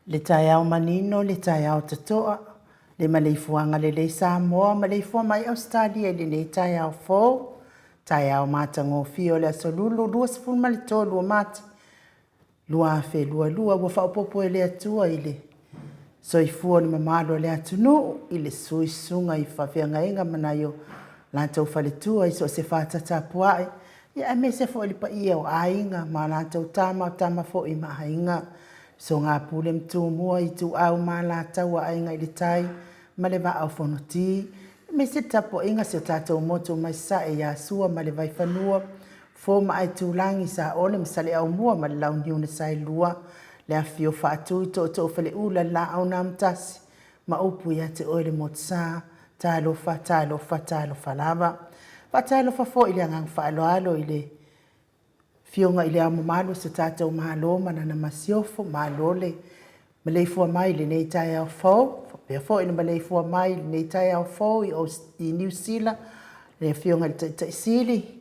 Le taeao manino, le taeao totoa, le maleifuaga lelei Samoa, maleifua mai Ausetalia i lenei taeao fou, taeao matagofie o le Aso Lulu 23 o Mati 2022, ua faaopoopo e le Atua i le soifua o le mamalu o le atunuu i le suisuga i faafeagaiga ma nai o latou faletua i so o se fātatapua'i, ia aemaise foi le paia o aiga ma latou tama, o tama foi ma aiga, Soga Pule ma Tumua, Ituau ma Alataua, Aiga i le Tai ma le Vaa o Fonoti, aemaise le tapuaiga a si o tatou motu mai Sasae ia Sua ma le Vaifanua, Fofo ma Aitulagi, Saole ma Saleaaumua ma le Launiu na Saelua, le afifio o Faatui, Tootoo o Faleula, le Laau na Amotasi ma upu ia te oe le Motusa. Talofa, talofa, talofa lava. Faatalofa foi i le agaga faaaloalo i le Afioga i Le Ao Mamalu o si o tatou Malo ma Lana Masiofo, malo le maleifua mai i lenei taeao fou, faapea foi le maleifua mai i lenei taeao fou i Niu Sila, le Afioga i le Taitai Sili,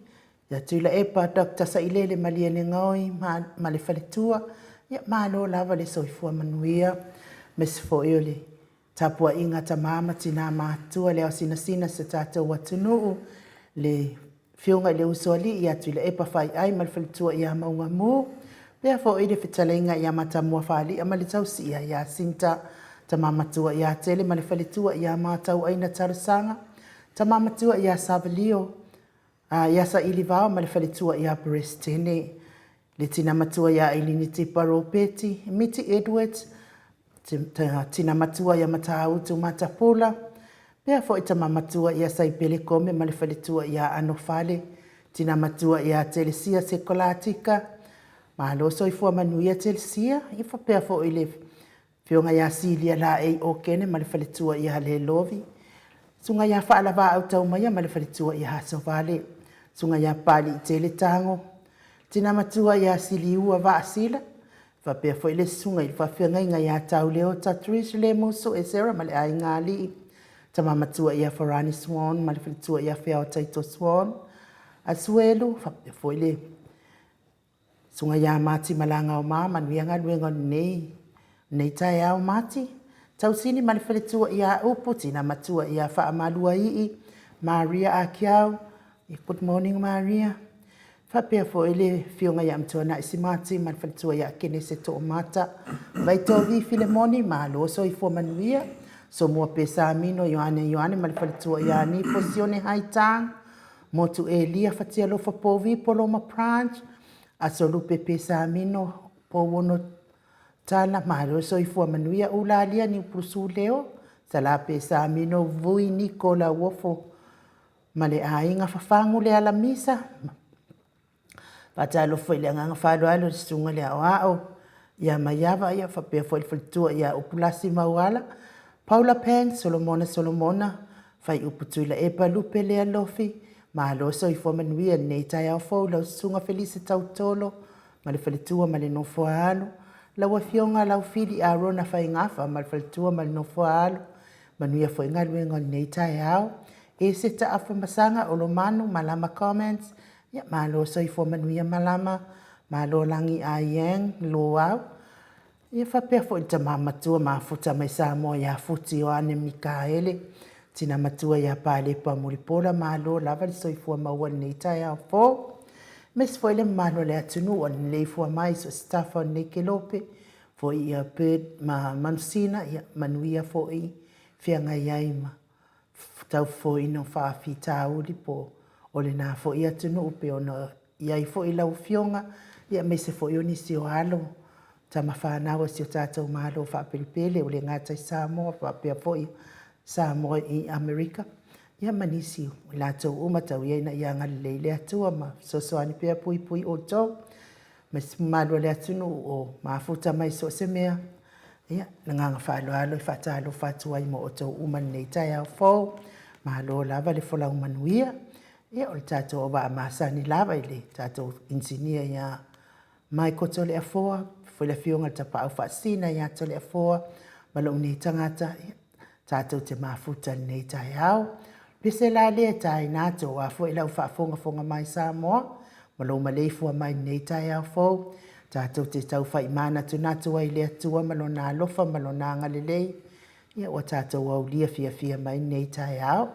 ia Tuilaepa Dr. Sailele Malielegaoi ma le faletua, ia malo lava le soifua manuia, aemaise foi o le tapuaiga a tama ma tina matutua, le ao sinasina o si o tatou atunuu, le Afioga i le Usoalii ia Tuilaepa Faiai ma le faletua ia Maugamu, faapea foi le fetalaiga ia Matamua Falia ma le tausia ia Sinta, tama matua ia Tele ma le faletua ia Matauaina Talosaga, tama matua ia Savalio, ia Sailivao ma le faletua ia Peresetene, le tina matua ia Ailini Tipa Ropeti, Miti Edwards, tina matua ia Matautu Matapula, pea foi tama matua ia Saipele Kome ma le faletua ia Anofale, tina matua ia Telesia Sekolatika, malo soifua manuia Telesia, ia faapea foi le Afioga ia Silia Laei Okene ma le faletua ia Lelovi, Susuga ia Faalavaau Taumaia ma le faletua ia Asovale, Susuga ia Papaliitele Tago, Tina Matua ia Siliua Vaasila, faapea foi le susuga i le faafeagaiga ia Tauleota Trish Lemusu Esera ma le aiga alii, Tama Matua ia Farani Swan ma le faletua ia Feao Taito Swan, Asuelu, faapea foi le Susuga ia Mati Malagaoma, manuia galuega o lenei lenei taeao Mati. Tausini ma le faletua ia Upu, Tina Matua ia Faamaluaii, Maria Akiau, Good morning Maria. Faapea foi le Afioga ia Amituanai Simati ma le faletua ia Kenese Toomata. Vaitovi Filemoni, malo soifua manuia. Somua Pesamino Ioane Ioane ma le faletua ia Nifo Sione Haitang. Motu Elia Fatialofa Povi Poloma Branch. Aso Lupe Pesamino Pouono Tala, malo soifua manuia. Ulalia Niupulusu Leo, Sala Pesamino Vui Niko Lauofo ma le aiga Fafagu le Alamisa. Faatalofa i le agaga faaaloalo i le susuga i le Aoao ia Maiava, ia faapea foi le faletua ia Upulasi Mauala, Paula Pang, Solomona Solomona, Faiupu Tuilaepa Lupe Lealofi. Malo soifua manuia i lenei taeao fou i lau susuga Felise Tautolo ma le faletua ma le nofo a alo, lau Afioga Laufili Arona Faigafa ma le faletua ma le nofo a alo. Manuia foi galuega o lenei taeao. Eseta Afamasaga Olomanu Malama Comments, ia malo soifua manuia Malama, malo Lagi Aiang Loau. Ia faapea foi le tama matua mafuta mai Samoa ia Futi Ioane Mikaele, tina matua ia Palepa Mulipola, malo lava le soifua maua i lenei taeao fou. Aemaise foi le mamalu o le atunuu ua leleifua mai i so o se tafa o lenei kelope, foi ia Bird ma Manusina, ia manuia foi feagai ai ma taufofoina o faafitauli po o lena foi atunuu pei ona i ai foi lau Afioga, aemaise foi o nisi o alo tama fanau a si o tatou Malo faapelepele, ua le gata i Samoa faapea foi Samoa i Amerika, ia ma nisi o i latou uma. Tau ia ina ia agalelei le Atua ma fesoasoani pea puipui outou ma se mamalu o le atunuu o mafuta mai so o se mea. Ia, le agaga faaaloalo e faatalofa atu ai ma outou uma i lenei taeao fou. Malo lava le folau manuia. Ia, o le tatou auvaa masani lava i le tatou inisinia ia Michael Toleafoa, foi le afioga i le Tapaau Faasisina ia Toleafoa ma lou nei tagata, ia, tatou te mafuta i lenei taeao. Pese la lea e taina atu aua foi lau faafogafoga mai Samoa ma lou maleifua mai i lenei taeao fou, tatou te taufai manatunatu ai i le Atua ma Lona alofa ma Lona agalelei, ia ua tatou aulia fiafia mai lenei taeao.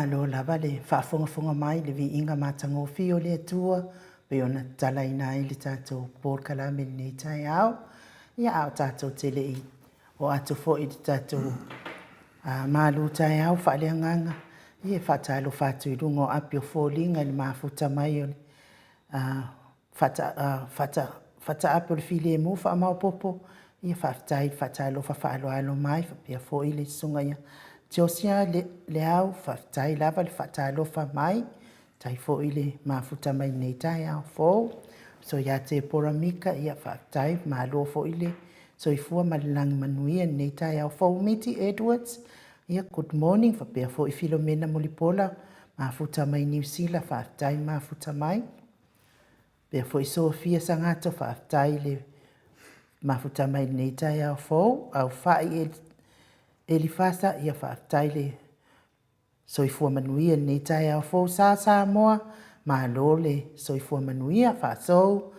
Malo lava le faafogafoga mai i le viiga matagofie o le Atua pei ona tatalaina ai le tatou polokalame i lenei taeao. Ia, a o tatou te le i oo atu foi i le tatou malu taeao faaleagaga, ia e faatalofa atu i luga o api o foliga i le mafuta mai o le faataape o le filemu faamaopoopo. Ia faafetai le faatalofa faaaloalo mai faapea foi le susuga ia Tiosia Leao, faafetai lava le faatalofa mai, faafetai foi le mafuta mai i lenei taeao fou. Uso ia Tepora Mika, ia faafetai, malo foi le soifua ma le lagi manuia i lenei taeao fou. Miti Edwards, ia good morning, faapea foi Filomena Mulipola, mafuta mai Niu Sila, faafetai mafuta mai. Faapea foi Sofia Sagato, faafetai le mafuta mai i lenei taeao fou. Aufai Elifasa, ia faafetai le soifua manuia i lenei taeao fou. Sa Samoa, malo le soifua manuia, faasou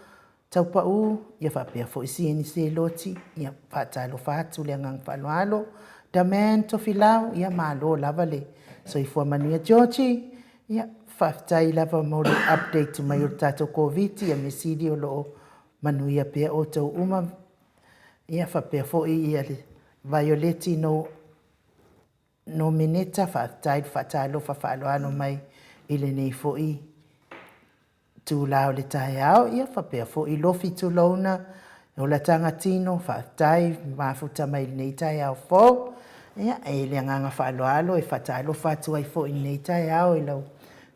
Taupau, ia faapea foi Sieni Seloti, ia faatalofa atu le agaga faaaloalo. Daman Tofilau, ia malo lava le soifua manuia. Georgie, ia faafetai lava mo le update mai o le tatou Koviti, ia mea sili o lo o manuia pea outou uma. Ia faapea foi ia le Vaioleti no Nomeneta, faafetai le faatalofa faaaloalo mai i lenei foi itula o le taeao, ia faapea foi Lofi Tulouna, Olataga Tino, faafetai mafuta mai i lenei taeao fou. Ia, e le agaga faaaloalo e faatalofa atu ai foi i lenei taeao i lau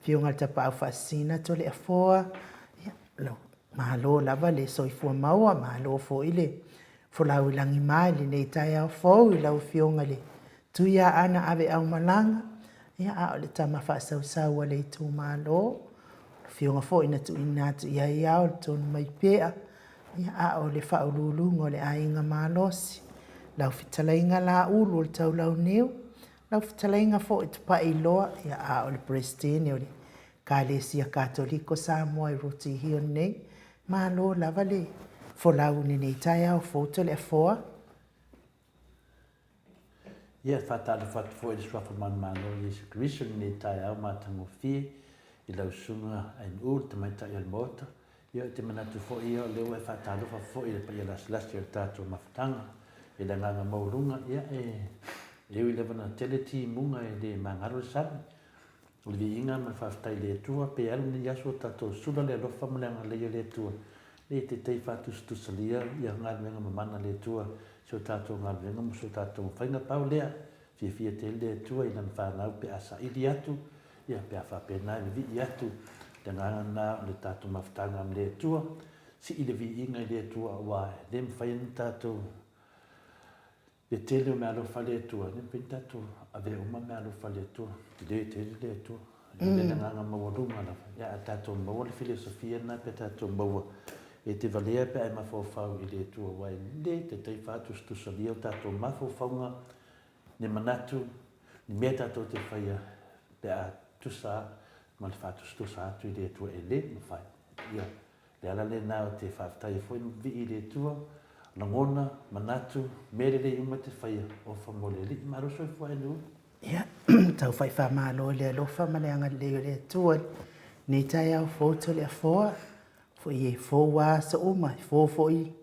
Afioga i le Tapaau Faasisina Toleafoa, ia, lau malo lava le soifua maua, malo foi le folau i lagima i lenei taeao fou i lau Afioga i le Tuiaana Aveaumalaga, ia, a o le tama faasausau a le itumalo, le afioga foi na tuuina atu i ai ao le Tonumaipea, ia, a o le faauluuluga o le Aiga Malosi, lau fetalaiga Laulu o le Taulauniu, lau fetalaiga foi Tupailoa, ia, a o le Peresetene o le Ekalesia Katoliko Samoa i Rotihio nei. Malo lava le folau i lenei taeao fou Toleafoa. Ia, e faatalofa atu foi i le Suafa Manumalo o Iesu Keriso i lenei taeao matagofie i lau Susuga NU, le Tamaitai o le Maota. Ia, ou te manatu foi ia o lea ua e faatalofa foi i le paia lasilasi o le tatou mafutaga i le agaga maualuga. Ia, e ui lava ina tele timuga e le magalo le sami, O le viiga ma le faafetai i le Atua, pe alu lenei aso o tatou sula le alofa ma le agalelei o le Atua, e taitai faatusatusalia ia galuega mamana a le Atua i so tatou galuega ma so tatou faiga. Pau lea, fiafia tele le Atua i lana fanau pe a saili atu, ia pe a faapena e vivii atu. Le agaga lena o le tatou mafutaga ma le Atua, sii le viiga i le Atua aua e le mafai ona tatou Le tele o meaalofa a le Atua, e le mafai ona tatou avea uma meaalofa a le Atua. Tele tele le Atua. E i ai le agaga maualuga lava. Ia a tatou maua le filosofia lena pe a tatou maua, e te valea pe a e mafaufau i le Atua aua e le taitai faatusatusalia o tatou mafaufauga, ni manatu, ni mea tatou te faia pe a tusa ma le faatusatusa atu i le Atua e le mafai. Ia Le ala lena ou te faafetai ai foi ma vivii i le Atua, lagona, manatu, mea lelei uma e te faia, ofa mo le Alii. Malo soifua Andrew. Ia, tau fai faamalo i le alofa ma le agalelei o le Atua i lenei taeao fou Toleafoa, foi e fou lava aso uma, e fou foi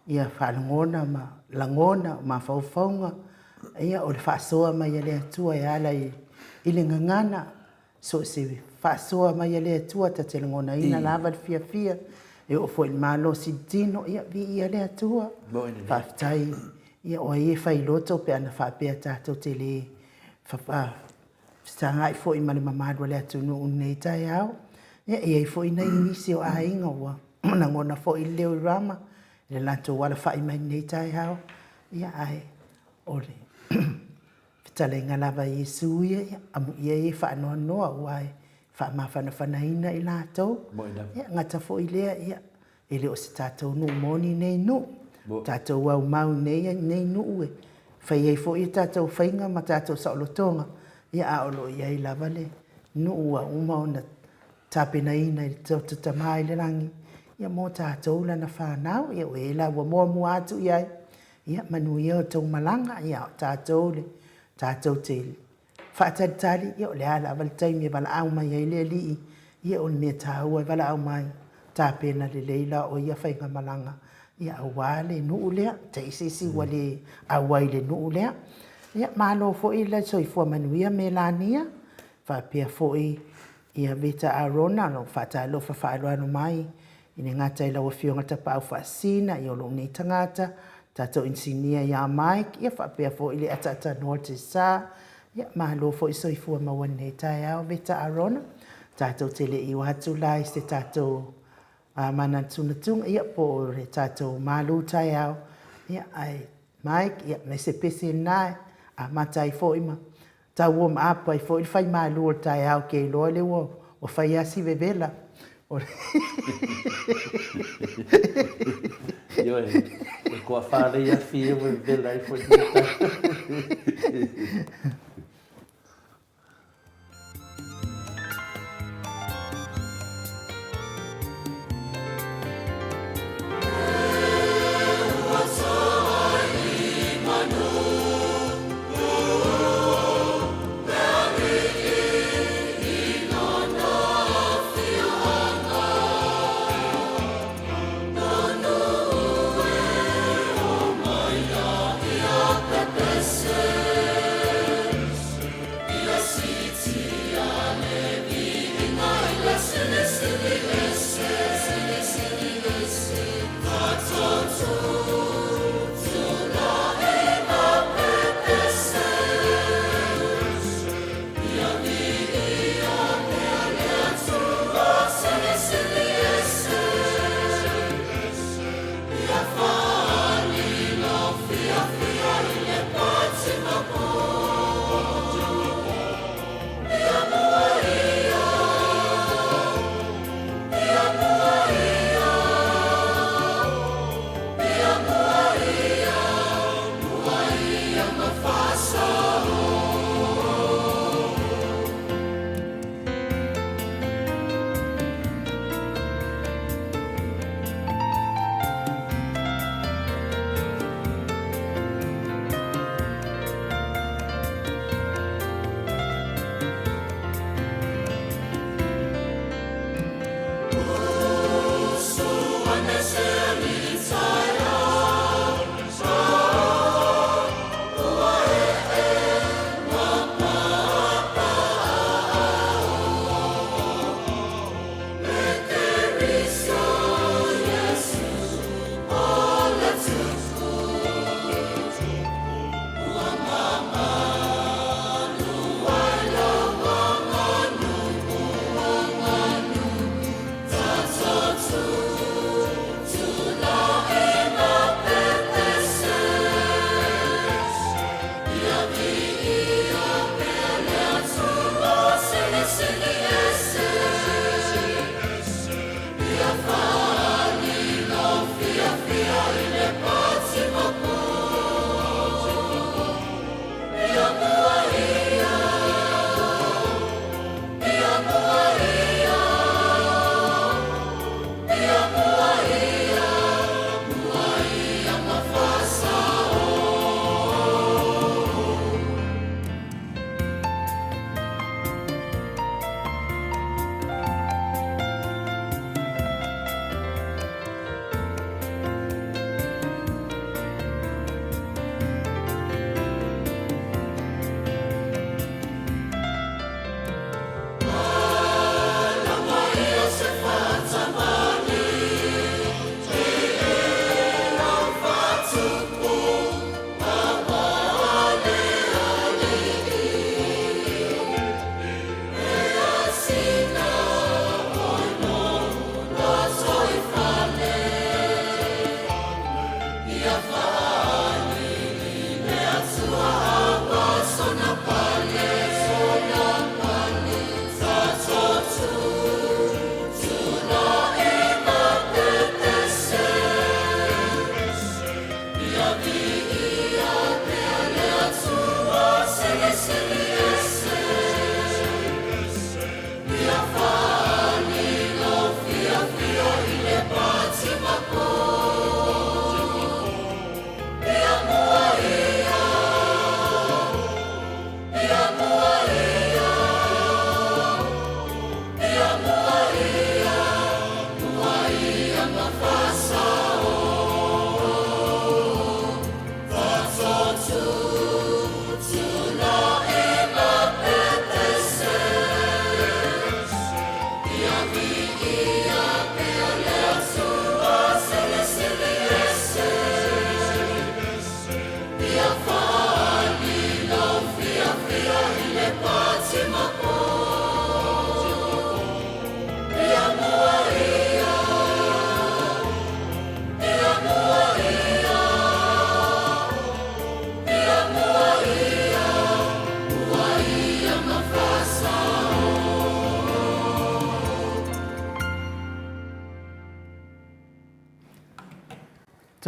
ia faalogona ma lagona, o mafaufauga, ia o le faasoa mai a le Atua e ala i le gagana, So o se faasoa mai a le Atua ta te lagonaina lava le fiafia, e oo foi i le malosi i le tino, ia viia le Atua. Faafetai, ia o ai e fai loto pe ana faapea tatou te le fesagai foi ma le mamalu o le atunuu i lenei taeao. Ia e i ai foi nai nisi o aiga ua lagona foi le leo i Rama i le latou alafai mai i lenei taeao, ia ae o le Fetalaiga lava a Iesu ia, ia, amuia ia e faanoanoa aua e faamafanafanaina i latou. Ia, gata foi lea, ia, e le o se tatou nuu moni nei nuu. O tatou aumau nei, nei nuu e fai ai foi a tatou faiga ma tatou saolotoga, ia, a o lo o i ai lava le nuu ua uma ona tapenaina e le tatou Tama i le Lagi, ia, mo tatou lana fanau. Ia, o e la ua muamua atu i ai, Ia manuia outou malaga, ia o tatou le tatou te faatalitali, ia o le a lava le taimi e valaau mai ai le Alii, ia o le mea taua e valaau mai, tapena lelei la o ia faigamalaga, ia aua le nuu lea, te i se isi ua le auai i le nuu lea. Ia malo foi le soifua manuia Melania, faapea foi ia Veta Arona, o lo o faatalofa faaaloalo mai, e le gata i lau Afioga i le Tapaau Faasisina, ia o lou nei tagata, tatou inisinia ia Mike, ia faapea foi le ataatanoa o Tesa, ia malo foi le soifua maua i lenei taeao Veta Arona. Tatou te le i o atu la i se tatou manatunatuga, ia po o le tatou malu taeao, ia ae Mike, ia me se pese lena e amata ai foi ma tau warm up ai foi le fai malu o le taeao, ou te iloa lea ua fai lava si vevela. Ioe, e toafa lei afi ia ua vevela ai foi lenei taeao.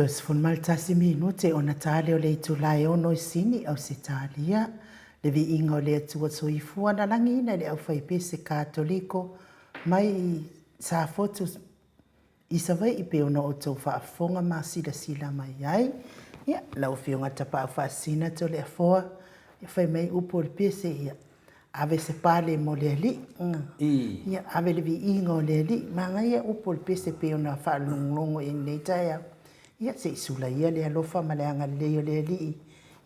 31 minute ona ta lea o le itula e ono i Sini, Ausetalia, le viiga o le Atua Soifua na lagiina i le aufaipese Katoliko mai i Safotu i Savaii pei ona outou faafofoga ma silasila mai ai. Ia, lau Afioga Tapaau Faasisina Toleafoa, ia fai mai upu o le pese, ia, ave se pale mo le Alii, ia, ave le viiga o le Alii. Manaia upu o le pese pei ona faalogologo i ai i lenei taeao. Ia, se i sula ia le alofa ma le agalelei o le Alii,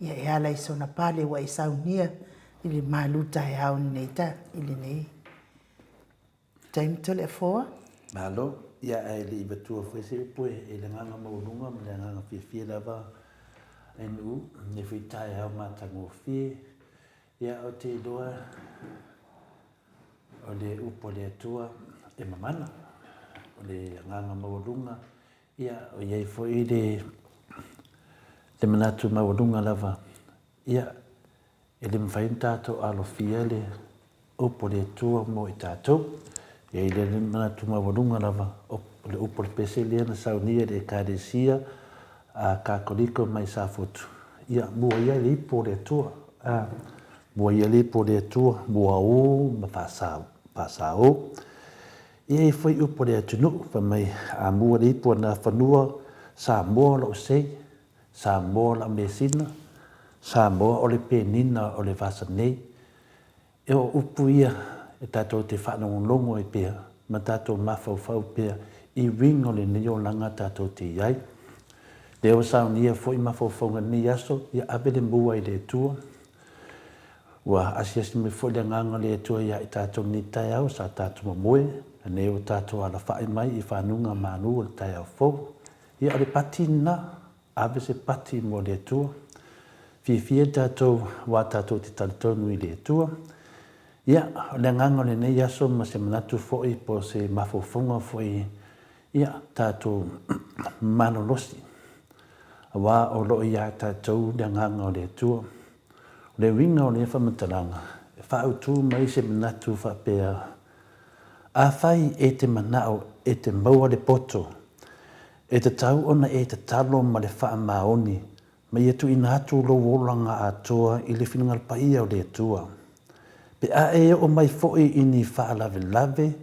ia, e ala i sona pale ua e saunia i le malu taeao i lenei taimi Toleafoa. Malo, ia ae le i avatua foi se upu e le agaga maualuga ma le agaga fiafia lava e Nu'u, lenei foi taeao matagofie. Ia ou te iloa o le upu a le Atua e mamana, o le agaga maualuga, ia o i ai foi le manatu maualuga lava, ia E le mafai ona tatou alofia le upu a le Atua mo i tatou. E i ai le manatu maualuga lava o le upu o le pese lea na saunia e le Ekalesia a Katoliko mai Safotu, ia, mua ia le ipu o le Atua, a, mua ia le ipu o le Atua, mua ū ma faasao. E i ai foi upu a le atunuu, fai mai, a mua le ipu a Nafanua, Samoa o lou sei, Samoa lau measina, Samoa o le penina o le vasa nei. E o upu ia e tatou te faalogologo ai pea ma tatou mafaufau pea i uiga o lenei olaga tatou te i ai. Lea ua saunia foi mafaufauga i lenei aso, ia ave le mua i le Atua. Ua asiasi mai foi le Agaga o le Atua ia i tatou i lenei taeao sa tatou momoe, anei ua tatou alafai mai i fanuga malu o le taeao fou. Ia o le pati lena, ave se pati mo le Atua. Fiafia tatou aua tatou te talitonu i le Atua. Ia, o le agaga o lenei aso ma se manatu foi po o se mafaufauga foi, ia, tatou malolosi, aua o lo o ia tatou le agaga o le Atua. O le uiga o lea faamatalaga, e faaautu mai se manatu faapea, Afai e te manao e te maua le poto, e tatau ona e tatalo ma le faamaoni ma ia tuuina atu lou olaga atoa i le finagalo paia o le Atua. Pe a e oo mai foi i ni faalavelave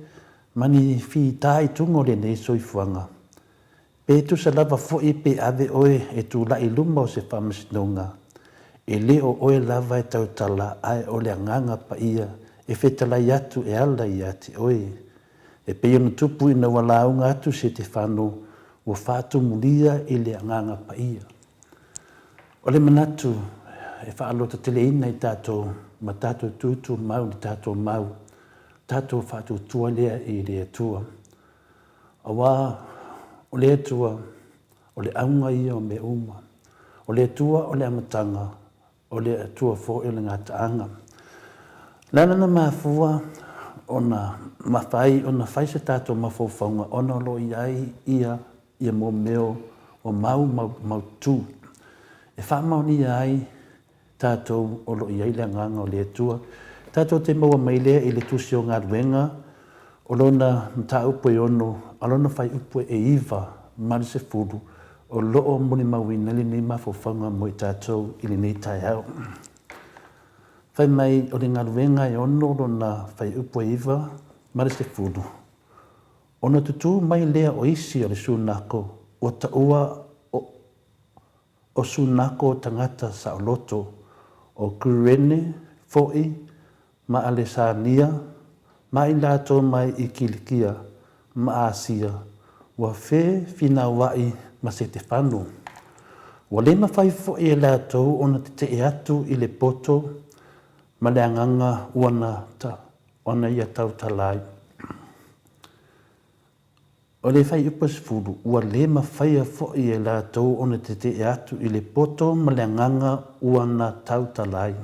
ma ni fitaituga o lenei soifuaga, Pe tusa lava foi pe ave oe e tulai i luma o se faamasinoga, e le o oe lava e tautala ae o le Agaga Paia e fetalai atu e ala ia te oe. E pei ona tupu ina ua lauga atu Setefano, ua faatumulia i le Agaga Paia. O le manatu e faalototeleina i tatou ma tatou tutumau le tatou mau, tatou faatuatua lea i le Atua. Aua o le Atua, o le auga ia o mea uma. O le Atua o le amataga, o le Atua foi o le gataaga. O le ala na mafua ona mafai ona fai se tatou mafaufauga ona o lo o i ai ia ia mea o mau mautu e faamaonia ai tatou o lo o i ai le Agaga o le Atua. Tatou te maua mai lea i le Tusi o Galuega, o lona mataupu e ono, a lona fuaiupu e 9 ma le 10, o lo o molimauina lenei mafaufauga mo i tatou i lenei taeao. Fai mai o le galuega e ono lona fuaiupu e 9 ma le 10, ona tutū mai lea o isi o le Sunako ua taua o O Sunako tagata saoloto, o Kurene foi ma Alesania, ma i latou mai i Kilikia ma Asia, ua fefinauai ma Setefano. Ua le mafai foi e latou ona tetee atu i le poto ma le agaga ua na ia tautala ai. O le fuaiupu 10, ua le mafaia foi e latou ona tetee atu i le poto ma le agaga ua na tautala ai.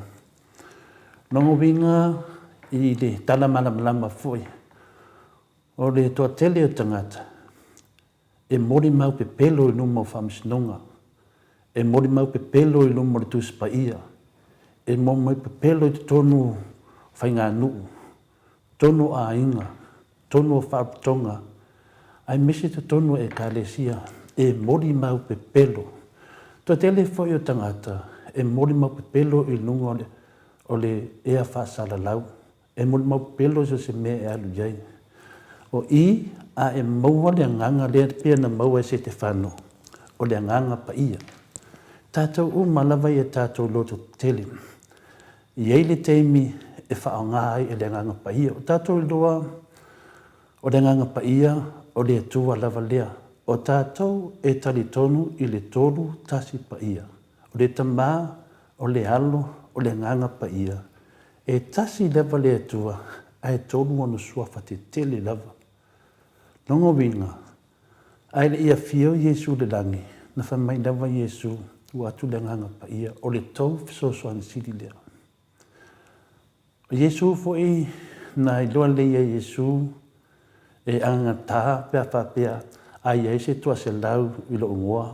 Lona uiga i le tala malamalama foi, o le toatele o tagata e molimau pepelo i luma o faamasinoga, e molimau pepelo i luma o le Tusi Paia, e molimau pepelo i totonu o faiganuu, totonu o aiga, totonu o faalapotopotoga, aemaise totonu o Ekalesia. e molimau pepelo. Toatele foi o tagata e molimau pepelo i luga o le ea faasalalau, e molimau pepelo i so o se mea e alu i ai. O i, a e maua le agaga lea pei ona maua e Setefano, o le Agaga Paia. Tatou uma lava ia tatou loto tetele. E i ai le taimi e faaaoga ai e le Agaga Paia. O tatou iloa o le Agaga Paia o le Atua lava lea. O tatou e talitonu i le Tolu Tasi Paia, o le Tama, o le Alo, o le Agaga Paia. E tasi lava le Atua, ae tolu ona suafa tetele lava. Lona uiga, a e le i afio Iesu i le lagi, na fai mai lava Iesu, Ua atu le Agaga Paia, o le tou fesoasoani sili lea. O Iesu foi, na iloa lelei e Iesu e agagata pe a faapea a i ai se toaselau i lou igoa,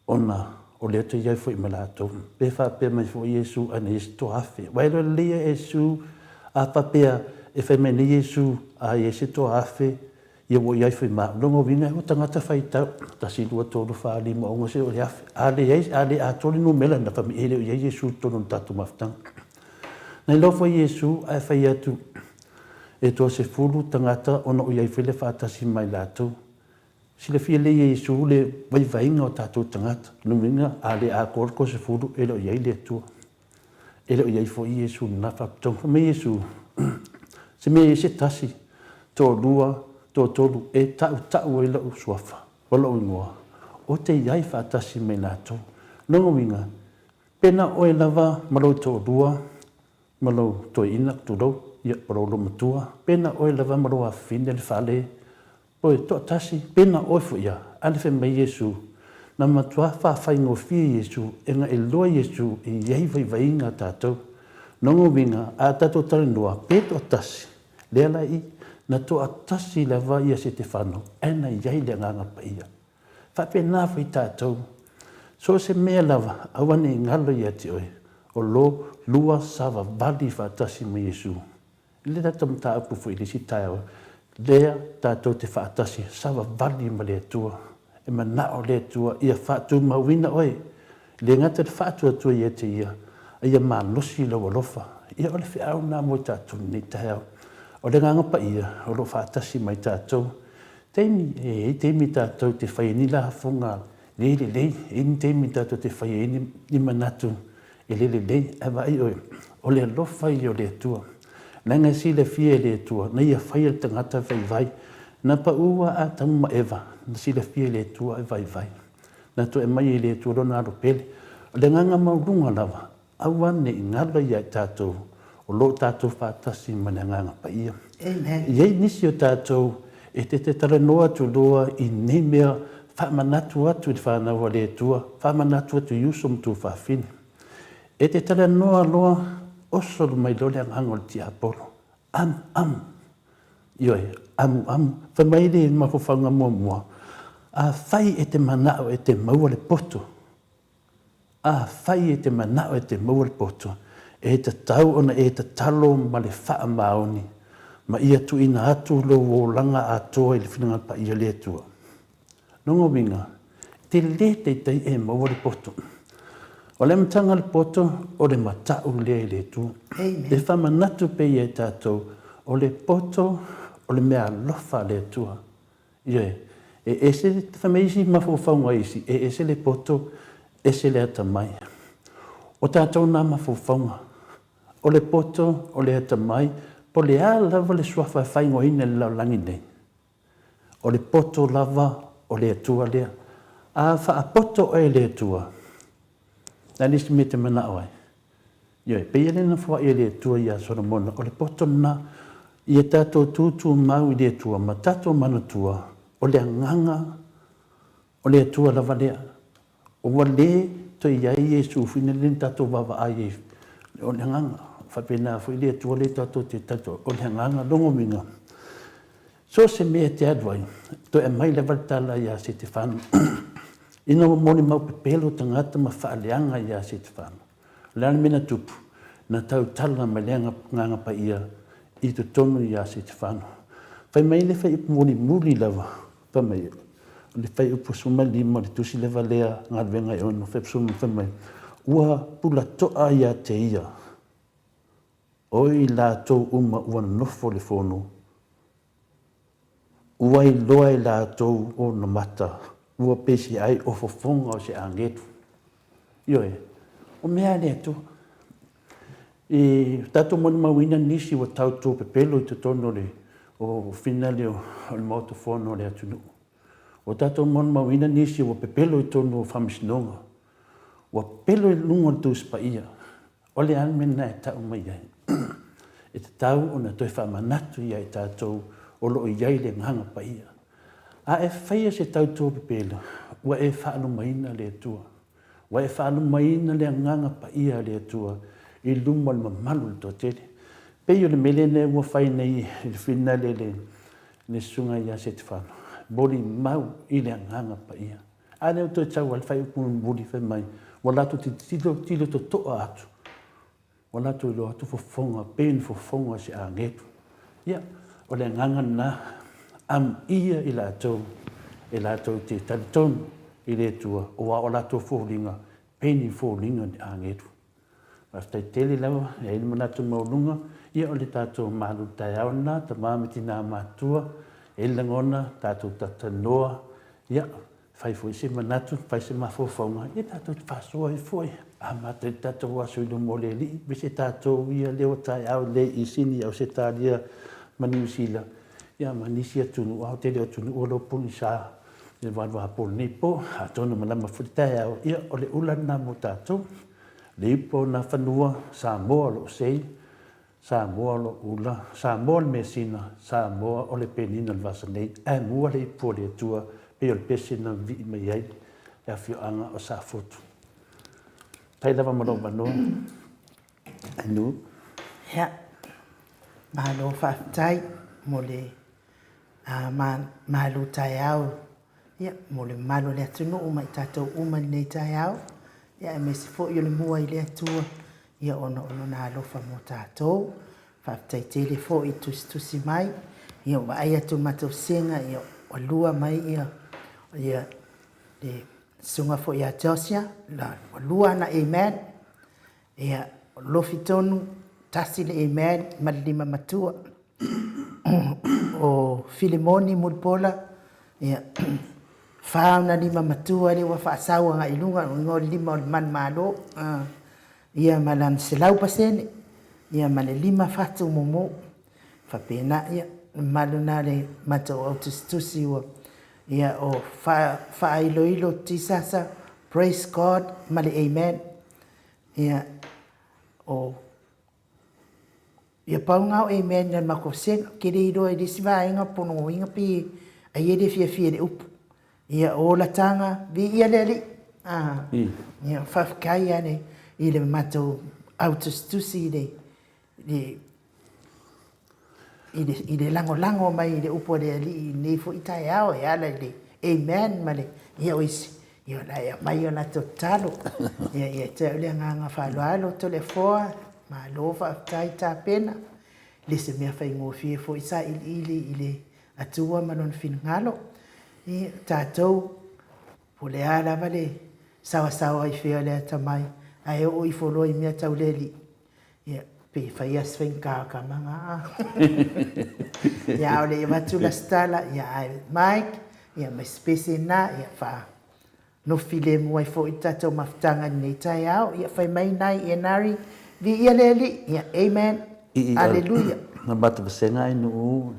ona o lea ou te i ai foi ma latou. Pe faapea mai foi Iesu ana i ai se toaafe. Aua e iloa lelei e Iesu, a faapea e fai mai nei Iesu a i ai se toaafe, ia ua i ai foi ma au. Lona uiga, o tagata faitau, 1, 2, 3, 4, 5, 6, seia oo i le afe. A leai, a le atoa le numera lena, fai mai e le o i ai Iesu i totonu o le tatou mafutaga. Na iloa foi Iesu ae fai atu, e toasefulu tagata ona o i ai foi le faatasi ma i latou. Silafia lelei e Iesu le vaivaiga o tatou tagata. Lona uiga, a le atoa le toasefulu, e le o i ai le Atua. E le o i ai foi Iesu i lena faapitoga. Fai mai Iesu, Se mea e i ai se tasi, toalua, toatolu e tautau ai lau suafa ma lou igoa, ou te i ai faatasi ma i latou. Lona uiga, pe na o oe lava ma lou toalua, ma lou toeaina, tulou, ia, ma lou loomatua, pe na oe lava ma lou afafine le fale, oe toatasi, pe na oe foi ia, a le fai mai Iesu, na matua faafaigofie Iesu, e na iloa Iesu e i ai vaivaiga a tatou. Lona uiga, a tatou talanoa, pe toatasi, lea la i, na toatasi lava ia Setefano, ae na i ai le Agaga Paia. Faapena foi tatou, so o se mea lava, aua ne i galo ia te oe, o lo lua savavali faatasi ma Iesu. I le tatou mataupu foi i le isi taeao, lea tatou te faatasi savavali ma le Atua. E manao le Atua ia faatumauina oe, e le gata i le faatuatua ia te Ia, a ia malosi lou alofa. Ia o le feau lena mo i tatou i lenei taeao. O le Agaga Paia o lo o faatasi ma i tatou. Taimi, e i ai taimi tatou te fai ai ni lafoga le lelei, e i ai ni taimi tatou te fai ai ni manatu e le lelei, ae vaai oe, o le alofa ia o le Atua. Leaga e silafia e le Atua, na ia faia le tagata vaivai. Na pau a Atamu ma Eva, na silafia e le Atua e vaivai. Na toe aumai e le Atua lona alo pele. O le agaga maualuga lava, Aua ne i galo ia i tatou o lo o tatou faatasi ma le Agaga Paia. Amen. E i ai nisi o tatou e te te talanoa atu loa i nei mea faamanatu atu i le fanau a le Atua, faamanatu atu i uso ma tuafafine. E te talanoa loa, oso mai loa le agaga o le tiapolo. Amu, amu. Ioe, amu, amu. Fai mai le mafaufauga muamua, afai e te manao e te maua le poto, Afai e te manao e te maua le poto, e tatau ona e tatalo ma le faamaoni, ma ia tuuina atu lou olaga atoa i le finagalo paia o le Atua. Lona uiga, e te lē taitai e maua le poto. O le amataga o le poto, o le matau lea i le Atua. E faamanatu pea ia i tatou, o le poto o le meaalofa a le Atua. Ioe, e ese, fai mai isi mafaufauga isi, e ese le poto, ese le atamai. O tatou nā mafaufauga, o le poto, o le atamai, po o le a lava le suafa e faaigoaina i le lalolagi nei, o le poto lava o le Atua lea. A faapoto oe e le Atua, o le a le isi mea e te manao ai? Ioe, pei e le na foai e le Atua iā Solomona, o le poto lena, ia tatou tutumau i le Atua ma tatou manatua, o le agaga o le Atua lava lea. Ua le toe i ai Iesu foi na le tatou vaavaai ai, o le agaga, faapena foi le Atua lea tatou te tatou, o le agaga lona uiga, so o se mea e te alu ai, toe aumai lava le tala iā Setefano. Ina ua molimau pepelo tagata ma faaleaga iā Setefano. O le a le mea na tupu? Na tautala mai le Agaga Paia i totonu ia Setefano. Fai mai le fuaiupu mulimuli lava, fai mai, O le fuaiupu 15 o le tusi leva lea Galuega e 6, fuaiupu 15 fai mai, Ua pulatoa ia te ia, o i latou uma ua nofo le fono, ua iloa e latou ona mata, ua pesi ai o fofoga o se agelu. Ioe, o mea a le Atua. I tatou molimauina nisi ua tauto pepelo i totonu o le o finale o le Maota Fono o le atunuu. Ua tatou molimauina nisi ua pepelo i totonu o faamasinoga. Ua pepelo i luga o le Tusi Paia. O le a le mea lena e tau mai ai? E tatau ona toe faamanatu ia i tatou o lo o i ai le Agaga Paia. A e faia se tauto pepelo, ua e faalumaina le Atua. Ua e faalumaina le Agaga Paia a le Atua i luma o le mamalu o le toatele. Pei o le mea lea ua fai nei i le finale le, le susuga ia Setefano, molimau i le Agaga Paia. A lea ua toe tau lava le faaiupu mulimuli fai mai, ua latou tilotilo tilo totoa atu, ua latou iloa atu fofoga, pei ni fofoga o se agelu. Ia, o le agaga lena, amuia i latou e latou te talitonu i le Atua, aua o latou foliga pei ni foliga o ni agelu. Faafetai tele lava, e i ai le manatu maualuga, ia o le tatou malu taeao lena, tama ma tina matutua, e i ai le lagona, tatou talatalanoa, ia, fai foi se manatu, fai se mafaufauga, ia tatou te faasoa ai foi, amata ai le tatou aso i luma o le Alii, aemaise tatou ia lea ua taeao lelei i Sini, Ausetalia ma Niu Sila, ia ma nisi atunuu, aotele o atunuu o lo o pogisa i le valuvapo o lenei po, atonu malama foi le taeao, ia o le ula lena mo tatou. Le ipu o nā fanua, Samoa o loo sei, Samoa o loo ula, Samoa o le measina, Samoa o le penina o le vasa nei, ae mua le ipu o le Atua, pei o le pese na vivii mai ai le afioaga o Safotu. Faafetai lava mo lou avanoa. Anu. Ia, malo faafetai mo le malu taeao Ia, mo le mamalu o le atunuu ma i tatou uma i lenei taeao, ia aemaise foi o le mua i le Atua, ia ona o Lona alofa mo tatou. Faafetai tele foi i tusitusi mai, ia ua vaai atu i le matou sega, ia ua lua mai ia, ia le susuga foi ia Josia, ua lua ana amen, ia o lofi tonu, tasi le amen ma le lima matua. O Filimoni Mulipola, ia, fa ona lima matua lea ua faasau agai i luga, o igoa o le lima o le manumalo, ia ma lana 100%, ia ma le lima fatu mumu. Faapena, ia, le mamalu lena o le matou au tusitusi ua, ia, o faailoilo Tisasa, praise God ma le amen. Ia, o Ia pau na o amen na matou sega, ke le iloa i le isi vaega ponogoina pe ai e le fiafia i le upu. Ia o olataga, viia le Alii. Ah, ia faafetai lava le i le matou au tusitusi i le i le i le lagolago mai i le upu a le Alii i lenei foi taeao e ala i le amen ma le ia o isi Ia o la e aumai o latou tatalo. Ia ia te au le agaga faaaloalo Toleafoa, malo faafetai tapena. E le se mea faigofie foi sailiili i le Atua ma lona finagalo. Ia tatou, po o le a lava le saoasaoa i fea o le atamai, ae oo ifo loa i mea tau le Alii, ia pe fai lava si faigata o tama na. Ia a o le i avatu la se tala, ia ae Mike, ia ma si pese lena, ia faa nofo filemu ai foi le tatou mafutaga i lenei taeao. Ia fai mai nai Enari, viia le Alii, ia amen, aleluia. Na matou vasega ai nuu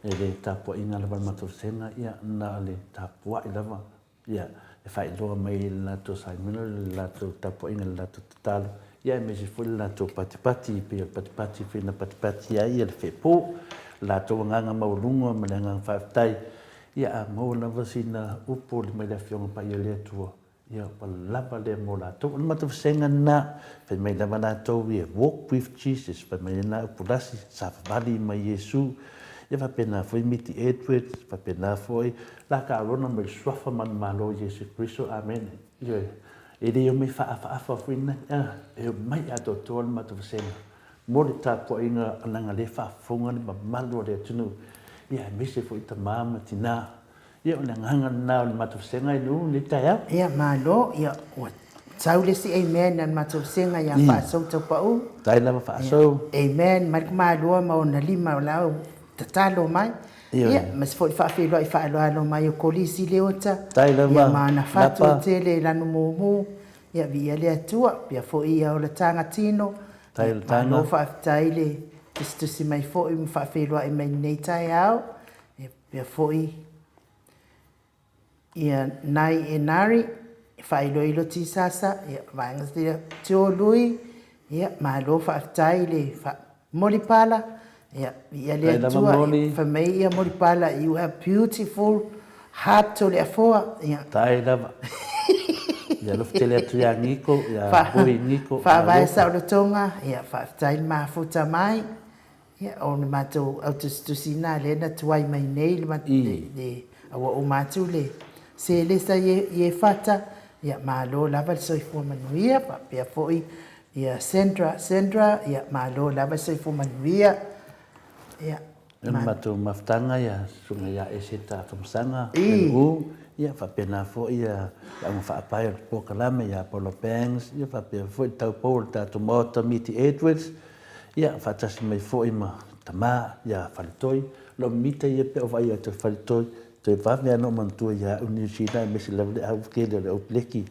e le tapuaiga lava le matou vasega, ia na o le tapuai lava Ia, e faailoa mai i le latou Saimena le latou tapuaiga, le latou tatalo, ia aemaise foi le latou patipati, pei o le patipati foi na patipati ai ia le feepo, le latou agaga maualuga ma le agaga faafetai, ia a maua lava sina upu mai le Afioga Paia a le Atua, ia ua lava lea mo latou. O le matou vasega lena, fai mai lava latou ia walk with Jesus, fai mai lena upu lasi, savavali ma Iesu, ia faapena foi Miti Edwards, faapena foi La ka arona mai le Suafa manumalo o Iesu Keriso. Amene. Ioe. E le omai faaafaafa foi na, e omai atoatoa le matou vasega mo le tapuaiga leaga lea e faafofoga le mamalu o le atunuu, ia aemaise foi tama ma tina. Ia, o le agaga lena o le matou vasega i nuu i lenei taeao. Ia, malo, ia, ua sau le isi amen a le matou vasega ia Faasou Taupau. Faafetai lava Faasou. Amen, mai le Malua ma ona lima o la ua tatalo mai. Ia, ma se foi faafeiloai faaaloalo mai o Kolisi Leota. Faafetai lava. Ia, ma ana fatu tele i Lanumumu. Ia, viia le Atua, pea foi ia olataga tino. Faafetai Olataga. Malo faafetai le tusitusi mai foi ma faafeiloai mai i lenei taeao. Ia, pea foi ia Nai Enari, faailoilo Tisasa, ia, vaega ia Tio Lui, ia, malo faafetai le Molipala, ia, viia le Atua, fai mai ia Molipala, you have beautiful heart o le afoa, ia. Faafetai lava. Ia alofa tele atu ia Niko, ia Boy Niko. Faavae saolotoga, ia, faafetai le mafuta mai. Ia, o le matou autusitusi lena lea na tuai mai nei le, le, a ua uma atu le selesa i Efata, ia, malo lava le soifua manuia, faapea foi ia Sandra, Sandra, ia, malo lava le soifua manuia. Ia, O le matou mafutaga ia Susuga ia Eseta Afamasaga, LU, ia faapena foi ia le auga faapae o le polokalame ia Paula Bangs, ia faapea foi le taupou o le tatou Maota Miti Edwards, Ia, faatasi mai foi ma tama ia Faletoi. Lou mita ia pea o vaai atu e Faletoi, toe vave lava ona ou manatua ia au Niu Sila aemaise lava le au tele o le au peleki.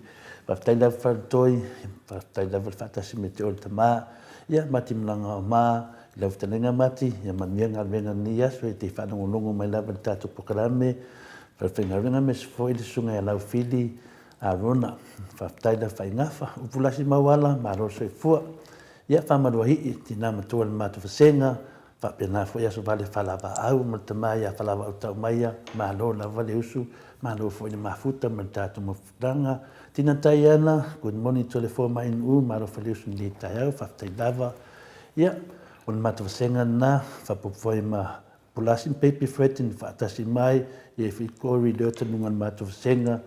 Faafetai lava Faletoi, faafetai lava le faatasi mai te oe le tama. Ia, Mati Malaga o Ma, i lau fetalaiga Mati, ia manuia galuega i lenei aso, e te faalogologo mai lava i le tatou polokalame, Falefaigaluega aemaise foi le Susuga ia Laufili Arona. Faafetai lava Faigafa, Upulasi Mauala, malo le soifua. Ia, faamaluahi'i, tina matua i le matou vasega, faapena foi Aso Vale Falavaau ma le tama ia Falavaau Taumaia, malo lava le usu, malo foi le mafuta ma le tatou mafutaga. Tina Taiana, good morning Toleafoa ma Ainu'u, malo Faleusu i lenei taeao, faafetai lava. Ia, o le matou vasega lena, faaopoopo foi ma Pulasi ma Baby Fred na faatasi mai, ia foi Corey Leota i luga o le matou vasega.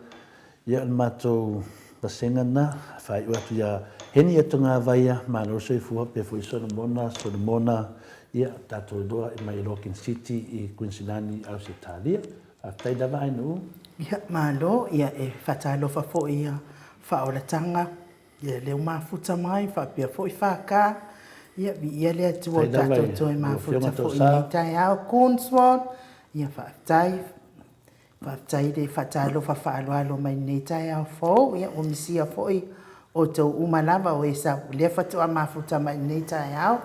Ia, o le matou vasega lena, e faaiu atu ia Heni Etogavaia, malo le soifua, faapea foi Solomona, Solomona, ia, tatou iloa mai Logan City i Kuinisilani i Ausetalia. Faafetai lava Ainuu. Ia, malo, ia e faatalofa foi ia faaolataga Ia lea ua mafuta mai faapea foi FK. Ia viia le Atua ua tatou toe mafuta foi i lenei taeao. Kunsmon, ia faafetai. Faafetai le faatalofa faaaloalo mai lenei taeao fou. Ia ua misia foi outou uma lava o e sa lea faatoa mafuta mai lenei taeao.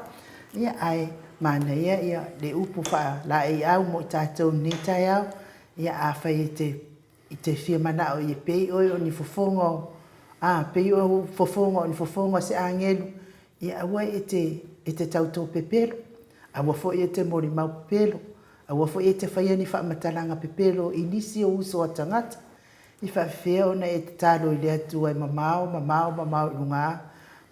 Ia ae manaia ia le upu faalaeiau mo i tatou i lenei taeao. Ia afai e te I te fia manao ia pei oe o ni fofoga o, a, pei oe o fofoga o ni fofoga o se agelu, ia aua e te, e te tautō pepelo, aua foi e te molimau pepelo, aua foi e te faia ni faamatalaga pepelo i nisi o uso a tagata, i faafefea ona e tatalo i le Atua e mamao, mamao, mamao i luga,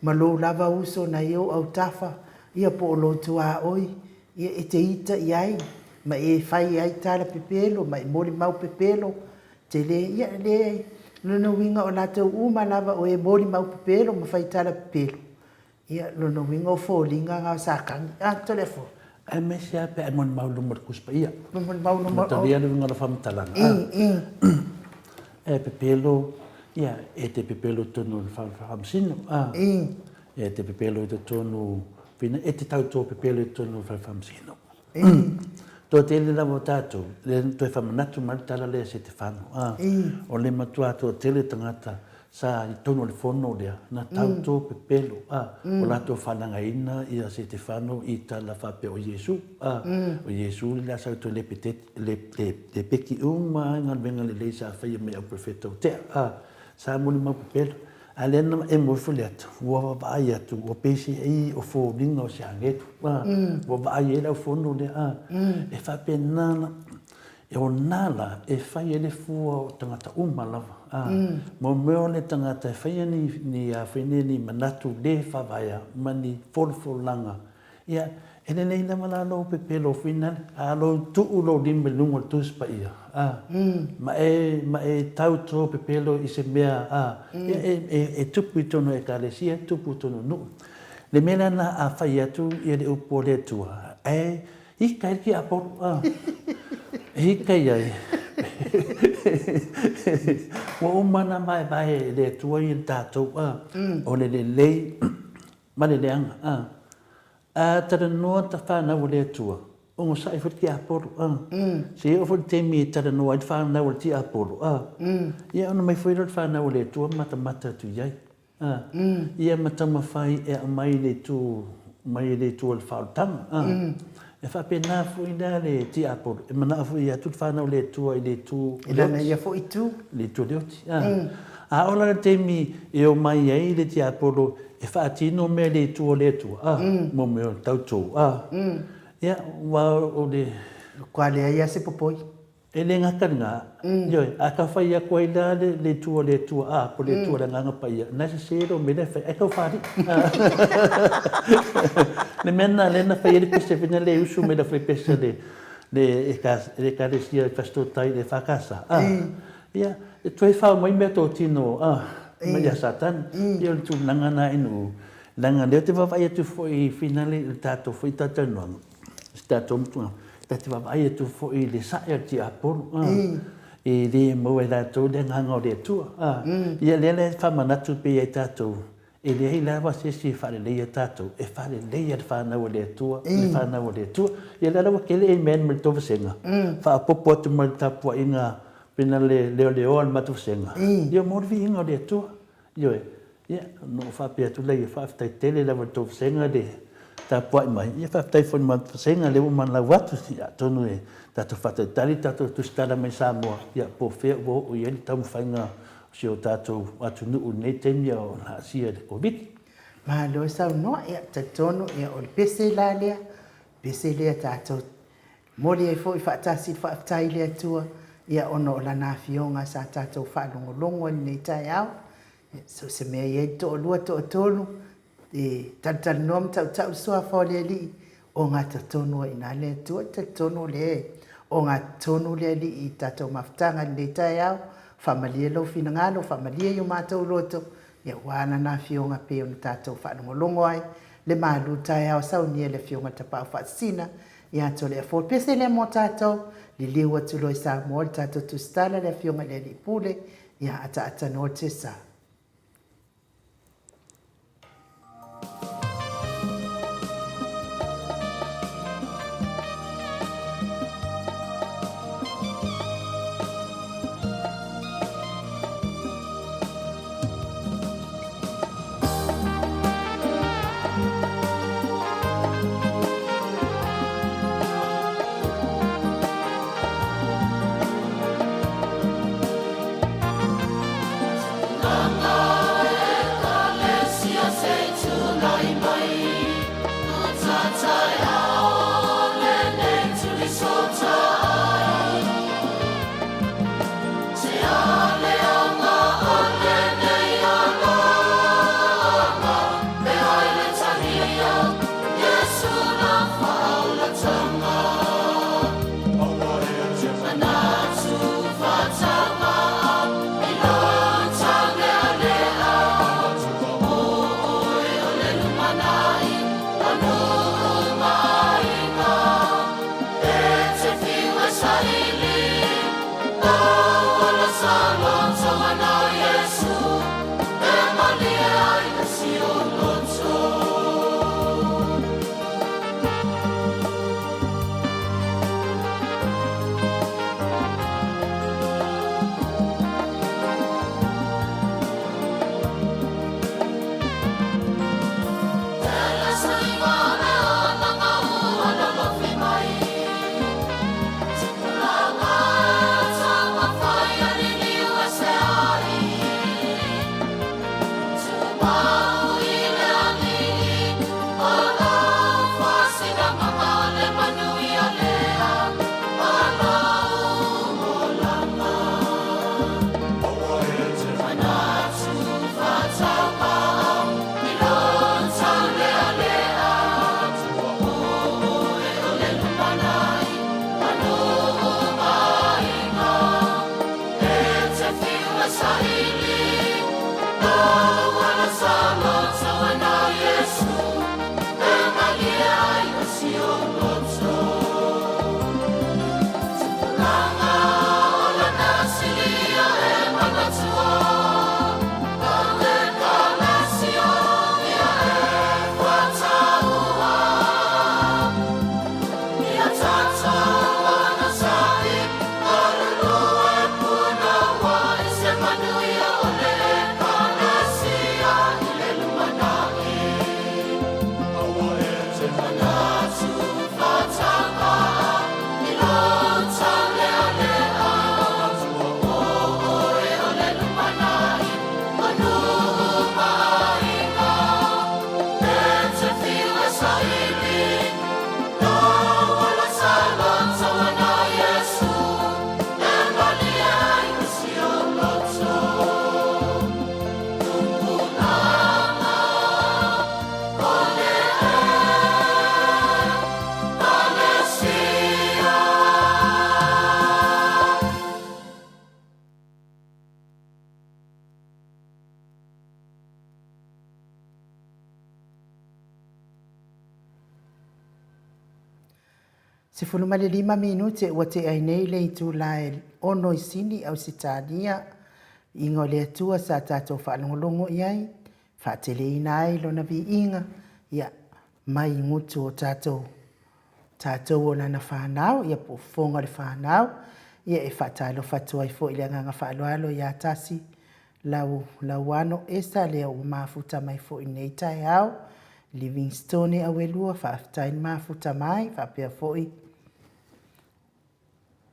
ma lou lava uso nai ou autafa, ia po o lou tuaoi, Ia e te ita i ai, ma e fai ai tala pepelo, ma e molimau pepelo, tele, ia leai, lona uiga o latou uma lava o e molimau pepelo ma fai tala pepelo, ia lona uiga o foliga na o Satani. A, Toleafoa. Aemaise lava pe a e molimau i luma o le Tusi Paia. Molimau i luma o. Matalia le uiga o le faamatalaga. E pepelo, ia, e te pepelo i totonu o le faamasino. E te pepelo i totonu, pina, e te tauto pepelo i totonu o le fale faamasino. Toatele lava o tatou, lea na toe faamanatu mai le tala lea e Setefano, a, o le matua toatele tagata sa i totonu o le fono lea, na tauto pepelo, a, o latou faaleagaina ia Setefano i tala faapea o Iesu, a, o Iesu le la sa toe lepeti uma ai galuega lelei sa faia mai au perofeta ua tea, a, sa molimau pepelo. A lea na emo ifo le ata, ua vaavaai atu, ua pei se ai o foliga o se agelu, a, ua vaai ai le aufono lea, a, e faapena la, e o na la e fai ai le fua o tagata uma lava, a, mo mea o le tagata e faia ni, ni a fai nei ni manatu le faavaea ma ni folafolaga Ia, e lelei lava la lou pepelo finale, a lou tuu lou lima i luga o le Tusi Paia, a, ma e, ma e tau tō pepelo i se mea, a, ia, e, e, e tupu i tonu Ekalesia, e tupu i tonu nuu. Le mea lena a fai atu ia le upu a le Atua, e ika ai le tiapolo, a, e ika i ai. Ua uma ona vaevae e le Atua ia tatou, a, o le lelei ma le leaga, a. A talanoa ta fanau a le Atua, onosai foi le tiapolo, a. Se i oo foi i le taimi e talanoa ai le fanau a le tiapolo, a, ia ona omai foi lea o le fanau a le Atua matamata atu i ai. A, ia ma taumafai e aumai i le itu mai le itu o le faaolataga. A, e faapena foi la le tiapolo, e manao foi e atu le fanau a le Atua i le itu I lana ia foi itu. Le itu o le oti. A, a oo la le taimi e omai ai le tiapolo e faatino mea i le itu o le Atua, a, mo mea o le tauto, a, ia, aua o le... Matua leai lava se popoi. E le gata i lena, ioe, a tau fai atu ai la le Itu a le Atua, a, po o le Atua o le Agaga Paia, na e sese lou mea lea e fai, ae tau faalii. Le mea lena lea na fai ai le pese foi lena le usu mai le faipese a le Ekalesia i Fasitootai i le EFKS, a, ia, e toe fao mai meatotino, a, mai ia Satani. Ia o le tulaga lena i nuu, leaga o lea ou te vaavaai atu foi i finale i le tatou foi talatalanoaga, si tatou matua, ta te vaavaai atu foi i le sae o le tiapolo, e le maua e latou le agaga o le Atua. Ia lea la e faamanatu pea ia i tatou, e leai lava se isi e faaleleia tatou, e faaleleia le fanau a le Atua, le fanau a le Atua. Ia lea la ua tele amen mai le tou vasega, faaopoopo atu ma le tapuaiga pei le leoleoa o le matou vasega, ia mo le viiga o le Atua. Ioe. Ia, ona ou faapea atu lea, faafetai tele lava i le tou vasega le tapuai mai. Ia faafetai foi i le matou vasega lea ua manau atu. Ia, atonu e tatou faatalitali le tatou tusitala mai Samoa, ia po o fea ua oo i ai le taumafaiga o si o tatou atunuu i lenei taimi a o aafia i le Koviti. Malo e saunoa, ia talitonu ia o le pese la lea, pese lea tatou Momoli ai foi faatasi le faafetai i le Atua ia ona o Lana Afioga sa tatou faalogologo ai i lenei taeao. So o se mea e i ai le toalua toatolu e talatalanoa ma tautau le Suafa o le Alii, ogatotonu ai i ina le Atua. E talitonu o lea e ogatotonu le Alii i tatou mafutaga i lenei taeao. Faamalie lou finagalo, faamalie i o matou loto, ia aua Lana Afioga pei ona tatou faalogologo ai le malu taeao saunia e le Afioga i le Tapaau Faasisina Ia Toleafoa pese lea mo tatou, liliu atu loa i Samoa le tatou tusitala le afioga i le Alii Pule ia ataata noa le sa. 15 minute ua tea ai nei le itula e 6 i Sini, Ausetalia. Viiga o le Atua sa tatou faalogologo i ai, faateleina ai Lona viiga, ia, mai gutu o tatou, tatou o Lana fanau, ia po o fofoga o le fanau. Ia e faatalofa atu ai foi i le agaga faaaloalo ia Tasi Lau Lauano Esa lea ua mafuta mai foi i lenei taeao. Livingstone Auelua, faafetai le mafuta mai, faapea foi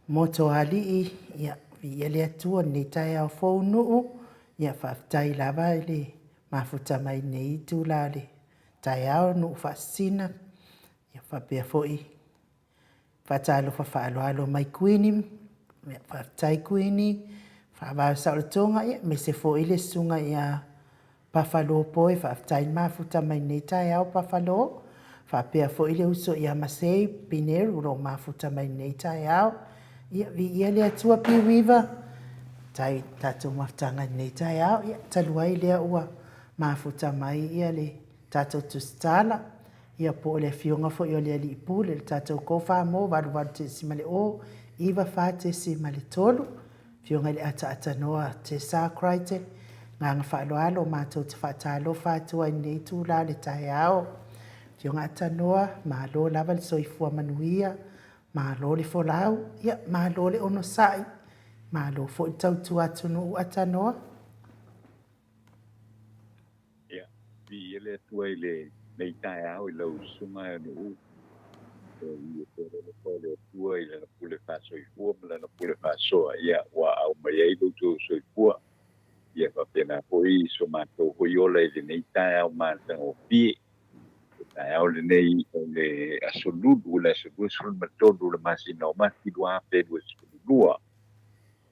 Motoalii, ia, viia le Atua i lenei taeao fou Nuu, ia faafetai lava i le mafuta mai i lenei itula o le taeao Nuu Faasisina, ia faapea foi Faatalofa faaaloalo mai Kuini, faafetai Kuini, Faavae Saolotoga, ia aemaise foi le susuga ia Buffalo Boy, faafetai le mafuta mai lenei taeao Buffalo, faapea foi le uso ia Masei Pineru o lo o mafuta mai lenei taeao. Ia, viia le Atua Piuiva, faafetai i le tatou mafutaga i lenei taeao. Ia, talu ai lea ua mafuta mai ia le tatou tusitala, ia po o le Afioga foi o le Alii Pule, le tatou Cofamor 88.0 94.3, Afioga i le Ataaatanoa Tessa Crichton, agaga faaaloalo matou te faatalofa atu ai i lenei itula o le taeao. Afioga Atanoa, malo lava le soifua manuia, malo le folau, ia malo le onosai, malo foi le tautua atunuu Atanoa. Ia, viia le Atua i lenei taeao i lau susuga e Nuu. E ui e alofa o le Atua i lana pule faasoifua ma lana pule faasoa, ia ua aumai ai lo outou soifua. Ia faapena foi so matou foi ola i lenei taeao matagofie. Le taeao lenei o le aso Lulu, le aso 23 o le masina o Mati 2022.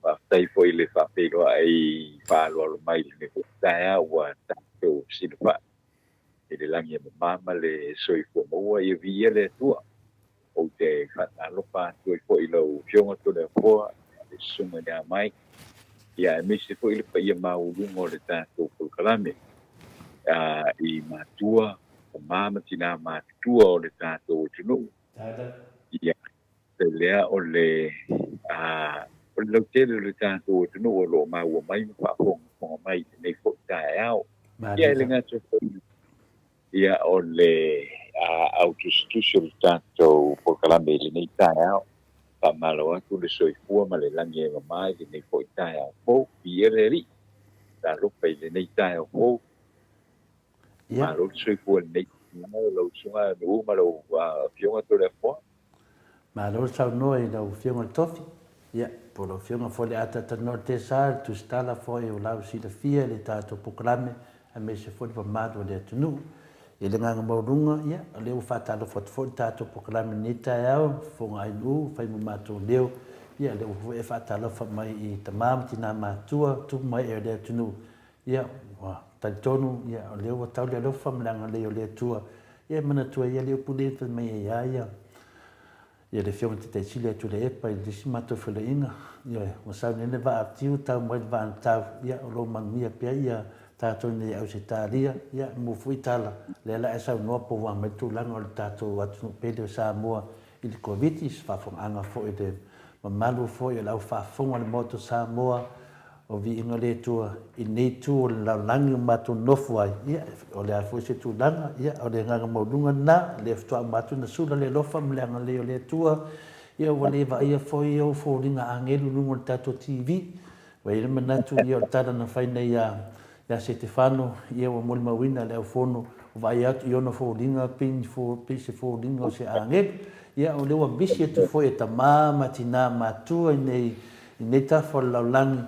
Faafetai foi i le faafeiloai faaaloalo mai i lenei foi taeao ua tatou silafai i le lagi e mama ma le soifua maua. Ia viia le Atua. Ou te faatalofa atu ai foi i lau Afioga Toleafoa, le Susuga i le Amai, ia aemaise foi le paia maualuga o le tatou polokalame i matua, tama ma tina matutua o le tatou atunuu. Ia lea o le o le lautele o le tatou atunuu o lo o maua mai ma faafogafoga mai i lenei foi taeao. Ia e le gata foi ia o le au tusitusi o le tatou polokalame i lenei taeao. Faamalo atu le soifua ma le lagi e mama i lenei foi taeao fou. Viia le Alii. Talofa i lenei taeao fou. Malo le soifua i lenei taeao lau susuga Nuu ma lau Afioga Toleafoa. Malo le saunoa i lau Afioga i le Tofi, ia, po o lau Afioga foi le Ataatanoa le Tesa, le Tusitala foi o lau silafia i le tatou polokalame aemaise foi le mamalu o le atunuu. I le agaga maualuga, ia, o lea ua faatalofa atu foi le tatou polokalame i lenei taeao, Fofoga Ainuu, fai ma matou leo, ia, o lea ua foi e faatalofa mai i tama ma tina matutua, tupu ma ee o le atunuu, Ia, ua talitonu, ia, o lea ua tau le alofa ma le agalelei o le Atua, ia e manatua ai le upu lea e fai mai ai ia ia, ia le Afioga i le Taitai Sili ia Tuilaepa i le isi matou feiloaiga, ioe, ua sau nei le vaa tiu, tau mai le vaa na tau, ia, o lo o manuia pea ia tatou i nei Ausetalia, ia, mo foi tala, lea la e saunoa po ua aumai le tulaga o le tatou atunuu pele o Samoa i le Koviti, se faafofogaaga foi i le mamalu foi o le au faafofoga o le Maota o Samoa, O viiga le Atua i lenei itu o le lalolagi ua matou nofo ai, ia, o le a foi se tulaga, ia, o le agaga maualuga lena, lea faatoa uma atu ona sula le alofa ma le agalelei o le Atua, ia, ua le vaaia foi ou foliga agelu i luga o le tatou TV. Ua i ai le manatu, ia, o le tala na fai nei ia, ia Setefano, ia, ua molimauina e le aufono, ua vaai atu i ona foliga pei ni fo, pei se foliga o se agelu. Ia, o lea ua misi atu foi e tama ma tina matua i nei I nei tafa o le lalolagi,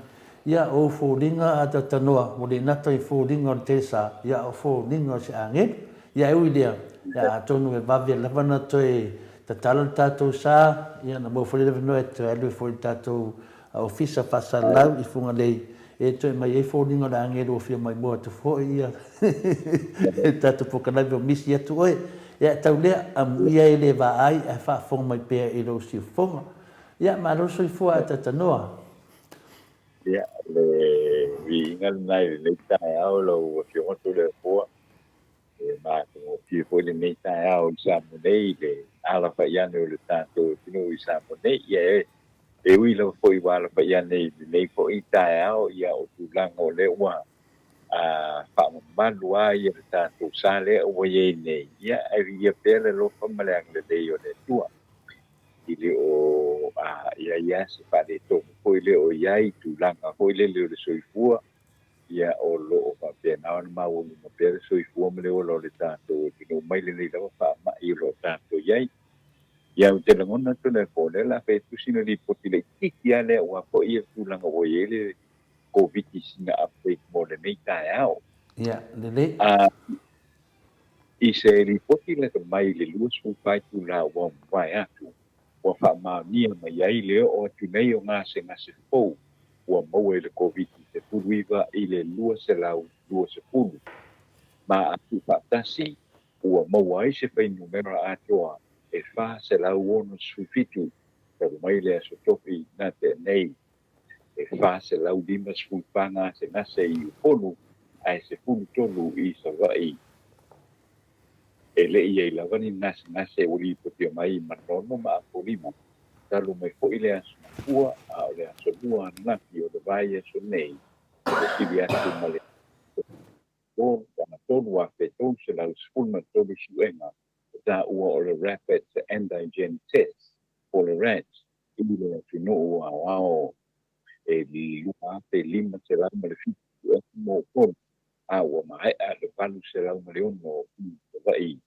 ia, o ou foliga a tatanoa, ua le nata i foliga o le telesa, ia, o foliga o se agelu. Ia, e ui i lea, ia, atonu e vave lava ona toe tatala le tatou sa, ia, ona maua foi lea o le avanoa e toe alu ai foi i le tatou Ofisa Faasalalau i Fugalei, e toe aumai ai foliga o le agelu ua fia maimoa atu foi, ia, i le tatou polokalame o misi atu oe. Ia, tau lea, amuia e le vaai ae faafofoga mai pea i lou siufofoga. Ia, malo le soifua ae tatanoa. Ia, le viiga lena i lenei taeao lau Afioga Tuilaepa. E matagofie foi lenei taeao i Samoa nei i le alafai ane o le tatou atunuu i Samoa nei. Ia e e ui lava foi ua alafai ane i lenei foi taeao, ia o tulaga o lea ua faamamalu lava ia le tatou sa lea ua i ai nei, ia ae viia pea le alofa ma le agalelei o le Atua. I le o i ai lava se faaletonu foi lea o i ai tulaga foi lele o le soifua, ia o lo o faapena ona maualuga pea le soifua ma le ola o le tatou atunuu mai lenei lava faamai o lo o tatou i ai. Ia ou te lagona atu le po lea o le a fai atu sina lipoti laitiiti lava lea aua foi le tulaga ua i ai le Koviti sina update mo lenei taeao. Ia, lelei. I se lipoti lata mai i le 24 itula ua mavae atu, ua faamaonia mai ai le oo atu nei o gasegase fou ua maua i le Koviti-19 i le 220, ma a tuufaatasi ua maua ai se fuainumera atoa e 467 talu mai le Aso Tofi na tea nei. E 454 gasegase i Upolu ae 13 i Savaii. E le i i ai lava ni gasegase ua lipotia mai i Manono ma Apolima talu mai foi le Aso Gafua a o le Aso Lua ananafi o le vaiaso nei ua sili atu ma le 3,313 suega e taua o le Rapid Antigen Test po o le RAT i le atunuu aoao e 2,507 suega mo Upolu a ua maea le 806 i Savaii.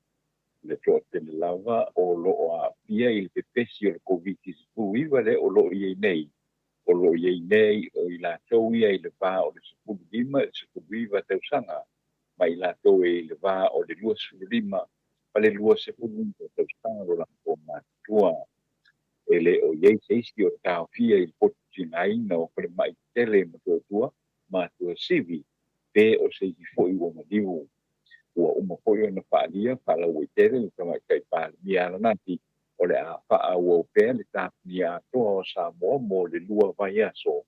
Le toatele lava o lo o aafia i le pepesi o le Koviti-19 lea o lo o i ai nei, o lo o i ai nei o i latou ia i le va o le 15 i le 19 tausaga ma i latou e i le va o le 25 ma le 29 tausaga lo latou matutua. E le o i ai se isi o taofia i le potu tigaina o falemai tetele i Motootua ma Tuasivi pe o se isi foi ua maliu. Ua uma foi ona faaalia faalauaitele le Tamaitai Palemia ananafi o le a faaauau pea le tapunia atoa o Samoa mo le lua vaiaso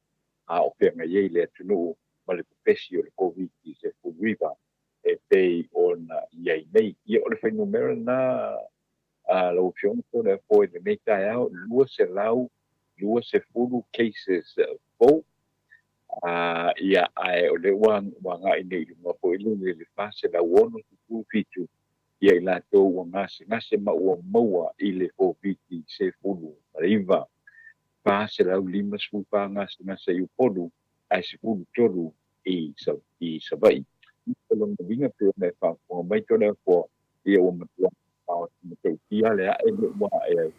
a o feagai ai le atunuu ma le pepesi o le Koviti-19 e pei ona i ai nei. Ia o le fuainumera lena a lau Afioga Toleafoa i lenei taeao, 220 cases fou. Ia, ae o lea ua agai nei i luga foi lele i le 467 ia i latou ua gasegase ma ua maua i le Koviti-19. 454 gasegase i Upolu ae 13 i Savaii. O lona uiga pei ona e faafofoga mai Toleafoa, ia ua matua matautia le ae lea ua ae ai,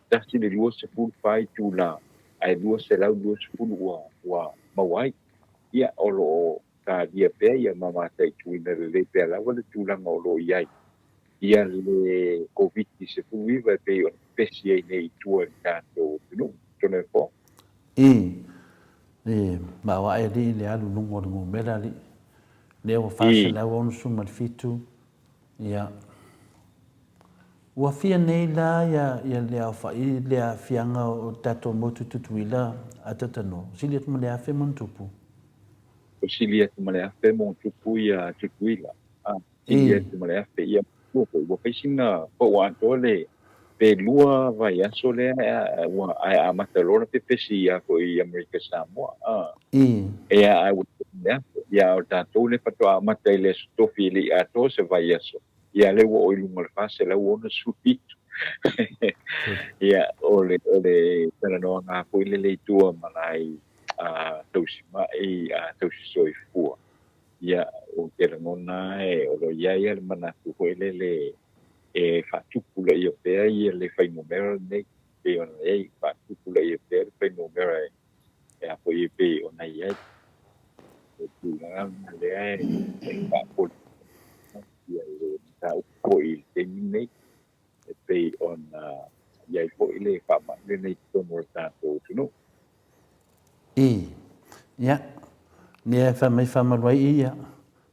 tasi le 24 itula ae 220 ua maua ai. Ia, o lo o talia pea ia ma mataituina lelei pea lava le tulaga o lo o i ai ia le Koviti-19 e pei ona pepesi ai nei i tua i le tatou atunuu. Toleafoa. I, e maoae alii le alu luga o le gomela alii. Lea ua 467, ia. Ua fia nei la ia, ia le aofai, le aafiaga o le tatou motu Tutuila a Tatano, sili atu ma le afe ma ona tupu. Ua sili atu ma le afe ma ona tupu ia Tutuila. A, sili atu ma le afe ia matua foi. Ua fai sina pau atoa le pe lua vaiaso lea ua ae amata loa ona pepesi ia foi i Amerika Samoa. A, ea ae ua sili le afe. Ia o tatou lea faatoa amata i le Aso Tofi e le i atoa se vaiaso. Ia lea ua oo i luga o le 467. Ia o le o le talanoaga foi lele i tua ma nai tausimai tausisoifua. Ia, ou te lagona e o lo o i ai lava le manatu foi lele e faatupulaia pea ia le fuainumera lenei, pei ona i ai, faatupulaia pea le fuainumera e a foi e pei ona i ai. O le tulaga lena lea e faapolipoliina ia le mataupu foi i le taimi lenei, e pei ona i ai foi le faamai lenei i totonu o le tatou atunuu. I. Ia, lea e fai mai faamalu ai ia,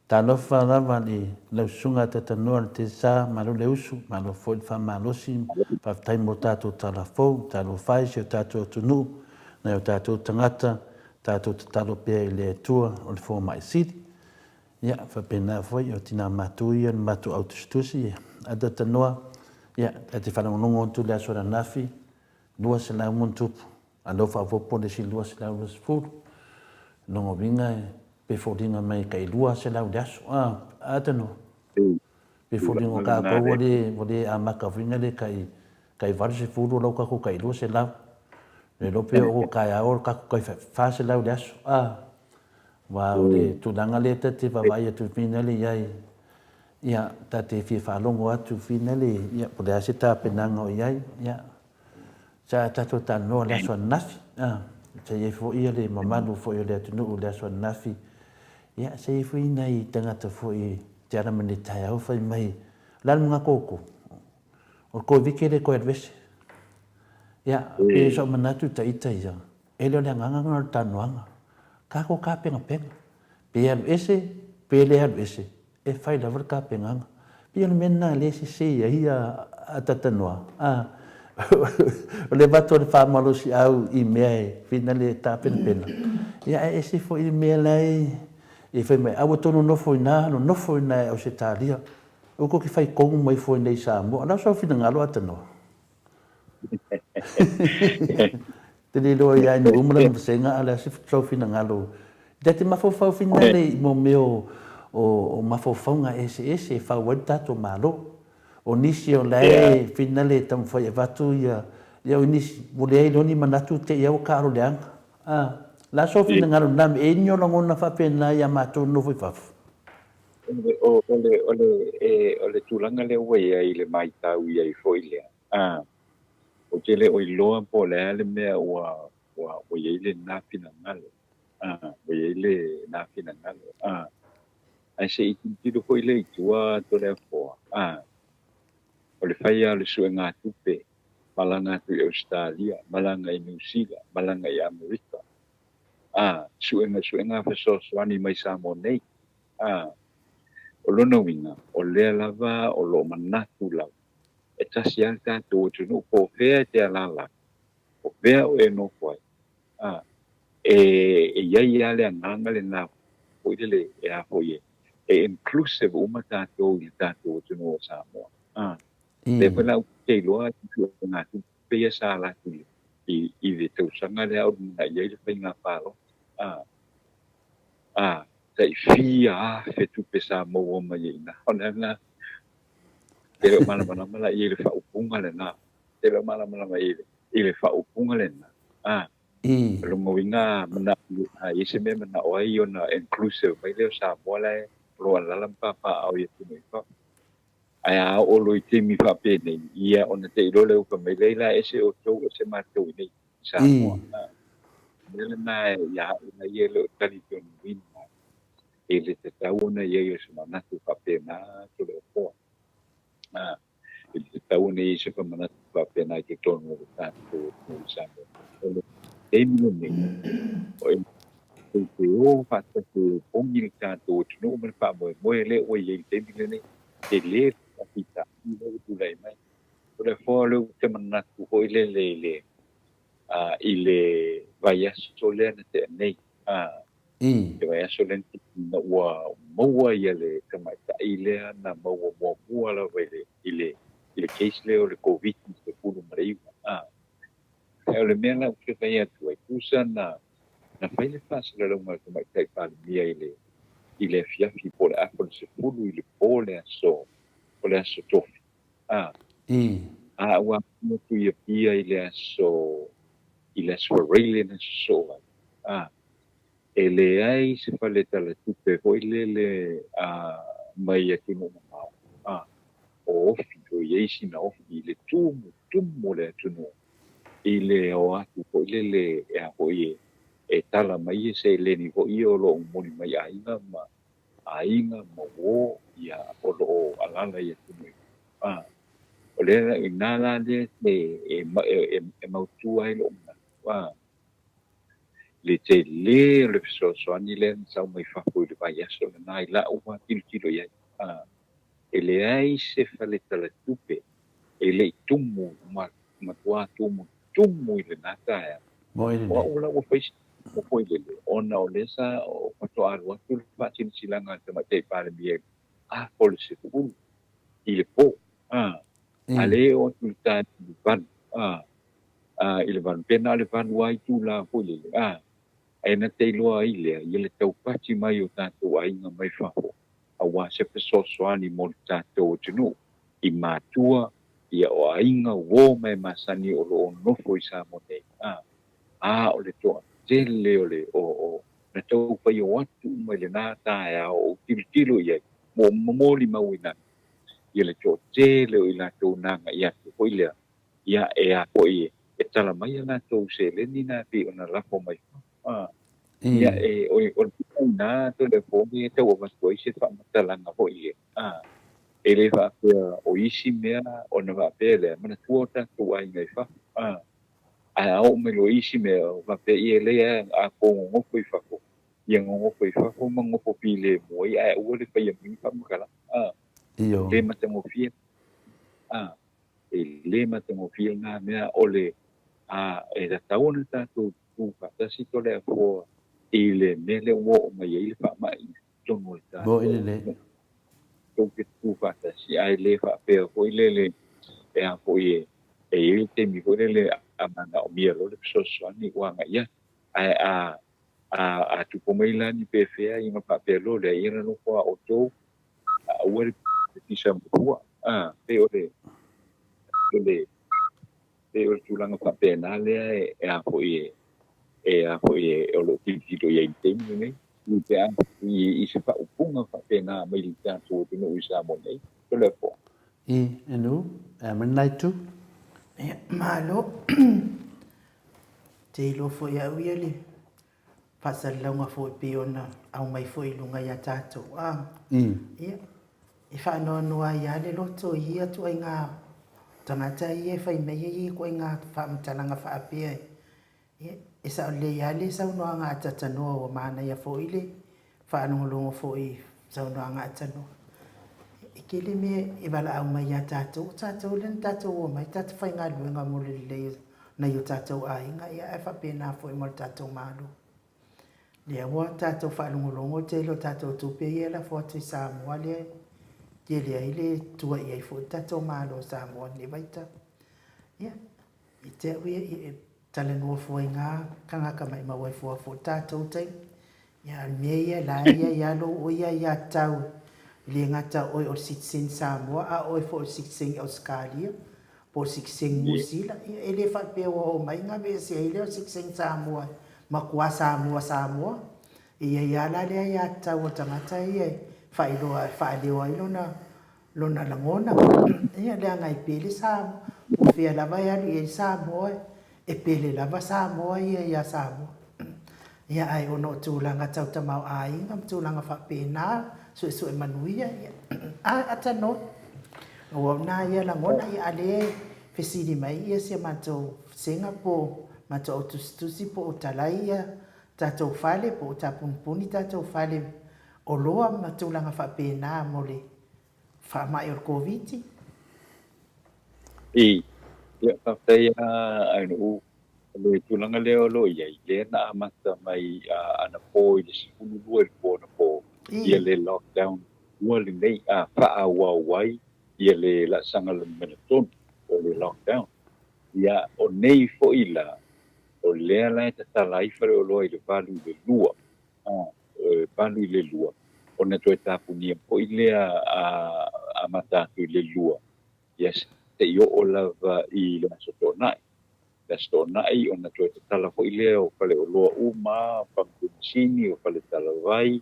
talofa lava i lau susuga Tatanoa le Tesa, malo le usu, malo foi le faamalosi, faafetai mo tatou tala fou, talofa e si o tatou atunuu, nai o tatou tagata, tatou tatalo pea i le Atua o le fomai sili. Ia, faapena foi, o tina matou ia o le matou au tusitusi, a talanoa, ia, ta te faalogologo atu i le aso ananafi, 200 ma ona tupu, a lea ua faaopoopo le isi 220. Lona uiga pe foliga mai e tai 200 i le aso. A, a talanoa. Pe foliga o tatou ua le, ua le amata foi na le tai, tai 80 o la ua tatou tai 200. Le iloa pe oo taeao o tatou tai 400 i le aso. A, Aua o le tulaga lea ta te vaavaai atu finale i ai, ia, ta te fia faalogo atu finale, ia, po o le a se tapenaga o i ai, ia, sa tatou talanoa i le aso ananafi, a, sa i ai foi le mamalu foi o le atunuu i le aso ananafi, ia, sa i ai foi nai tagata foi te ala mai nei taeao fai mai, o le a le manatu o outou? O le Koviti e le toe alu ese. Ia, pei o sou manatu ita ita ia, E le o le agaga lena o le talanoaga. Tatou tapenapena. Pe alu ese, pe le alu ese, e fai lava le tapenaga. Pei o le mea lena lea e sese ai a talanoa, a. O le avatu o le faamalosiau i mea e finale e tapenapena, ia ae ese foi le mea la e fai mai, a ua outou nonofo i ina, nonofo i ina e Ausetalia, aua tou te fai tonu mai fua i inei i Samoa. O le a sou finagalo Atanua? Te le iloa ia ina uma lana vasega a o le a se sou finagalo. Ta te mafaufau finale i mo mea o mafaufauga eseese e fau ai le tatou Malo. O nisi o la e finale e taumafai e avatu ia, ia o nisi ua leai loa ni manatu te i a ua taalo leaga. A, o le a sou finagalo i lena mea? E i ai ni o lagona faapena ia matou nofo i fafo? O, o, le, o, le, e, o le tulaga lea ua i ai i le matau i ai foi lea, a, ou te le o iloa po o le a le mea ua, ua, ua i ai lena finagalo, a, ua i ai lena finagalo, a, ae se i tilotilo foi lea i tua Toleafoa, a, o le fai lava o le suegatupe, malaga atu i Ausetalia, malaga i Niu Sila, malaga i Amerika, a, suega, suega fesoasoani mai Samoa nei, A, o lona uiga, o lea lava o lo o manatu lava, e tasi lava le tatou atunuu, po o fea e te alaala ai, po o fea oe e nofo ai, a, e, e i ai lava le agaga lena foi lele e a foi e, e inclusive uma tatou i le tatou atunuu o Samoa. A, lea foi la ou te iloa i suegatupe ia sa alu atu i, i le tausaga lea o lumanai ai le faiga palota. A, A, tai fia afe tupe sa maua mai ai ina. O le lena, e le o malamalama la i le faaupuga lena. E le o malamalama i le, i le faaupuga lena. A, o lona uiga manao, a i ai se mea e manao ai ona inclusive mai lea o Samoa la e o lo o alaala ma papaaao i atunuu i fafo. Ae a oo loa i taimi faapenei, ia ona te i loa lea ua fai mai, leai la ese outou ese matou i nei. Samoa. O le mea lena ia au na ia e le o talitonuina i le tatau ona i ai o se manatu faapena Toleafoa. I le tatau ona i ai se manatu faapena i totonu o le tatou atunuu i Samoa. O le taimi lenei, o e tou te o faatasi e opogi le tatou atunuu ma le faamoemoe lea ua i ai i le taimi lenei. Tele le faafitauli lea ua tulai mai. O le foa lea ou te manatu foi lele i le, i le vaiaso lea na tea nei, le vaiaso lea na tea nei, ina ua maua ia le tamaitai lea na maua muamua lava i le, i le, i le case lea o le Koviti-19. O le mea la ou te fai atu ai, tusa na, na fai le faasalalauga a le Tamaitai Palemia i le, i le afiafi po o le afa o le 10 i le po o le aso, o le aso Tofi. A. A ua alu atu i Apia i le aso, i le aso Faraile na sosoo ai. A. E leai se fale talatupe foi lele a mai atunuu mamao. A. O ofi, o i ai sina ofi i le tumutumu o le atunuu i le o atu foi lele e a foi e, e tala mai e seleni foi ia o lo o momoli mai aiga ma aiga ma uō ia o lo o alaala i atunuu i fafo. A, o lea, i ina la lea e, e, e, e mautu ai loʻu manatu, a, le tele o le fesoasoani lea na sau mai fafo i le vaiaso lena i la'u lava tilotilo i ai. A, e leai se fale talatupe e le i tumu, ma, matuā tumu, tumu i lena taeao. Moe O lelei. a'u la ua fai foi lele ona o lea sa faatoa alu atu le faasilasilaga a le Tamaitai Palemia a po o le 10 i le po, a lea e oo atu i le taeao i le 8, i le 8 pe na o le 8 lava itula foi lele, ae na te iloa ai lea ia le taupati mai o tatou aiga mai fafo aua se fesoasoani mo le tatou atunuu i matua ia o aiga uo ma e masani o lo o nonofo i Samoa nei, a o le toatele o le o na taufai o atu uma i lena taeao o ou tilotilo i ai mo molimauina ia le toatele o i latou na agai atu foi lea ia e a foi e tala mai a latou seleni na pei ona lafo mai ia e o le na telefoni e tau avatu ai se faamatalaga foi ia e le faapea o isi mea ona faapea lea manatua o tatou aiga i fafo ae a oo mai loa isi mea o faapea ia lea a gogofo i fafo ia gogofo i fafo ma gogofo filemu ai ae aua le faia mai faamatalaga le matagofie e le matagofie lena mea o le e tatau ona tatou tu faatasi Toleafoa i le mea lea ua oo mai ai le faamai i totonu o le tatou tou te tu faatasi ae le faapea foi lele e a foi e i ai le taimi foi lele a manaomia loa le fesoasoani ua agai atu ae a tupu mai la ni pefea ia ona faapea loa lea ia na nofo a outou aua le pisa matua pei o le pei o le tulaga faapena lea e a foi e a foi e o lo o tilotilo i ai i le taimi lenei i pe a i se faaupuga faapena mai le tatou atunuu i Samoa nei Toleafoa. I enu e mai tu. Ia, malo. Te iloa foi au ia le faasalalauga foi pei ona aumai foi i luga ia tatou. Ia, e faanoanoa ai lava le loto i ia ituaiga tagata ia e fai mai ai ia ituaiga faamatalaga faapea. Ia, e sao lelei lava le saunoaga a Tatanoa ua manaia foi le faalogologo foi i saunoaga a Tanoa. E tele mea e valaau mai ia tatou, o tatou lea na tatou omai tatou faigaluega mo le lelei o nai o tatou aiga, ia ae faapena foi mo le tatou Malo. Lea ua tatou faalogologo tele o tatou tupe ia e lafo atu i Samoa lea e tele ai le tuuai ai foi le tatou Malo o Samoa i lenei vaitau. Ia, i te au ia e talanoa fua i ngā kangaka maʻimau ai fua fo tatou taimi. Ia, a le mea ia la ia ia lou oe ia ia tau e le gata o oe o le citizen Samoa a o oe foi o le citizen Ausekalia po o le citizen Niu Sila. Ia, e le faapea ua oo mai gaveese ai lea o le citizen Samoa e matua Samoa Samoa. E i ai lava la lea aiatatau a le tagata ia e faailoa e faaleo ai lona lona lagona. Ia, leaga e pele Samoa. Po o fea lava e alu i ai Samoa, e pele lava Samoa ia iā Samoa. Ia, ae ona o tulaga tau tamaoaiga ma tulaga faapena, suesue manuia, ia, a atanoa. Ua o na ia lagona, ia, a lea e fesili mai ia si a matou vasega po o matou au tusitusi po o talai ia tatou fale po o tapunipuni tatou fale oloa ma tulaga faapena mo le faamai o le Koviti. I, ia, faafetai lava Ainuu, o le tulaga lea o lo o i ai, lea na amata mai anapo i le 12 i le po anapo, ia le lockdown ua lenei a faaauau ai ia le laasaga numera 3 o le lockdown. Ia, o nei foi la, o lea la e tatala ai faleoloa i le 8 i le 2, 8 i le 2, ona toe tapunia foi lea amata atu i le 2, ia seia oo lava i le Aso Toonai. Le Aso Toonai ona toe tatala foi lea o faleoloa uma, pamu penisini, o fale talavai,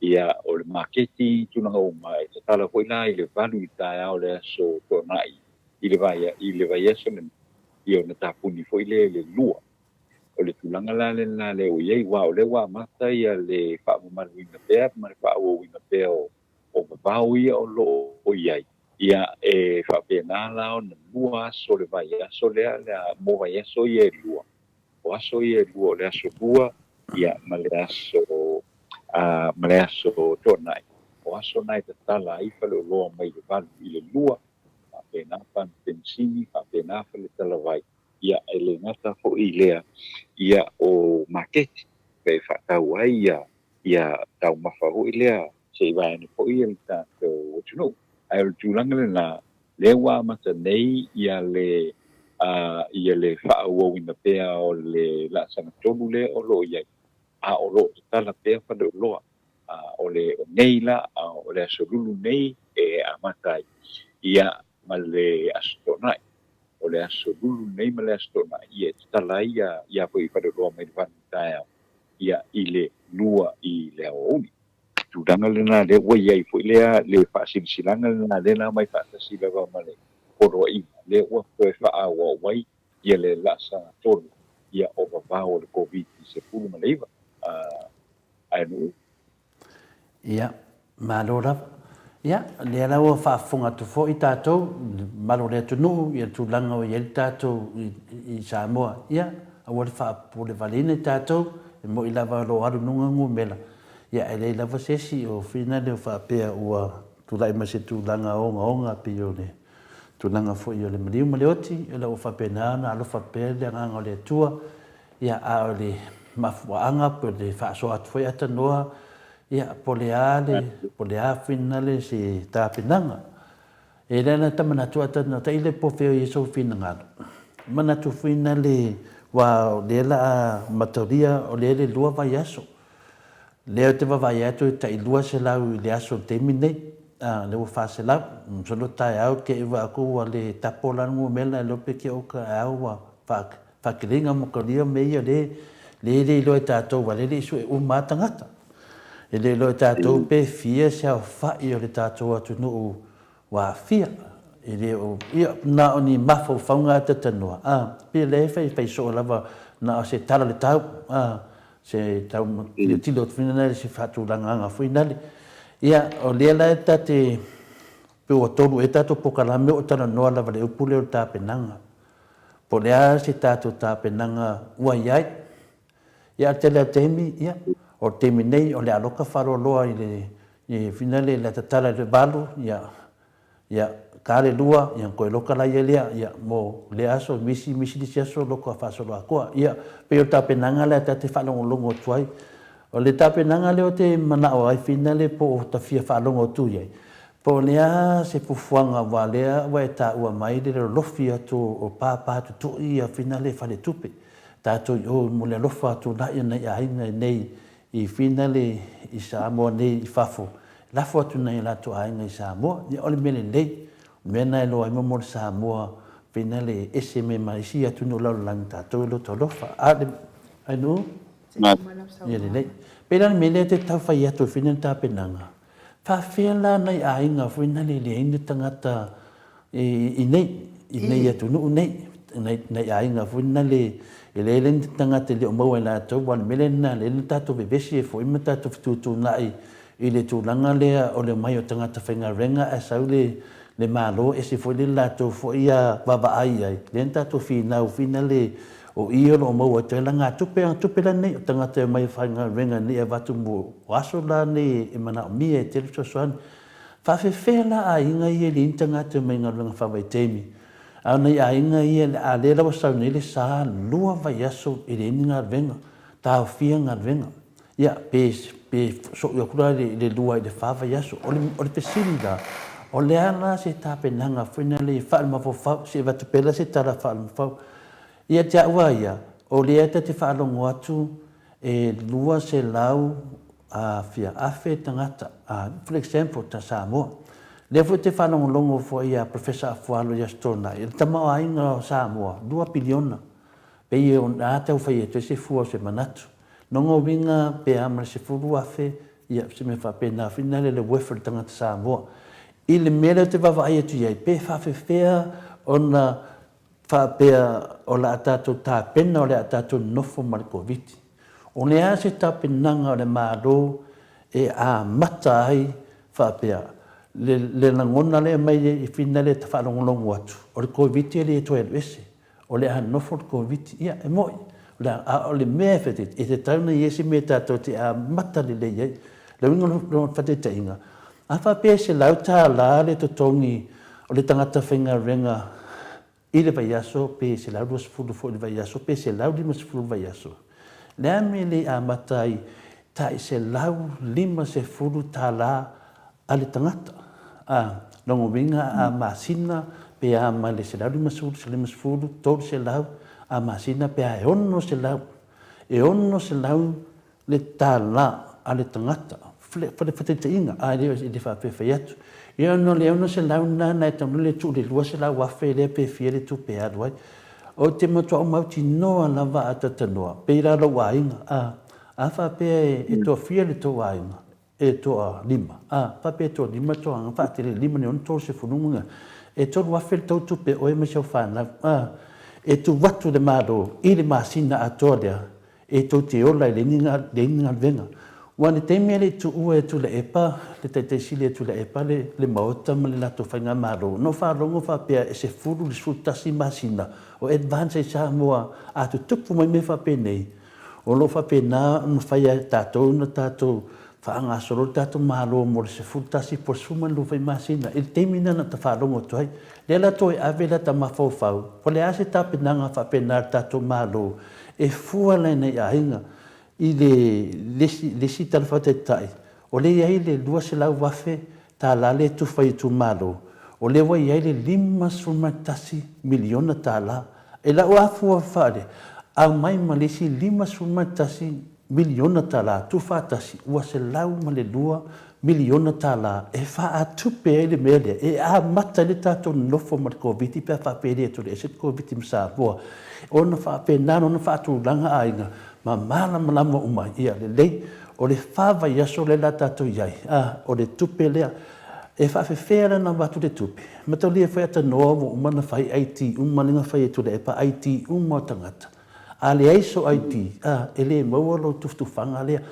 ia o le maketi, tulaga uma, e tatala foi la i le 8 i le taeao o le Aso Toonai i le vaiaso lenei, ia ona tapuni foi lea i le 2. O le tulaga la lena lea ua i ai, aua o lea ua amata ia le faamamaluina pea ma le faaauauina pea o vavao ia o lo o i ai. Ia e faapena la ona 2 aso le vaiaso lea, mo vaiaso ia e 2. O aso ia e 2 o le aso 2 ia ma le aso ma le aso Toonai. O aso na e tatala ai faleoloa mai le 8 i le 2, faapena pamu penisini, faapena fale talavai. Ia, e le gata foi i lea, ia, o maketi e faatau ai ia, ia taumafa foi lea se i vaeane foi le tatou atunuu. Ae o le tulaga lena, lea ua amata nei ia le, ia le faaauauina pea o le laasaga tonu lea o lo o i ai, a o lo o tatala pea faleoloa. O le, o nei la, o le Aso Lulu nei e amata ai, ia, ma le Aso Toonai. O le Aso Lulu nei ma le Aso Toonai, ia, e tatala ai ia, ia foi faleoloa mai le 8 i le taeao, ia, i le 2 i le aoauli. Tulaga lena lea ua i ai foi lea le faasilasilaga lena lea na aumai faatasi lava ma le poloaiga lea ua toe faaauau ai ia le laasaga tonu ia o vavao o le Koviti-19 a nuu. Ia, malo lava. Ia, lea la ua faafofoga atu foi tatou, le mamalu o le atunuu, ia le tulaga o i ai le tatou i Samoa. Ia, aua le faapulevaleina i tatou, e moni lava o lo o alu i luga numera, ia ae leai lava se isi o finale o faapea ua tulai mai se tulaga ogaoga pei o le tulaga foi o le maliu ma le oti, o lo o faapena ona alofa pea le agaga o le Atua. Ia, a o le mafuaaga po o le faasoa atu foi atanoa, ia, po o le a le, po o le a finale se tapenaga. E le ana ta manatu atanoa, tailo po o fea o i ai sou finagalo. Manatu finale, aua o lea la a mataulia o lea le lua vaiaso. Lea ou te vaavaai atu e tai 200 i le aso i le taimi lenei, a, lea ua 400. Masalo taeao te i vaai atu ua le tapo la le numera e iloa pe te oka ae ua faakeleiga mokalia mea ia le le le iloa e tatou aua lea e le i sue uma lava tagata. E le iloa e tatou pe fia se aofai o le tatou atunuu ua aafia. E le o, ia, na o ni mafaufauga lava tatanoa, a, pei o lea e fai, fai soo lava na o se tala o le tau, a, se tau tilotilo atu foi lea se faatulagaga foi lale. Ia, o lea la e ta te, pe ua tolu ea tatou polokalame o talanoa lava i le upu lea o le tapenaga. Po o le a se tatou tapenaga ua i ai. Ia, a o le tele lava o taimi, ia, o le taimi nei o le a loka faaaloaloa i le, i finale le a tatala i le 8, ia, ia, ta le 2, ia ona toe loka laia lea, ia, mo lea aso, misi, misi le isi aso loka faasoloatoa. Ia, pei o le tapenaga lea ta te faalogologo atu ai. O le tapenaga lea ou te manao ai finale po o ta fia faalogo atu i ai, Po o le a se fuafuaga aua lea ua e taua mai le lolofi atu o pāpā tutui ia finale faletupe tatou i o mo le alofa atu la ia nai aiga i nei i finale i Samoa nei i fafo lafo atu nai latou aiga i Samoa ia o le mea lelei o le mea na e loa ai mo le Samoa finale ese me ma isi atunuu lalolagi tatou e loto alofa a le ai nuu ia lelei pei la le mea lea te tau fai atu finale tapenaga Faafefea la nai aiga foi na le leai ni tagata i nei, i nei atunuu nei, nai aiga foi na le, e leai ni tagata e le o maua e latou, aua o le mea lea lena lea na tatou vevesi ai foi ma tatou fetuutuunai i le tulaga lea o le omai o tagata faigaluega ae sau le le Malo ese foi le latou foi vaavaai i ai, lea na tatou finau finale o i o lo o maua atu ai lagatupe, a tupe la nei o tagata e omai e faigaluega nei e avatu mo aso la nei e manaomia e tele fesoasoani. Faafefea la aiga ia e leai ni tagata e omai i galuega faavaitaimi, a o nai aiga ia a lea la ua sau nei le sa lua vaiaso e leai ni galuega, taofia galuega. Ia, pe, pe soi atu la i le lua i le fa vaiaso. O le, o le fesili la, o le a la se tapenaga foi lea faalemafaufau, se i avatu pea la se tala faalemafaufau. Ia te au lava ia, o lea ta te faalogo atu e 200 a fia afe tagata, a, for example, ta Samoa. Lea foi te faalogologo foi ia Professor Afualo i Aso Toonai, o le tamaoaiga o Samoa, 2 piliona. Pei o a tau fai atu ai se fua o se manatu. Lona uiga pe a ma le 10,000, ia, se mea faapena foi lena le worth o le tagata Samoa. I le mea lea ou te vaavaai atu i ai, pe faafefea ona faapea o le a tatou tapena o le a tatou nonofo ma le Koviti. O le a se tapenaga o le Malo e amata ai faapea le, le lagona lea e aumai i finale e faalogologo atu, o le Koviti e le toe alu ese. O le a nofo le Koviti, ia, e moni, o le a, a o le mea e fai, e tatau ona i ai se mea tatou te amata lelei ai. O le uiga o le faataitaiga, a faapea e $100 le totogi o le tagata faigaluega i le vaiaso pe 120 foi i le vaiaso pe 150 i le vaiaso. O le a le mea e le amata ai tai $150 a le tagata? A, lona uiga a masina pe a ma le 150, 150, 300 a masina pe a e 600, e 600 le tala a le tagata, faataitaiga, a e le faapea e fai atu. Ia ona o le 600 lena na e taunuu le tuu i le 200,000 lea pe fia le tupe e alu ai. Ou te matuai mautinoa lava a talanoa, pei la lou aiga, a, a faapea e toafia le tou aiga, e toalima, a faapea e toalima le tou aiga, faatele lima i le ono 30 ma e 3,000 le tou tupe oe ma si au fanau, a, e tuu atu le Malo i le masina atoa lea, e tou te ola e leai ni galuega. Aua i le taimi e le i tuua e Tuilaepa, le Taitai Sili e Tuilaepa le Maota ma le latou Faigamalo, na ou faalogo faapea e 10 i le 11 masina o advance ai Samoa a tutupu mai mea faapenei, o lo o faapena ona fai e tatou ona tatou faagasolo le tatou Malo mo le 11 po o le 12 foi masina i le taimi lena na ta faalogo atu ai. Lea la toe ave lata mafaufau, o le a se tapenaga faapena a le tatou Malo e fua la i nai aiga i le isi tala faataitai, o lea e i ai le $200,000 lea e tufa i itumalo, o lea ua i ai le $51 miliona. I lau lava fua faale, aumai ma le isi $51 miliona tuufaatasi, ua $102 miliona e faatupe ai le mea lea, e amata ai le tatou nonofo ma le Koviti pe a faapea e le toleese le Koviti ma Samoa, ona faapena ona faatulaga aiga ma malamalama uma ai. Ia lelei, o le fa vaiaso lea o le a tatou i ai, a, o le tupe lea. E faafefea la ona avatu le tupe? Mataulia foi atanoa ua uma ona fai ID uma lea na fai e Tuilaepa, ID uma o tagata. A leai sou ID, a, e le maua lou tufatufaga lea.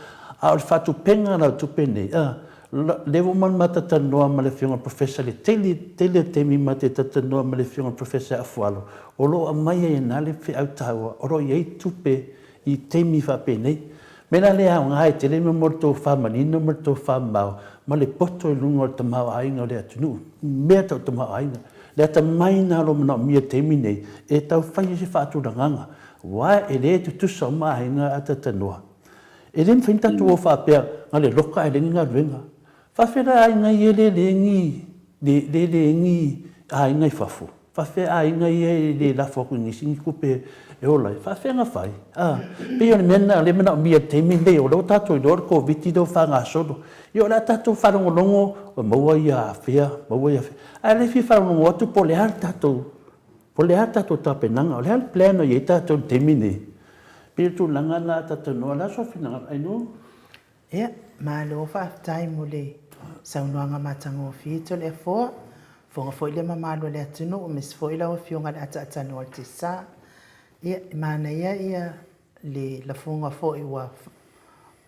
A o le faatupega la o tupe nei, a, lea ua uma ona ma talatalanoa ma le Afioga i le Professor i le tele, tele o taimi ma te talatalanoa ma le Afioga i le Professor Afualo, o lo o aumai ai i ina le feau taua, o lo o i ai tupe i taimi faapenei. Mea la lea e aoga ai tele mo le tofa manino ma le tofa mamao ma le poto i luga o le tamaoaiga o le atunuu, mea tau tamaoaiga. Le atamai lena o lo o manaomia i le taimi nei e tau fai ai se faatulagaga, aua e le tutusa uma aiga a talatalanoa. E le mafai ona tatou o faapea na o le loka ae leai ni galuega. Faafefea aiga ia e le ni le le ni aiga i fafo? Faafefea aiga ia e le lafo atu i nisi ni tupe e ola ai? Faafefea ona fai? A, pei o le mea lena o lea e manaomia i le taimi lenei, o lea ua tatou iloa o le Koviti lea ua faagasolo. Ia o le a tatou faalogologo, ua maua ia afea, maua ia afea. Ae le fia faalogologo atu po o le a le tatou, po o le a le tatou tapenaga, o le a le plan o i ai tatou i le taimi lenei. Pei o le tulaga lena a tatou iloa, o le a sou finagalo? Ainuu? Ia, malo faafetai mo le saunoaga matagofie Toleafoa, fofoga foi le mamalu o le atunuu aemaise foi lau Afioga i le Ataatanoa o le Tiasa. Ia, e manaia ia le lafoga foi ua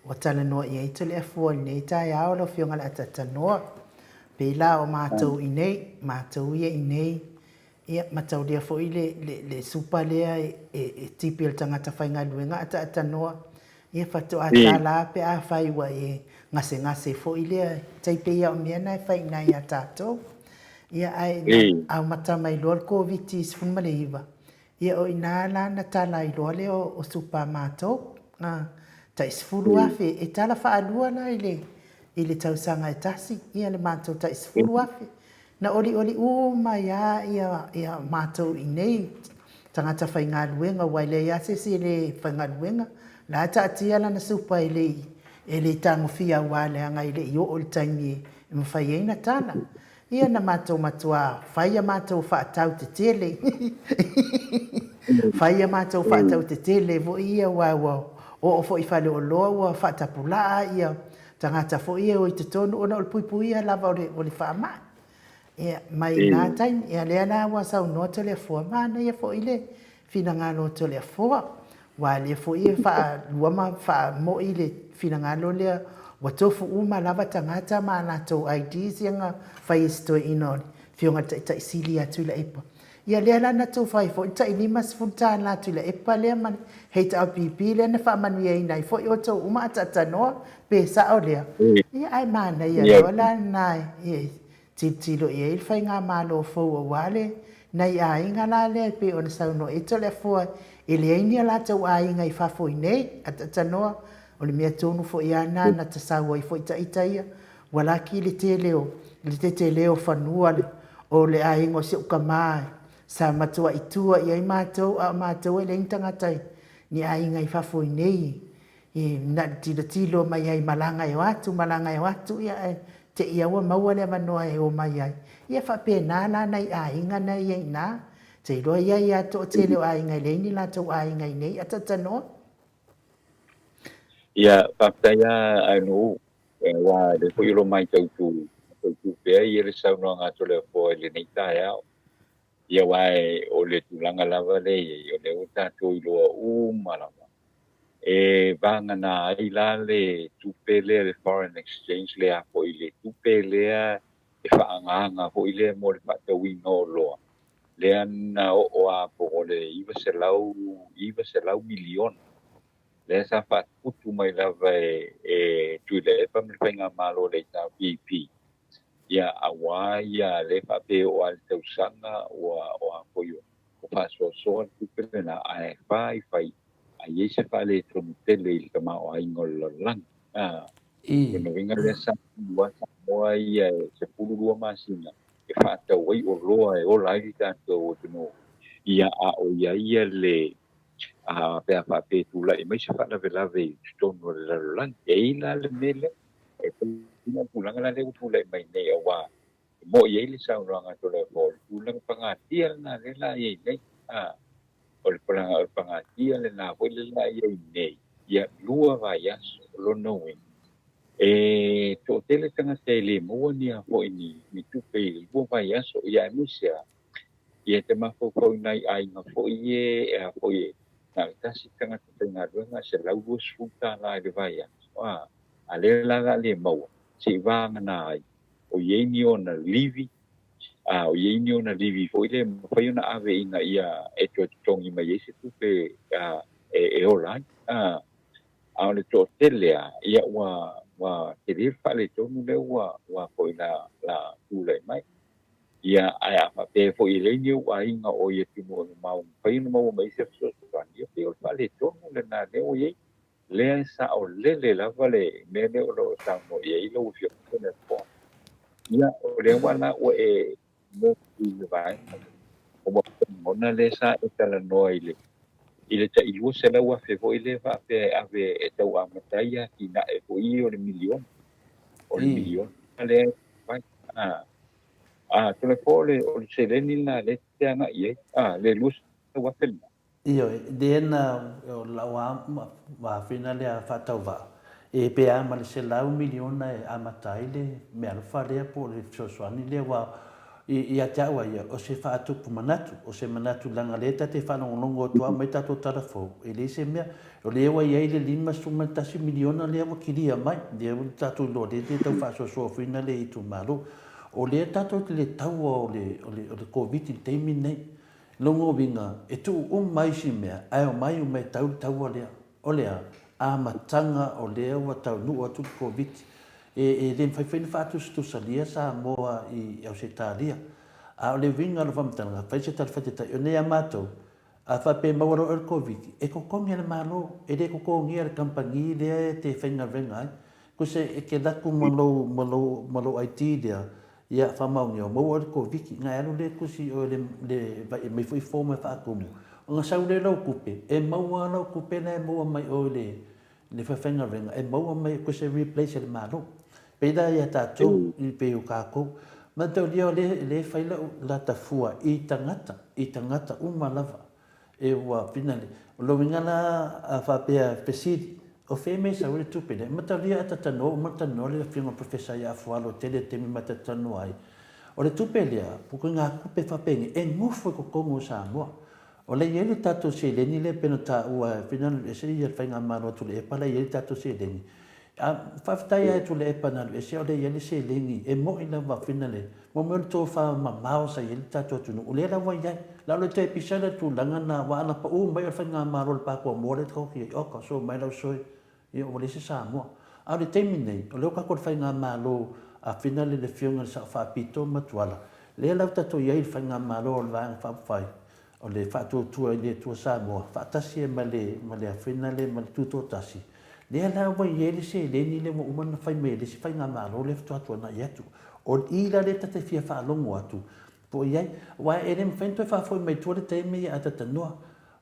ua talanoa i ai Toleafoa i lenei taeao lau Afioga i le Ataatanoa. Pei la o matou i nei, matou ia i nei, Ia, mataulia foi le, le, le supa lea e, e, e tipi e le tagata faigaluega ataatanoa. Ia, faatoa tala pe afai ua e gasegase foi lea, tai pei lava o mea na e fai i ina ia tatou. Ia, ae na aumata mai loa le Koviti-19, ia o ina la na tala ai loa lea o, o supa a matou. A, tai 10,000, e tala faalua la i le, i le tausaga e tasi, ia le matou tai 10,000. Na olioli uma ai lava ia, ia matou i inei, tagata faigaluega, aua e leai lava se isi e le faigaluega. La e taatia lana supa e le i, e le i tagofia aua leaga e le i oo i le taimi e mafai ai ona tala. Ia na matou matua fai a matou faatau tetele, fai a matou faatau tetele foi ia aua ua oo foi i faleoloa ua faatapulaa ia tagata foi ia e o i totonu ona o le puipuia lava o le, o le faamai. Ia, mai na taimi, ia lea la ua saunoa Toleafoa, manaia foi le finagalo o Toleafoa, aua lea foi e faalua ma faamoi le finagalo lea, ua tofu uma lava tagata ma a latou IDs ia na fai e si toeaina o le Afioga i le Taitai Sili ia Tuilaepa. Ia lea la na tufa ai foi le tai $50 a Tuilaepa lea ma le HRPP lea na faamanuiaina ai foi outou uma a taatanoa pe sao lea. Ia ae manaia loa la lena e tilotilo i ai le faigamalo fou aua le Nai aiga la lea e pei ona saunoa i ai Toleafoa, e leai ni a latou aiga i fafo i nei, a tatanoa, o le mea tonu foi lava lena na tasau ai foi ita ia, ua laki le tele o le tetele o fanua o le aiga o si ou tama sa matuai tua i ai matou, a o matou e leai ni tagata ni aiga i fafo i nei e na o le tilotilo mai ai i malaga e o atu, malaga e o atu, ia ae te i lava ua maua le avanoa e o mai ai. Ia faapena la nai aiga na e i ai i ina. Ou te iloa e i ai lava le toatele o aiga e leai ni latou aiga i inei, a talatalanoa. Ia, faafetai lava Ainuu, aua o lea foi o lo o matau tu pea ia le saunoaga a Toleafoa i lenei taeao. Ia aua o le tulaga lava lea e i ai, o lea ua tatou iloa uma lava, e vagana ai la le tupe lea, le foreign exchange lea foi, le tupe lea e faaagaaga foi lea mo le faatauina o oloa, lea na oo lava po o le 900 miliona, lea sa faatutu mai lava e Tuilaepa ma le faigamalo a le HRPP, ia aua ia lea faapea e oo lava i le tausaga ua o a foi o faasoasoa le tupe lena, ae fai fai a i ai se faaletonu tele i le tamaoaiga o le lalolagi. A, lona uiga lea sa ulu lava Samoa ia e 12 masina e faatau ai oloa e ola ai le tatou atunuu, ia a o i ai ia le a pe a faapea e tulai mai se faalavelave i totonu o le lalolagi. E i ai la le mea lea, e pei o le tulaga la lea ua tulai mai nei, aua e mo'i ai le saunoaga a Toleafoa, o le tulaga pagatia lena lea la i ai nei. A, o le pagatia lena foi lea la i ai nei, ia 2 vaiaso, o lona uiga, e toatele tagata e le maua ni a foi ni tupe i le 2 vaiaso, ia aemaise lava, ia te mafaufau i nai aiga foi e a foi e na o le tasi tagata faigaluega e $120 i le vaiaso, a, a lea la o le a le maua, se i vagana ai, o i ai ni ona livi, a o i ai ni ona livi foi lea e mafai ona ave ina ia e toe totogi mai ai se tupe e ola ai. A, a o le toatele lava, ia ua tele le faaletonu lea ua foi la tulai mai. Ia, ae a faapea foi e leai ni ou aiga o i atunuu e mamao e mafai ona maua mai ai se fesoasoani, ia pei o le faaletonu lena lea ua i ai. Lea e saolele lava le mea lea o lo o saunoa i ai lau Afioga i le Fofoga. Ia, o lea ua la ua e motu i le vaega lea, ua lagona lea sa e talanoa i le i le tai $200,000 foi lea faapea e ave e tau amata ai atinae foi ia o le miliona. O le miliona lea e fai. A, a, Toleafoa o le seleni lena lea e te agai i ai, a, le $200,000 lena. Ioe, lea na, o lau lava afena lea faatauvaa, e pe a ma le $100 miliona e amata ai le meaalofa lea po o le fesoasoani lea, aua ia te au a ia, o se faatupu manatu, o se manatu leaga lea ta te faalogologo atu lava mai tatou tala fou, e leai se mea, o lea ua i ai le $51 miliona lea ua kilia mai, lea ua tatou iloa lea e tau faasoasoa foi na le itumalo. O lea tatou te le taua o le Koviti i le taimi lenei. Lona uiga, e tuu uma isi mea, ae omai uma e tau le taua lea. O le a? Amataga o lea ua taunuu atu le Koviti. E, e le mafai foi ona faatusatusalia Samoa i Ausetalia. A o le uiga o le faamatalaga, fai se tala faitaitai, o nei a matou, a faapea e maua loa oe le Koviti, e totogi e le Malo, e le totogia e le kamupani lea e te faigaluega ai. Kose e te alu atu ma lou, ma lou, ma lou ID lea, Ia, faamaonia, ua maua oe le Koviti, na e alu lea e tusi oe le, le vai e aumai foi form e faatumu, ona sau lea lau tupe, e maua lava lau tupe la e maua mai oe le, le faifaigaluega, e maua mai koe se replace e le Malo. Pei la ia tatou, i pei o tatou. Mataulia o lea, lea e fai lau lata fua i tagata, i tagata uma lava. E ua finale. O lona uiga la a faapea fesili, o fea mea e sau ai le tupe lea? Matalia a ta talanoa uma ona talanoa le afioga Professor ia Afualo tele le taimi ma ta talanoa ai. O le tupe lea, po o ngā tupe faapenei, e nofo i totonu o Samoa. O la e i ai le tatou seleni lea pei ona taua e finale ese ia le faigamalo a Tuilaepa la e i ai le tatou seleni. A, faafetai lava e Tuilaepa na alu ese o lea e i ai le seleni e moni lava finale Mo mea o le tofa mamao sa i ai le tatou atunuu, o lea la ua i ai. La o le toe pisa le tulaga na, aua ana pau mai o le faigamalo a le Pakoa-mua lea tatou i ai, oka, so mai lau soe, ia ua leai se Samoa. A o le taimi nei, o lea ua tatou i le faigamalo a Fina le Afioga i le Sao Faapito ma Tuala, Lea la ua tatou i ai i le Faigamalo o le Vaega Faaupufai, o le Faatuatua i le Atua Samoa, faatasi ai ma le, ma le afena lea ma le Tutoatasi, lea la ua i ai le seleni lea ua uma ona fai mai e le isi Faigamalo lea faatoa tuanai atu. O i la lea ta te fia faalogo atu po o i ai, aua e le mafai ona toe faafoi mai tua le taimi a tatanoa.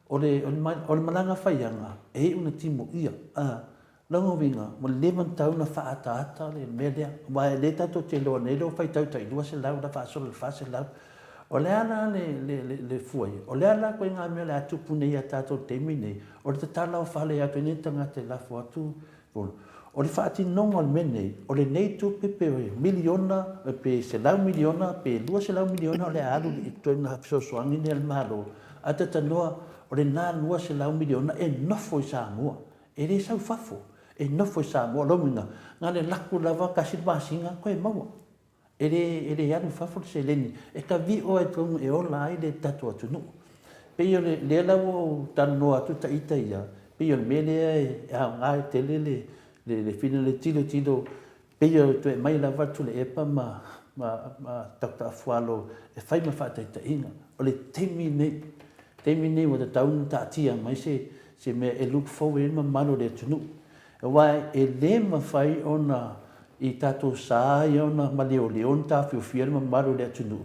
O le, o le, o le malaga faiaga, e iu ina timuia, a. Lona uiga, ua leva ona tatau ona faaataata le mea lea, aua o lea tatou te iloa nei lea ua faitau tai 200 la faasolo i le 400. O le a la le, le, le, le fua ia? O le a la ituaiga mea o le a tupu nei ia tatou i le taimi lenei? O le tatala o fale atu ai nei tagata e lafo atu polo. O le faatinoga o le mea lenei, o lenei tupe pe miliona, pe $100 miliona, pe $200 miliona o le a alu i le ituaiga fesoasoani lea a le Malo, ae talanoa, o lena $200 miliona e nofo i Samoa. E le sau i fafo, e nofo i Samoa. O lona uiga, na o le laku lava tasi le masina toe maua. E le, e le alu i fafo le seleni, e tavi'o lava i totonu e ola ai le tatou atunuu. E pei o le, lea la ua ou talanoa atu ita ia, e pei o le mea lea e aoga tele le, le, le fina le tilotilo Pei e toe aumai lava Tuilaepa ma Doctor Afualo e fai ma faataitaiga. O le taimi lenei, taimi lenei ua tatau ona taatia mai se se mea e look forward ai le mamalu o le atunuu. Aua e le mafai ona i tatou sa ia ona maleoleo ona taofiofia le mamalu o le atunuu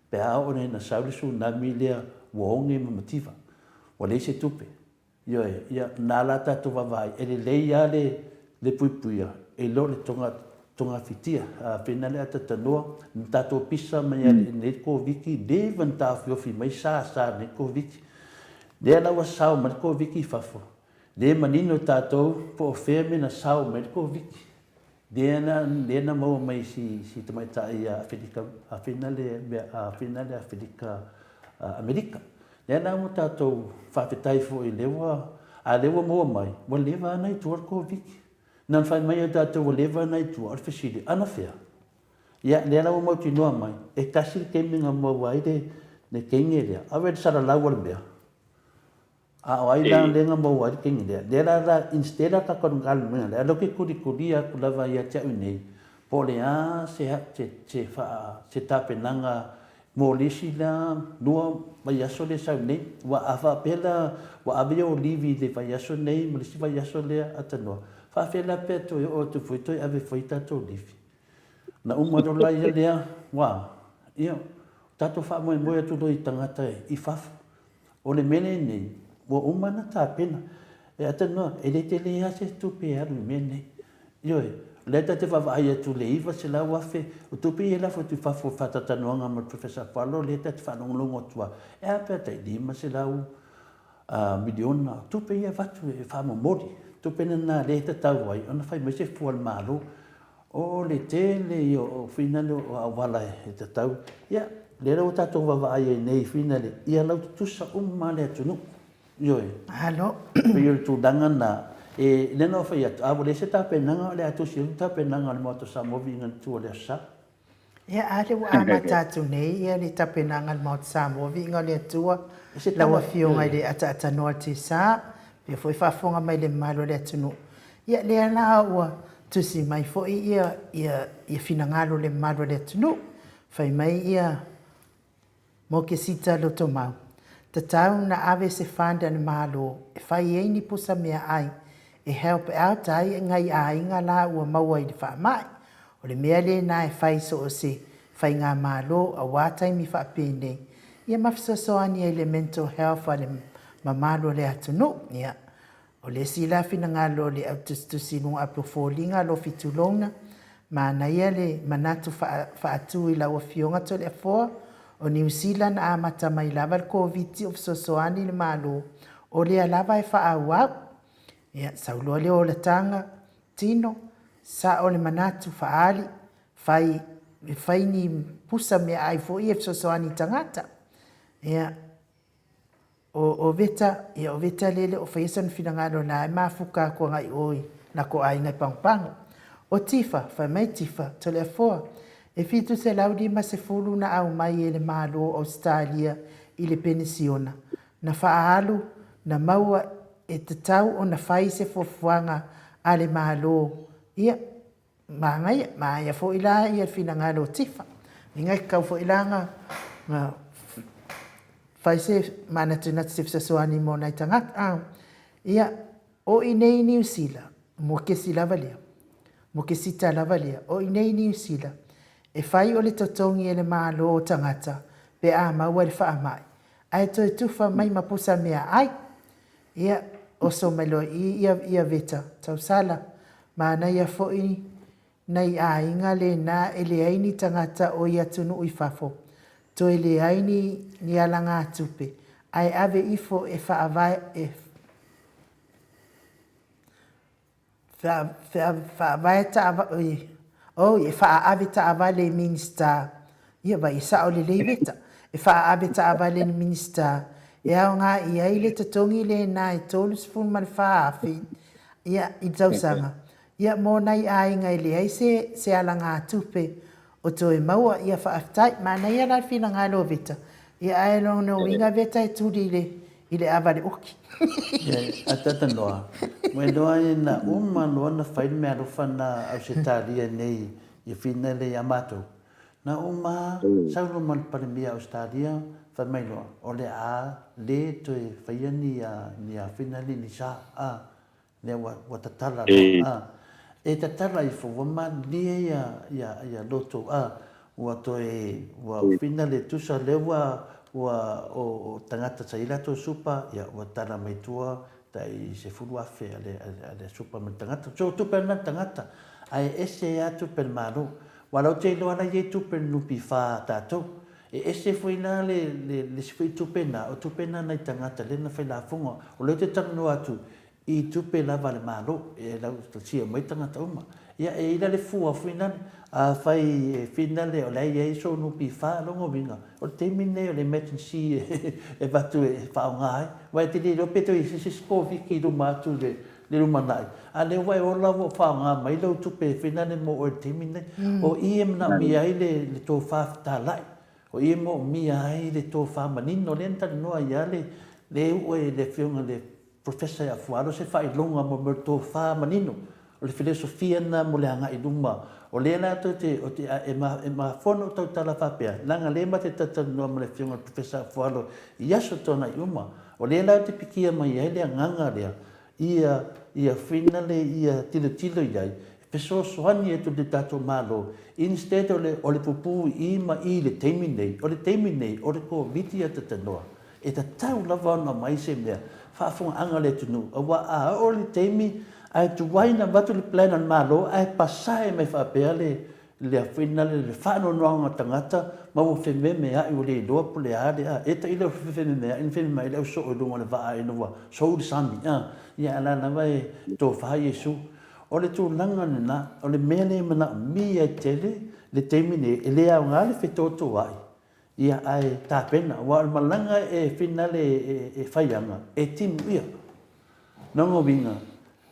pe a oo ina sau le tsunami lea ua oge ma mativa. Ua leai se tupe. Ioe, ia, na la tatou vaavaai, e lelei lava le, le puipuia, e le o le toga, togafitia. A pena le atatanoa, na tatou pisa mai lava i lenei Koviti, leva ona taofiofi mai sa sa lenei Koviti. Lea la ua sao mai le Koviti i fafo, le manino tatou po o fea mea na sao mai le Koviti. Lea na, lea na maua mai si, si tamaitai Afelika, Afena le mea, Afena le Afelika, Amerika. Lea la ua tatou faafetai foi lea ua, a lea ua maua mai, ua leva lava na i tua le Koviti. Na ona fai mai o tatou ua leva na i tua, o le fesili, anafea? Ia, lea la ua mautinoa mai, e tasi le taimi na maua ai le, le teine lea, ave le salalau o le mea. A o ai la lea na maua ai le taimi lea? Lea la la instead a tatou galuega lea, lea ou te tulitulia atu lava ia te au nei, po o le a se se se faa se tapenaga mo le isi la lua vaiaso lea e sau nei. Aua a faapea la ua ave ou livi i le vaiaso nei ma le isi vaiaso lea atanoa, faafefea la pe toe oo atu foi toe ave foi tatou livi. Na uma loa la ia lea, ua, ia, tatou faamoemoe atu loa i tagata i fafo. O le mea lenei, ua uma ona tapena. E atanoa, e le tele lava se tupe e alu i mea nei. Ioe, o lea ta te vaavaai atu i le $900,000, o tupe ia e lafo atu i fafo i faatautanoaga ma le Professor Afualo, lea ta te faalogologo atu lava, e a pe a tai $500 miliona, o tupe ia e avatu e faamomoli. O tupe lena lea e tatau ai ona fai mai se fua a le Malo. O le tele ia o finale o auala e tatau, ia, lea la ua tatou vaavaai ai nei i finale, ia laututusa uma lava le atunuu. Ioe. Malo. Pei o le tulaga lena, e, lea na ou fai atu, a ua leai se tapenaga, o le a tusi atu le tapenaga a le Maota o Samoa Viiga i le Atua i le Aso Sa. Ia, a lea ua amata atu nei ia le tapenaga a le Maota Samoa, viiga o le Atua, lau Afioga i le Ataatanoa Tesa, pea foi faafofoga mai le mamalu o le atunuu. Ia, lea la ua tusi mai foi ia, ia, ia finagalo o le mamalu o le atunuu. Fai mai ia Mokesita Lotomau, tatau na ave se fund a le Malo e fai ai ni pusa meaai e help out ai ngai aiga la ua maua i le faamai. O le mea lena e fai so o se faigamalo aua taimi faapenei, ia ma fesoasoani ai i le mental health a le mamalu o le atunuu. Ia, o le isi la finagalo o le au tusitusi i luga ape o foliga alofi tulouna, manaia le manatu faatu i lau Afioga Toleafoa, o Niu Sila na amata mai lava le Koviti o fesoasoani i le Malo, o lea lava e faaauau. Ia, sau loa le olataga, tino, sao le manatu faaali, fai, fai ni pusa meaai foi e fesoasoani i tagata. Ia, O, o Veta, ia o Veta lea le o faia sona finagalo la e mafuka atu agai i o i lako aiga i Pagopago. O Tifa, fai mai Tifa, Toleafoa, e 750 na aumai e le Malo o Ausetalia i le penisiona, na faaalu, na maua e tatau ona fai se fuafuaga a le Malo, ia, Manaia, manaia foi la ia le finagalo o Tifa. Inga e tatau foi la na na fai se manatunatu se fesoasoani mo nai tagata a. Ia, o i nei i Niu Sila, mo kesi lava lea, mo kesita lava lea, o i nei i Niu Sila, e fai o le totogi e le Malo o tagata pe a maua i le faamai, ae toe tufa mai ma pusa meaai. Ia, oso mai loa i ia, ia Veta Tausala, manaia foi nai aiga lena e leai ni tagata o i atunuu i fafo, toe leai ni, ni alagatupe, ae ave ifo e faavae, e faavae taavale, oi, e faaave taavale i Minisita, ia vai e sao lelei Veta, e faaave taavale i Minisita, e aoga i ai le totogi lena e $34,000 ia, i le tausaga, Ia mo nai aiga e leai se se alagatupe o toe maua, ia faafetai. Manaia la le finagalo o Veta, ia ae lona uiga Veta e tuli i le i le ava le oki. Ia, ataatanoa, ua iloa ai na uma loa na fai le meaalofa na Ausetalia nei i Fina lea ia matou. Na uma sau loa ma le Palemia o Ausetalia fai mai loa, o le a le toe faia ni ni Fina nei ni sa, a. Lea ua, ua tatala loa, a. E tatala ifo, ua malilie ia, ia, ia loto, a. Ua toe, ua whina le tusa, lea ua, ua, o, o tagata sa i ai latou supa, ia, ua tala mai tua, tai 10,000 a le, a le supa ma le tagata. So, o tupe na le tagata, ae ese lava tupe a le Malo. Aua o la ou te iloa la e i ai tupe a le NPF a tatou. E ese foi la le, le, le isi foi tupe na, o tupe na nai tagata lea na fai lafoga. O lea ou te talanoa atu i tupe lava a le Malo, e lautasia mai tagata uma. Ia, e i ai la le fua foi lale, afai e finale o la e i ai sou NPF, lona uiga, o le taimi lenei o le emergency e avatu e faaaoga ai. Aua e te le iloa pe toe i ai se isi Koviti i luma atu i le le lumanai, a lea ua e ola ua faaaoga mai lau tupe e finale mo oe i le taimi lenei. O i e manaomia ai le tofa fetalai, o i e moomia ai le tofa manino, lea na talanoa ai lava le u'e i le Afioga i le Professor ia Fualo se faailoga mo mea o le tofa manino, o le filosofia lena mo le agai i luma. O lea la tou te, o te, e mafua ona ou tautala faapea, leaga lea ma te talatalanoa ma le Afioga i le Professor Afualo i aso tuanai uma. O lea la ou te pikia mai ai le agaga lea, ia, ia finale ia tilotilo i ai, fesoasoani atu i le tatou Malo, instead o le, o le pupuu i ma i i le taimi nei, o le taimi nei, o le Koviti a tatanoa. E tatau lava ona aumai se mea, faafogaaga a le atunuu, aua a oo i le taimi ae tuai ona avatu le plan a le Malo ae pasae mai faapea le, le afina le faanoanoaga o tagata ma ua fememeai ua le iloa po le a le a. E tailo e fememeai na fememeai le au soo i luga o le vaa ina ua sou le sami a. Ia a la lava e tofa Iesu. O le tulaga lena, o le mea lea e manaomia ai tele le taimi nei, e le aoga le fetotoai, ia ae tapena, aua o le malaga e finale e fai ana, e timu ia. Lona uiga,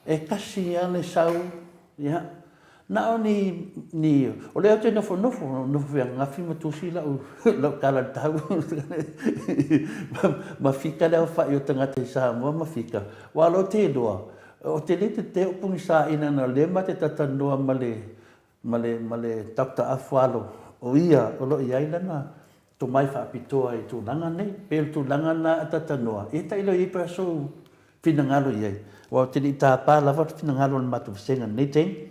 e tasi lava le sau, ia, na o ni, ni, o lea ou te nofonofo, nofo foi ananafi ma tusi lau, lau tala i le tau, ma fika le aofai o tagata i Samoa ma fika, aua o lea ou te iloa, ou te le tetee o pogisa ina na o lea ma te talatalanoa ma le, ma le, ma le Doctor Afualo, o ia o lo o i ai lana tomai faapitoa i tulaga nei. Pei o le tulaga lena a talatalanoa, ia tailo i ai pe a sou finagalo i ai, aua ou te le i tapa lava le finagalo o le matou vasega i lenei taimi.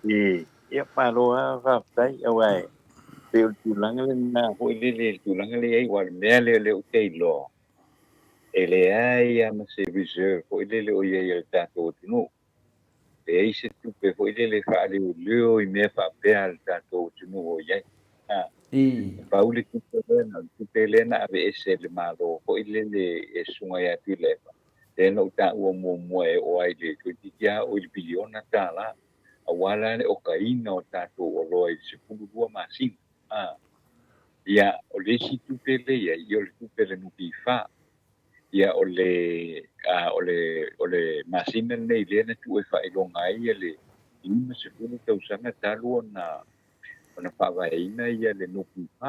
Ii, Ia, malo lava faafetai, aua e pei o le tulaga lena foi lele i le tulaga lea e i ai, aua o le mea lea o lea ou te iloa, e leai lava ma se reserve foi lele o i ai a le tatou atunuu. Leai se tupe foi lele e faaleoleo i mea faapea a le tatou atunuu o i ai. E pau le tupe lea, na o le tupe lea na aveese e le Malo foi lele e Susuga ia Tuilaepa, lea na ou taua muamua e oo ai i le toeitiiti lava oo i le piliona tala, aua la le okaina o tatou oloa i le 12 masina. Ia, o le isi tupe lea e i ai, ia o le tupe a le NPF. Ia, o le, a, o le, o le masina lenei lea na tuu e faailoga ai ia le 50 tausaga talu ona, ona faavaeina ia le NPF,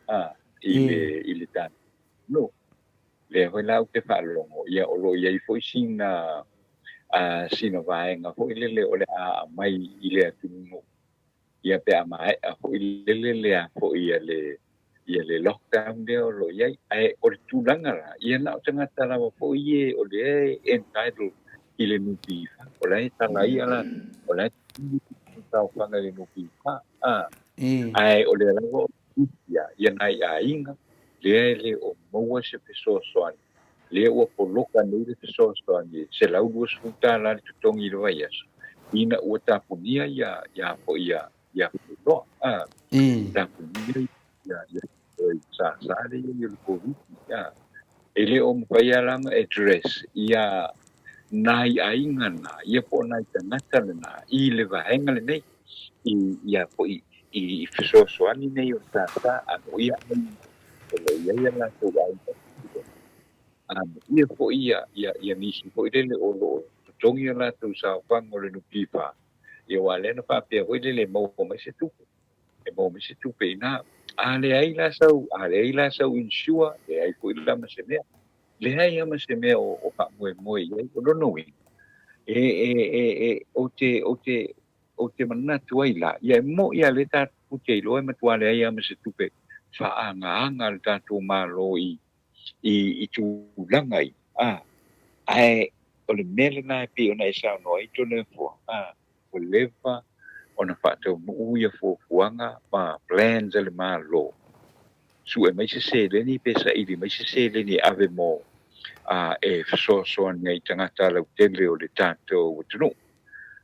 a, i le, i le tatou atunuu. Lea foi la ou te faalogo, ia o lo o i ai foi sina, a, sina vaega foi lele o le a aumai i le atunuu. Ia pe a maea foi lele le a foi ia le ia le lockdown lea o lo o i ai. Ae o le tulaga la, ia na o tagata lava foi e o lea e entitled i le NPF, o la e talaia la, o la e taofaga i le NPF, a. Ae o lea lava o ia, ia nai aiga, lea e le o maua se fesoasoani, lea ua poloka nei le fesoasoani e $120 le totogi i le vaiaso, ina ua tapunia ia, ia foi ia, ia loa, a, tapunia ia, ia, sa sa le ia le Covid, a, e le o mafai lava la ona address ia nai aiga na, ia po o nai tagata lena i le vaega lenei, i ia foi i fesoasoani nei o le SSA, a ia o lo o i ai a latou aiga. A ia foi ia, ia, ia nisi foi lele o lo o totogi a latou saofaga o le NPF, ia aua lea na faapea foi lele e maua mai se tupe. E maua mai se tupe ina. A leai la sau, a leai la sau insure, leai foi la ma se mea. Leai lava ma se mea o, o faamoemoe i ai. O lona uiga, e, e, e, e, ou te, ou te, ou te manatu ai la, ia e moni lava lea tatou te iloa e matua leai lava ma se tupe faaagaaga a le tatou Malo i, i, i tulaga ia, a, ae o le mea lena e pei ona e saunoa ai Toleafoa, a, ua leva ona faataunuu ia fuafuaga ma plans a le Malo, sue mai se seleni pe saili mai se seleni e ave mo a e fesoasoani ai i tagata lautele o le tatou atunuu.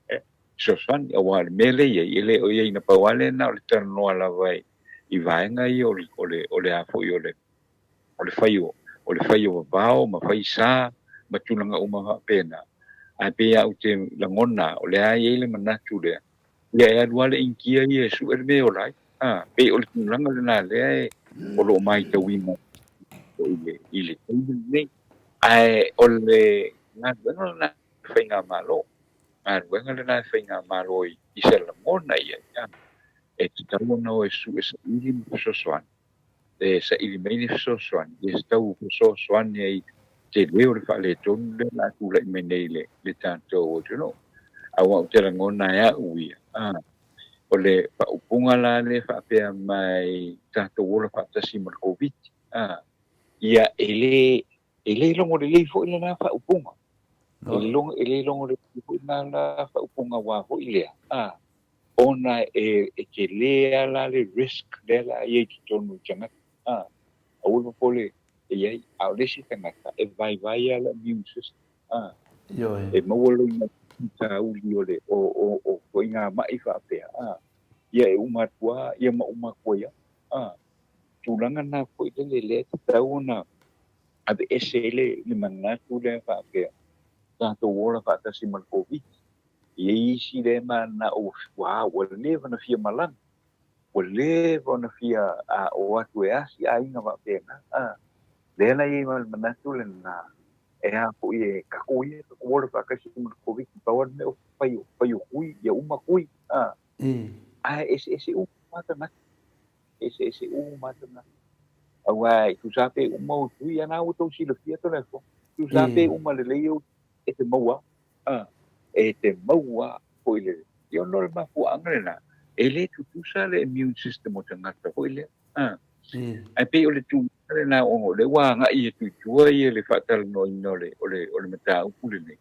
E fesoasoani, aua o le mea lea e i ai, e le o i ai na pau lava lea na o le talanoa lava i vaega ia o le, o le, o le a foi o le, o le fai o, o le fai o vavao ma fai sa ma tulaga uma faapena. Ae pei lava ou te lagona, o lea e i ai le manatu lea, ia e alu lava le Initia ia e sue le mea e ola ai. A, pei o le tulaga lena lea e, o lo o matauina i le, i le taimi lenei. Ae o le galuega lena e faigamalo, galuega lena e faigamalo i, i se lagona ia, a, e tatau ona o e sue saili ma fesoasoani, e saili mai ni fesoasoani, ia tatau fesoasoani ai tele o le faaletonu lea o le a tulai mai nei i le, le tatou atunuu. Aua ou te lagona e au ia, a, o le faaupuga la lea faapea mai tatou ola faatasi ma le Koviti, a, ia e le, e le logo lelei foi lena faaupuga. E le logo, e le logo lelei foi lena la faaupuga aua foi lea, a, ona e, e tele lava la le risk lea la i ai i totonu o tagata, a, aua le popole e i ai, a o le isi tagata e vaivai lava le immune system, a, Ioe. e maua lona faafitauli o le, o, o, o ituaiga ma'i faapea, a, ia e uma atu lava, ia ma uma atu ai lava, a, tulaga na foi lele lea e tatau ona aveese ai le, le manatu lea faapea, tatou ola faatasi ma le Koviti. E i ai isi lea e mananao ua, ua leva ona fia malaga, ua leva ona fia a, o atu e asi aiga faapena, a, lea la e i ai ma le manatu lena, e a foi e tatou ia, tatou ola faatasi ma le Koviti, pau lava le mea o fai o, fai o tui, ia uma tui, a, ae eseese uma lava tagata, eseese uma lava tagata. Aua e tusa lava pe uma ou tui, ia na ua tou silafia Toleafoa, tusa lava pe uma lelei ou, e te maua lava, a, e te maua lava foi le, ia ona o le mafuaaga lena, e le tutusa le immune system o tagata foi lea, a. Ae pei o le tulaga lena ona o lea ua agai atu i tua ia le faatalanoaina o le, o le, o le mataupu lenei.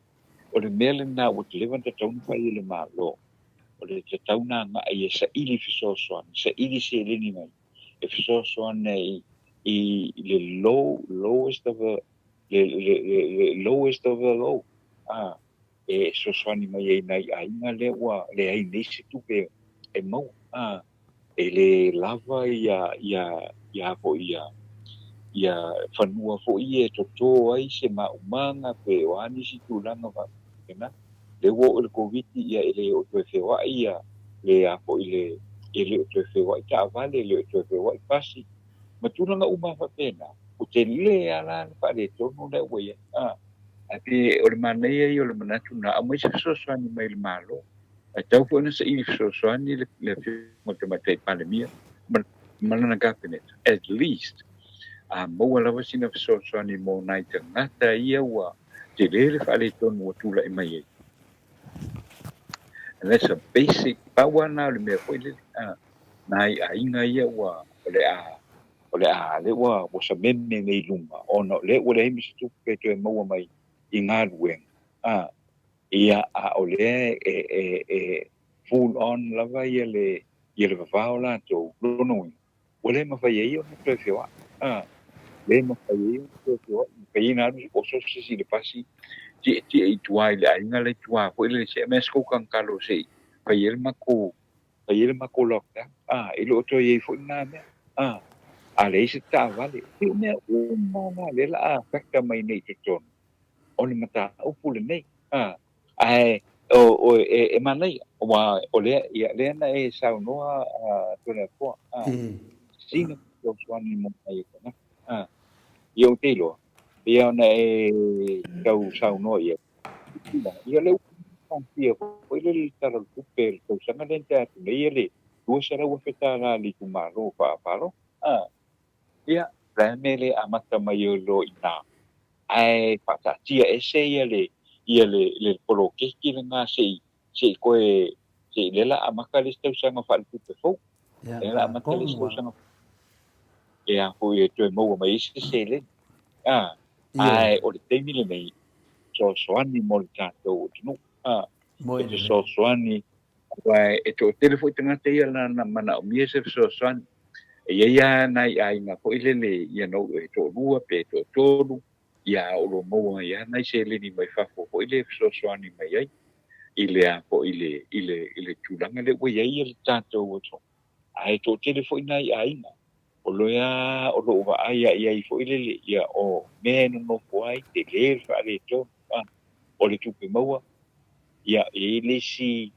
O le mea lena ua leva ona tatau ona fai e le Malo, o le tatau ona agai e saili fesoasoani, saili seleni mai e fesoasoani ai i le low, lowest of the, le, le, le, le lowest of the low, a, e fesoasoani mai ai i nai aiga lea ua leai nei se tupe e maua, a, e le lava ia, ia, ia foi ia, ia fanua foi ia e toto ai se maumaga pe o a nisi tulaga faapena. Lea ua oo i le Koviti, ia e le o toe feoai ia le a foi le, e le o toe feoai taavale, e le o toe feoai pasi, ma tulaga uma faapena, ua tele lava la le faaletonu lea ua i ai. A, ae pei o le manaia ia o le manatu lena, aumai se fesoasoani mai le Malo. Ae tatau foi ona saili fesoasoani le, le Afioga i le Tamaitai Palemia ma, ma lana Kapeneta. At least, a maua lava sina fesoasoani mo nai tagata ia ua tele le faaletonu ua tulai mai ai. And that's a basic, pau lava lena o le mea foi lele, a, nai aiga ia ua, o le a, o le a, lea ua, ua sameme nei i luga, ona o lea ua leai ma se tupe e toe maua mai i galuega, a, ia, a o lea e, e, e full on lava ia le, ia le vavao latou, lona uiga, ua le mafai ai ona toe feoai, a, le mafai ai ona toe feoai, mafai ai ona alu oso se isi i le pasi, tietie i tua i le aiga la i tua foi lele, se aumai se kou kagatalo se i fai ai le matou, fai ai le matou lockdown, a, e le o toe i ai foi lena mea, a, a leai se taavale, e pei o mea uma na lea o le a factor mai nei i totonu o le mataupu lenei, a. Ae o, o, e, e manaia, aua o lea, ia, lea na e saunoa a Toleafoa, a, sina fesoasoani mo nai o tagata, a, ia ou te iloa, pei ona e tau saunoa i ai, ia lea ua pasia foi le le Tala o le Tupe i le tausaga lea na tea atu nei, ia le $200,000 a le itumalo faa-palota, a, ia, o le a le mea e le amata mai ai loa i ina, ae faataatia ese ia le ia le le poloketi lena se i se i toe se i lea la amata le isi tausaga faaletupe fou. Ia, Lea la amata le isi atonu lava. tausaga e a foi e toe maua mai ai se seleni. A, Ioe. ae o le taimi lenei, fesoasoani mo le tatou atunuu. A, Moe e lelei. fesoasoani aua e toatele foi tagata ia na manaomia se fesoasoani. E i ai lava nai aiga foi lele you know, e toalua pe toatolu, ia o lo o maua ai lava nai seleni mai fafo foi lea e fesoasoani mai ai i le a foi i le, i le, i le tulaga lea ua i ai le tatou atunuu. Ae toatele foi nai aiga o lea o lo o vaai lava i ai foi lele, ia o mea e nonofo ai, tele le faaletonu, o le tupe maua, ia e i ai le isi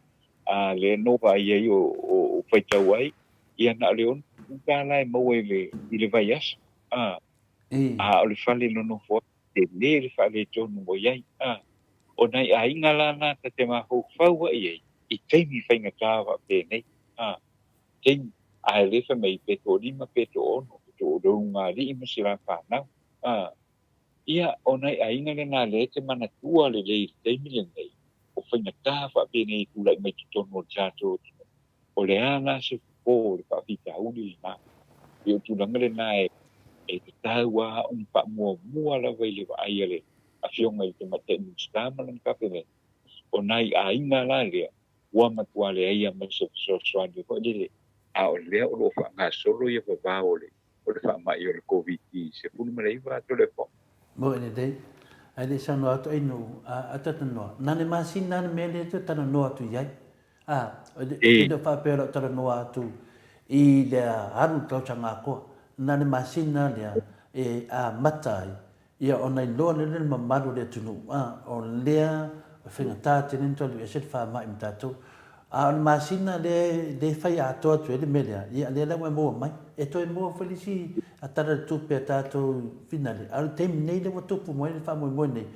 a lea na ou vaai ai o, o, o faitau ai, ia na o le $60 e maua i le, i le vaiaso, a, a o le fale nonofo ai, tele le faaletonu ua i ai, a. O nai aiga la na ta te mafaufau ai i ai i taimi faigata faapenei, a, taimi, ae le fai mai pe toalima pe toaono, pe toalugalii ma si la fanau, a. Ia, o nai aiga lena lea e te manatua lelei i le taimi lenei, o faigata faapenei e tulai mai totonu o le tatou atunuu, o le a la se fofo o le faafitauli lena? Pei o tulaga lena e e tatau lava ona faamuamua lava i le vaai a le Afioga i le Tamaitai Minisita ma lana Kapeneta, o nai aiga la lea ua matua leai lava ma se fesoasoani foi lele, a o lea o lo o faagasolo ia vavao o le o le faamai o le Koviti-19 atu le po. Moe lelei, ae le i saunoa atu ai nuu, a, a talanoa. Na le masina le mea lea e toe talanoa atu i ai. A, e le o faapea o lau talanoa atu i le alu i le tausaga atoa. Na le masina lea e amata ai Ia, ona iloa lea le mamalu o le atunuu, a, o lea e faigata tele ona toe alu ese le faamai ma tatou. A o le masina lea, lea e fai atoa atu ai le mea lea, ia, lea la ua e maua mai. E toe maua foi le isi Tala o le Tupe a tatou finale, a o le taimi nei lea ua tupu mai le faamoemoe nei,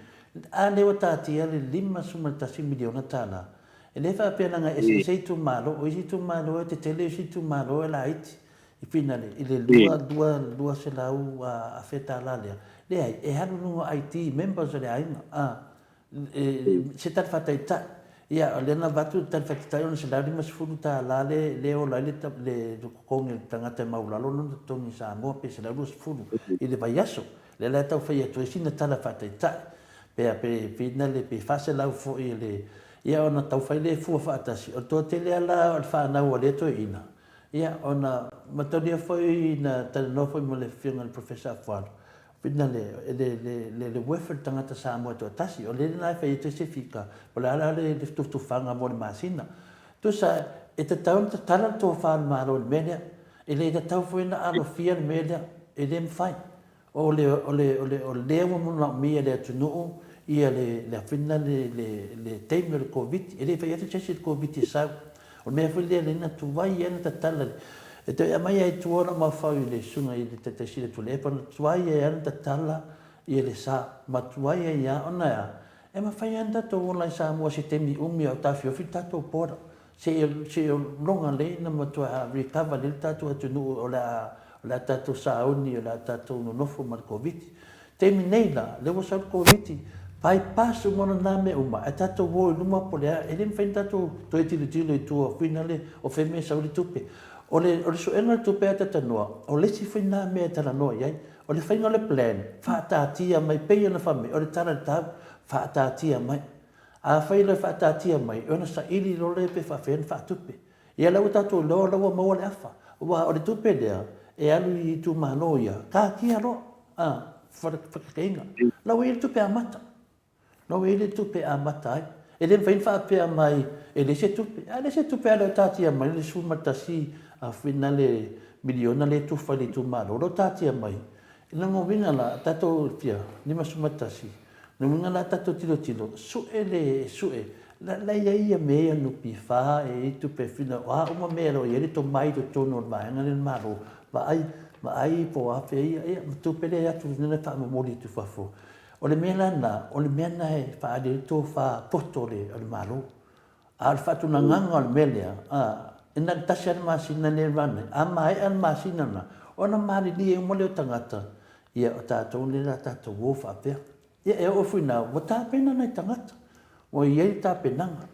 a lea ua taatia le $51 miliona tala. E le faapea leaga e eseese itumalo, o isi itumalo e tetele, o isi itumalo e laiti. I finale, i le $200,000 tala lea, leai, e alu i luga o ID members o le aiga, a, e, se tali faataitai. Ia, o lea na avatu le tali faataitai ona $150 le, le ola ai le, le totogi o le tagata e maualalo lona totogi i Samoa, pe $120 i le vaiaso. Lea la e tau fai atu ai sina tala faataitai, pe a, pe finale, pe 400 foi le, ia ona tau fai lea e fua faatasi. O le toatele lava la o le fanau a lea toeaina, Ia, ona matalia foi na talanoa foi ma le Afioga i le Professor Afualo, na le, le, le, le, le worth o le tagata Samoa e toatasi, o le lena e fai atu ai se fika, po o le a la le, le tufatufaga mo le masina. Tusa, e tatau ona tatala le tofa a le Malo i le mea lea. E le tatau foi ona alofia le mea lea, e le mafai. O le, o le, o le, o lea ua manaomia e le atunuu ia le, le afina le, le, le taimi o le Koviti. E le fai atu se isi le Koviti e sau. O le mea foi lea lea na tuai ai na tatala le, e toe aumai ai i tua lou mafaufau i le susuga i le Taitai Sili o Tuilaepa, na tuai ai lava na tatala ia le sa, ma tuai ai lava ona e a? E mafai lava ona tatou ola i Samoa i se taimi umi a o taofiofi le tatou border. Seia loga lelei ona matua recover lelei le tatou atunuu o le a o le a tatou sauni o le a tatou nonofo ma le Koviti. Taimi nei la, lea ua sau le Koviti, Bypass uma ona na mea uma, ae tatou o i luma po o le a, e le mafai ona tatou toe tilotilo i tua foi na le, o fea mea e sau ai le tupe. O le, o le suega o le tupe a Tatanoa, o le isi foi na mea e talanoa i ai. O le faiga o le plan, faataatia mai, pei ona fai mai, o le tala i le tau, faataatia mai. Afai loa e faataatia mai, ona saili loa lea pe faafefea ona faatupe. Ia la ua tatou iloa o la ua maua le afa, aua o le tupe lea e alu i itumalo ia, taatia loa, a, faataitaiga, la ua i ai le tupe amata, la ua i ai le tupe e amata ai. E le mafai ona faapea mai e leai se tupe, a leai se tupe a o lea ua taatia mai le 11 afe na le miliona lea e tufa i le itumalo, o lea ua taatia mai. I lona uiga la, tatou fia, 51, O lona uiga la tatou tilotilo, sue le sue, la la i ai ia mea ia NPF, e i ai tupe fina, o a uma mea o lo o i ai le tomai i totonu o le vaega lea o le Malo, vaai, vaai po o a fea ia, ia ma tupe lea e atu e faamomoli atu i fafo. O le mea la lena, o le mea lena e faaali ai le tofa poto o le Malo. A o le faatulagaga o le mea lea, a, e na o le tasi lava le masina lea e run ai, a maea le masina lena, ona malilie uma lea o tagata, ia o tatou lea o le a tatou o faapea. Ia e oo foi i ina, ua tapena nai tagata, ua i ai le tapenaga,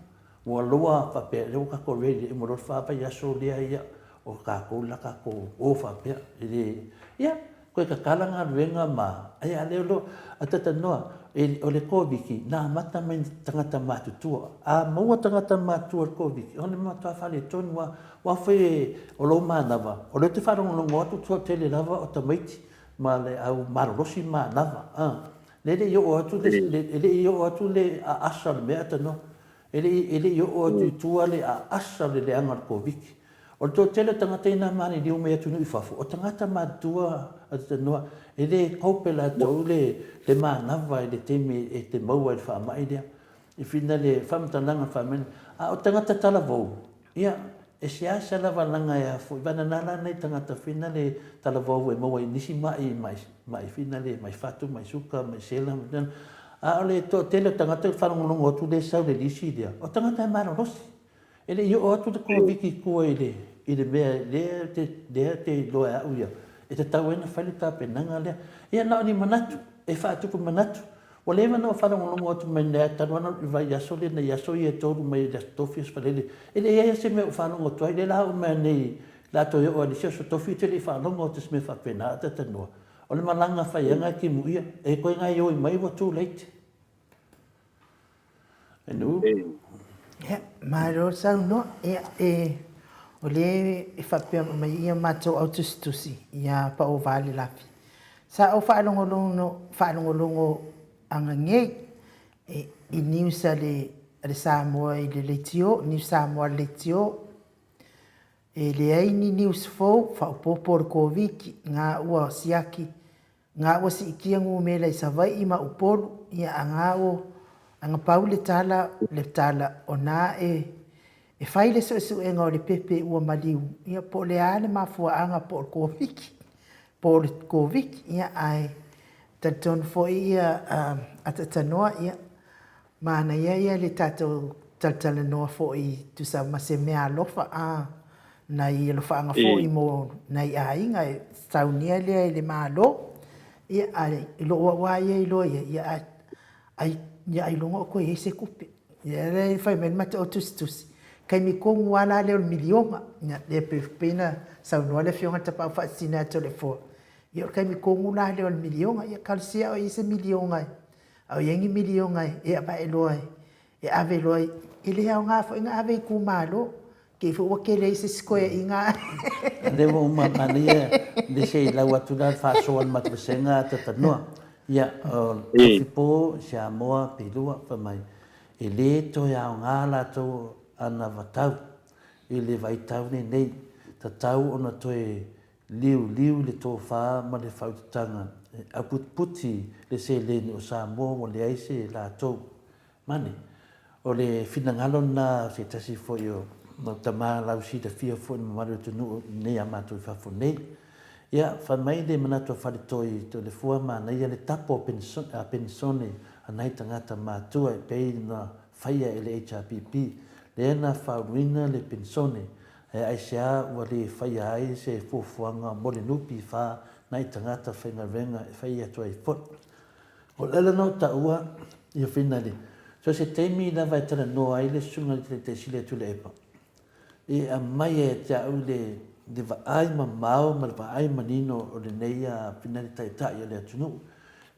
ua loa faapea, lea ua tatou ready, e uma loa le fa vaiaso lea, ia, o tatou la tatou o faapea. E le, ia, Toe tatala galuega ma, ae a lea loa, a talanoa, o le Koviti na amata mai i tagata matutua. A maua tagata matutua i le Koviti, o le matua faaletonu lava. Aua foi o lou manava, o lea ou te faalogologo atu toatele lava o tamaiti ma le au malolosi manava, a. Lea e le i oo atu le, e le i oo atu le aasa o le mea talanoa. E le i, e le i oo atu i tua le aasa o le leaga o le Koviti. O le toatele o tagata ia na maliliu mai atunuu i fafo, o tagata matutua a Tanoa, e le cope latou le le manava i le taimi e te maua ai i le faamai lea. I fina le faamatalaga faamai, a o tagata talavou, ia, e seasea lava laga e a foi, vagana la nai tagata fina le talavou e maua i nisi mai, mai, mai fina le mai fatu, mai suka, mai sela, a o le toatele o tagata e faalogologo atu lea e sau i le lisi lea, o tagata e malolosi. E le i oo atu le Koviti i tua i le, i le mea lea te, lea te iloa e au ia, e tatau ai ona fai le tapenaga lea. Ia na o ni manatu, e faatupu manatu. Ua leva ona ou faalogologo atu mai nei talu lava ona i vaiaso lea, nai aso ia e tolu mai le Aso Tofi, Aso Faraile, e leai lava se mea o faalogo atu ai. Lea la oo mai nei, o le a toe oo lava i le isi Aso Tofi ou te le i faalogo atu i se mea faapena, a talanoa, o le malaga faiaga e timuia, e toe gaoioi mai ua too late. Ia, malo saunoa. Ia, e, o lea e faapea mai ia matou au tusitusi ia Paova le Lafi. Sa ou faalogologo, faalogologo agagei e, i news a le, a le Samoa i le leitio, News Samoa i le leitio. E leai ni news fou faaopoopo o le Koviti, nga ua siaki Nga ua siitia numela i Savai'i ma Upolu, ia a nga o anga pau le tala le tala o na e e fai le suesuega o le pepe ua maliu, ia po o le a le mafuaaga po o le Koviti, po o le Koviti, ia ae talitonu foi ia Atatanoa, ia Manaia ia le tatou talatalanoa foi tusa ma se meaalofa a nai alofaaga foi mo nai aiga e saunia lea e le Malo. Ia ae i lou au lava ia iloa ia, ia ai ia ailoga o toe i ai se tupe. Ia lea e fai mai le matou tusitusi, taimi tonu lava la lea o le miliona. Ia lea pei ona saunoa le Afioga i le Tapaau Faasisina ia Toleafoa, ia o le taimi tonu la lea o le miliona. Ia talosia o i ai se miliona A o i ai ni miliona e avae loa e ave loa e le aoga foi na ave i itumalo te i foi ua tele ai se isi toeaiga. Lea ua uma manaia le se i lau atu la le faasoa a le matou vasega Tatanoa. Ia, o Tofipo, Samoa, Pilua, fai mai, e le toe aoga latou anavatau i le vaitau lenei, tatau ona toe Liuliu le tofa ma le faaututaga e aputiputi le seleni o Samoa ua leai se latou money. O le finagalo lena o se tasi foi o tama lausilafia foi i le mamalu o le atunuu i inei a matou i fafo nei. Ia, fai mai le manatu a Faletoi Toelefua manaia le tapo a penisone a nai tagata matua e pei ona faia e le HRPP lea na faauluina le penisone Ae aisea ua le faia ai se fuafuaga mo le NPF nai tagata faigaluega e fai atu ai foi? O le ala na ou taua, Ia finale. So se taimi lava e talanoa ai le Susuga i le Taitai Sili a Tuilaepa, e aumai ia te au le le vaai mamao ma le vaai manino o lenei finale Taitai o le atunuu.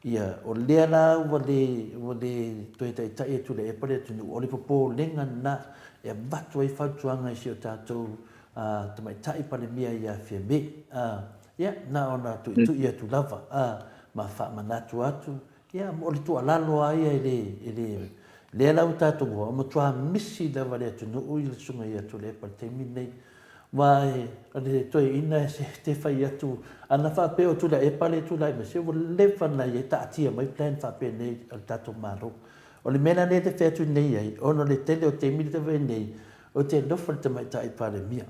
Ia, o lea la ua le ua le toe taitai e Tuilaepa le atunuu, o le popolega lena e avatu ai fautuaga i si o tatou Tamaitai Palemia ia Fiame. Ia, na ona tuitui atu lava ma faamanatu atu. Ia, o le tuualalo lava ia e le, e le, lea la ua tatou ua matua misi lava le atunuu i le Susuga ia Tuilaepa i le taimi lenei. Aua o le toeaina e te fai atu, ana faapea o Tuilaepa lea e tulai mai, se ua leva ona ia taatia mai plan faapenei a le tatou Malo. O le mea la lea e te fai atu nei ai, ona o le tele o taimi lea e fai nei, ou te alofa i le Tamaitai Palemia.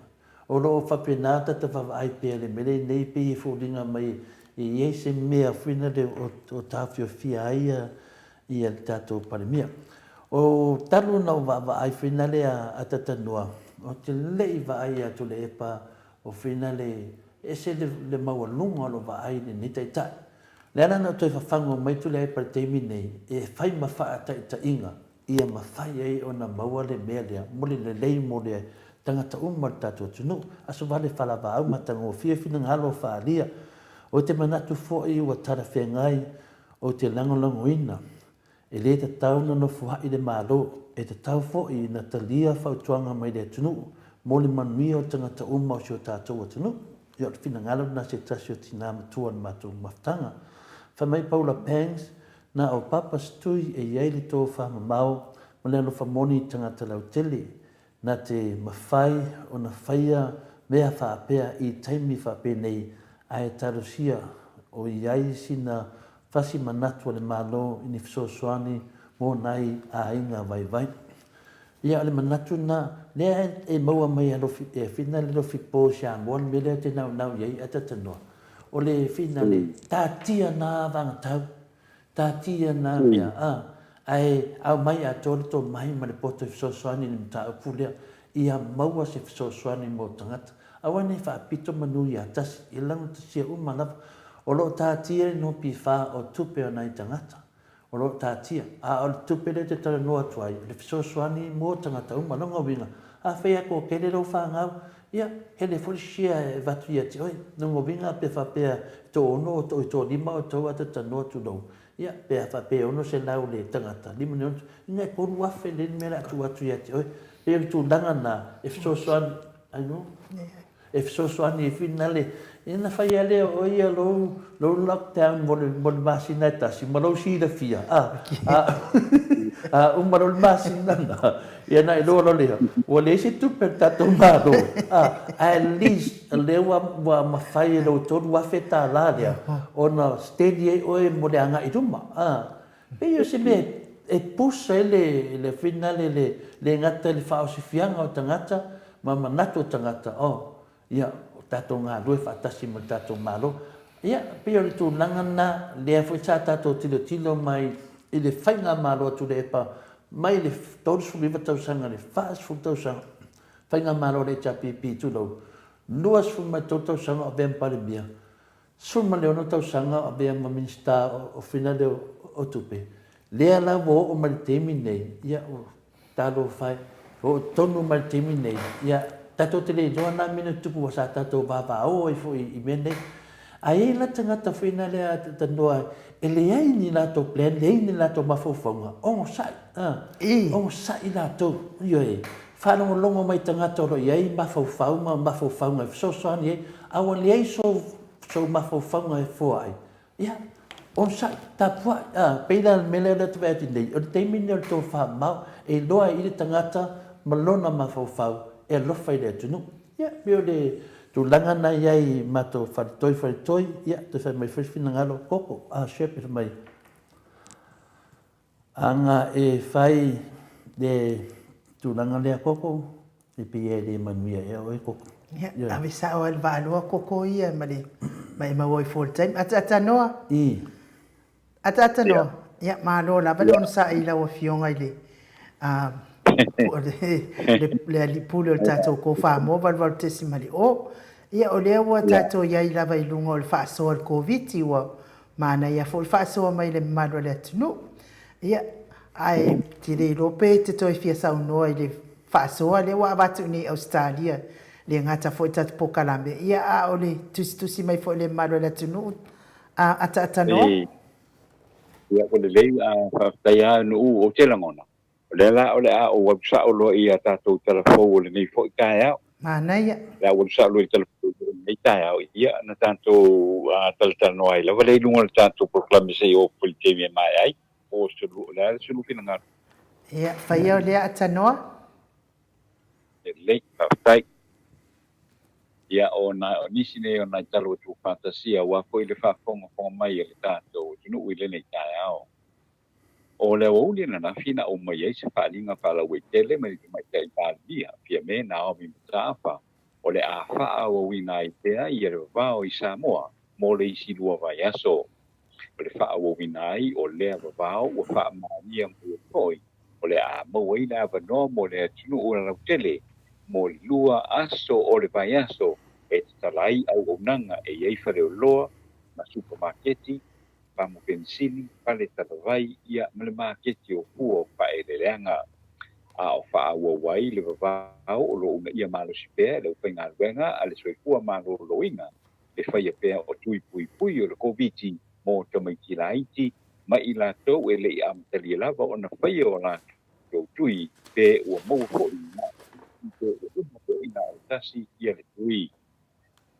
O lo o faapena ta ta vaavaai pea i le mea lea nei pei e foliga mai e i ai se mea foi lea o taofiofia ai ia le tatou Palemia. O talu ona ou vaavaai foi lea a Tatanoa, ou te le i vaai ia Tuilaepa o foi lea e ese le maualuga o lou vaai i lenei Taitai. O le ala na ou toe fafagu mai Tuilaepa i le taimi nei e fai ma faataitaiga ia mafai ai ona maua le mea lea mo le lelei mo le tagata uma o le tatou atunuu. Aso vale falavaau matagofie finagalo faaalia. Ou te manatu foi ua talafeagai ou te lagolagoina e le tatau ona nofoa'i le Malo, e tatau foi ona talia fautuaga mai le atunuu mo le manuia o tagata uma o si o tatou atunuu. Ia o le finagalo lena se tasi o tina matua o le matou mafutaga. Fai mai Paula Pangs, Na o Papa Stui e i ai le tofa mamao ma le alofa moni i tagata lautele, na te mafai ona faia mea faapea i taimi faapenei ae talosia o i ai sina fasi manatu a le Malo i ni fesoasoani mo nai aiga vaivai. Ia o le manatu lena, lea e maua mai e Lofi, e whina le Lofi po i Samoa le mea lea ou te naunau i ai a talanoa. O le whina le tatia na vagatau, tatia na mea, a, ae aumai atoa le tomai ma le poto e fesoasoani i le mataupu lea, ia maua se fesoasoani mo tagata. Aua ne i faapito manu ia tasi, ia lagatasia uma lava. O lo o tatia le NPF o tupe o nai tagata. O lo o taatia, a o le tupe lea ou te talanoa atu ai, o le fesoasoani mo tagata uma. Lona uiga, afai lava toatele lou fanau, ia, hele foi le share e avatu ia te oe. Lona uiga pe faapea e toaono outou, e toalima outou ae talanoa atu lou, ia, pe a faapea e 600 le tagata, 56, ina e 3,000 lea le mea o le a tuu atu ia te oe. E pei o le tulaga lena e fesoasoani, ai no? E fesoasoani ai foi na le, ia na fai lava lea o oe ia lou, lou lockdown mo le, mo le masina e tasi ma lou silafia, a, a, a uma loa le masina na, ia na iloa loa lea, ua leai se tupe a le tatou Malo, a, at least lea ua, ua mafai e lou $3,000 lea ona steady ai oe mo le agai i luma, a. Pei o se mea e push ai le, le finale le, le gata i le faaosifiaga o tagata ma manatu o tagata, oh, ia, o tatou galue faatasi ma le tatou Malo. Ia, pei o le tulaga lena, lea foi sa tatou tilotilo mai i le faigamalo a Tuilaepa mai le 39 tausaga i le 40 tausaga, faigamalo a le HRPP, tulou, 23 tausaga o avea ma Palemia, 16 tausaga o avea ma Minisita o Finale o Tupe, lea la ua oo mai le taimi nei, ia talofa e, ua oo tonu mai le taimi nei, ia tatou te le iloa na mea na tutupu aua sa tatou vavao ai foi i mea nei. Ae i ai la tagata foi na lea tanoa e leai ni latou plan, leai ni latou mafaufauga, onosai, onosai latou, ioe, faalogologo mai tagata o lo o i ai mafaufau ma mafaufauga e fesoasoani ai, a ua leai sou, sou mafaufauga e foa ai, ia, onosai, tapuai, a, pei la le mea lea ou te vaai atu nei, o le taimi lenei o le tofamamao, e iloa ai i le tagata ma lona mafaufau e alofa i le atunuu. Ia, pei o le tulaga lena e i ai i matou faletoi faletoi, ia, toe fai mai foi le finagalo, koko, a, Shepherd fai mai, Ana e fai le tulaga lea koko, e pei e le manuia ea oe koko. Ia, ave sao ai le vaaloa koko ia ma le ma e maua ai full time. Ataata noa. I. Ataata noa. Ia, malo lava le onosai i lau Afioga i le le alii pule o le tatou Kofamoa 88.0. Ia, o lea ua tatou i ai lava i luga o le faasoa o le Koviti, ua Manaia foi le faasoa mai i le mamalu o le atunuu. Ia, Ae te le iloa pe e te toe fia saunoa i le faasoa lea ua avatu i nei Ausetalia, le gata foi i tatou polokalame, ia a o le tusitusi mai foi i le mamalu o le atunuu, a ataatanoa. E, ia ua lelei, a faafetai lava Nuu, ou te lagona, o lea la o le a ou alu sao loa i a tatou tala fou o lenei foi taeao. Manaia. O le a ou alu sao loa i tala fou o lenei taeao, ia na tatou talatalanoa ai lava lea i luga o le tatou polokalame se i oo foi i le taimi e maea ai. Po o le a le sulu finagalo? Ia, faia o lea atanoa. Lelei, faafetai. Ia, o na, o nisi nei o nai tala ua tuufaatasia aua foi le faafogafoga mai a le tatou atunuu i lenei taeao. O le aoauli ananafi na aumai ai se faaaliga faalauaitele mai le Tamaitai Palemia, Fiame Naomi Mataafa, o le a faaauauina ai pea ia le vavao i Samoa mo le isi 2 vaiaso. O le faaauauina ai o lea vavao ua faamaonia mai ai foi o le a maua ai le avanoa mo le atunuu lautele mo le 2 aso o le vaiaso e tatala ai auaunaga e i ai faleoloa ma supamaketi, pamu penisini, fale talavai, ia ma le maketi o fua o faaeleeleaga. A o faaauau ai le vavao o lo o uunaia malosi pea e le aufaigaluega a le Soifua Maloloina e faia pea o tui puipui o le Koviti mo tamaiti laiti ma i latou e le i amatalia lava ona faia o latou tui pe ua maua foi pe ua uma foi na o tasi ia le tui.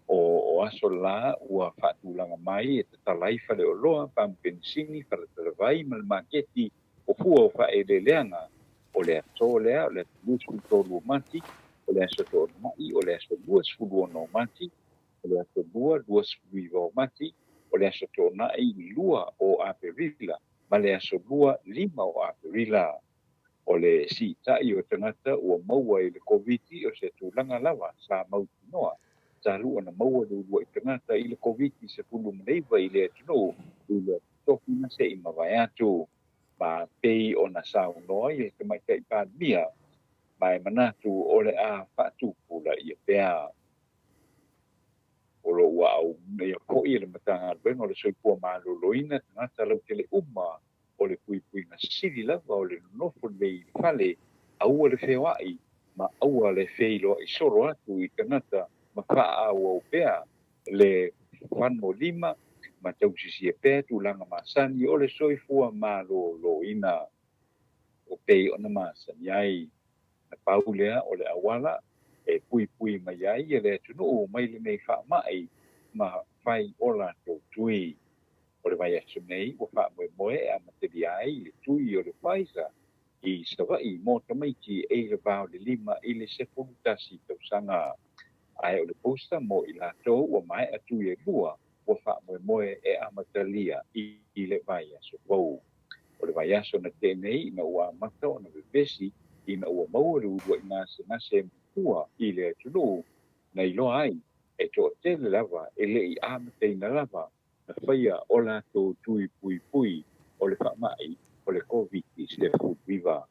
O aso la ua faatulaga mai e tatala ai faleoloa, pamu penisini, faletalavai ma le maketi o fua o faaeleeleaga. O le aso lea o le aso 23 o Mati, o le aso Toonai, o le aso 26 o Mati, o le aso 2, 29 o Mati, o le aso Toonai 2 o Aperila, ma le aso 2, 5 o Aperila. O le siitai o tagata ua maua i le Koviti o se tulaga lava sa mautinoa talu ona maua le uluai tagata i le Koviti-19 i le atunuu i le tofi na se i mavae atu. Ma pei ona saunoa i le Tamaitai Palemia, ma e manatu o le a faatupulaia pea. O lo o ua aumaia foi e le Matagaluega o le Soifua Maloloina tagata lautele uma o le puipuiga sili lava o le nonofo lelei i le fale, aua le feoai ma aua le feiloai solo atu i tagata ma faaauau pea le fanolima ma tausisia pea tulaga masani o le soifua maloloina o pei ona masani ai. Na pau lea o le auala e puipui mai ai le atunuu mai lenei faamai ma fai o latou tui. O le vaiaso nei ua faamoemoe e amatalia ai le tui o le Pfizer i Savaii mo tamaiti e i le va o le 5 i le 11 tausaga. Ae o le booster mo i latou ua maea tui e 2 ua faamoemoe e amatalia i le vaiaso fou. O le vaiaso na tea nei ina ua amata ona vevesi ina ua maua le uluai gasegase matua i le atunuu na iloa ai e toatele lava e le i amataina lava na faia o latou tui puipui o le faamai o le Koviti-19.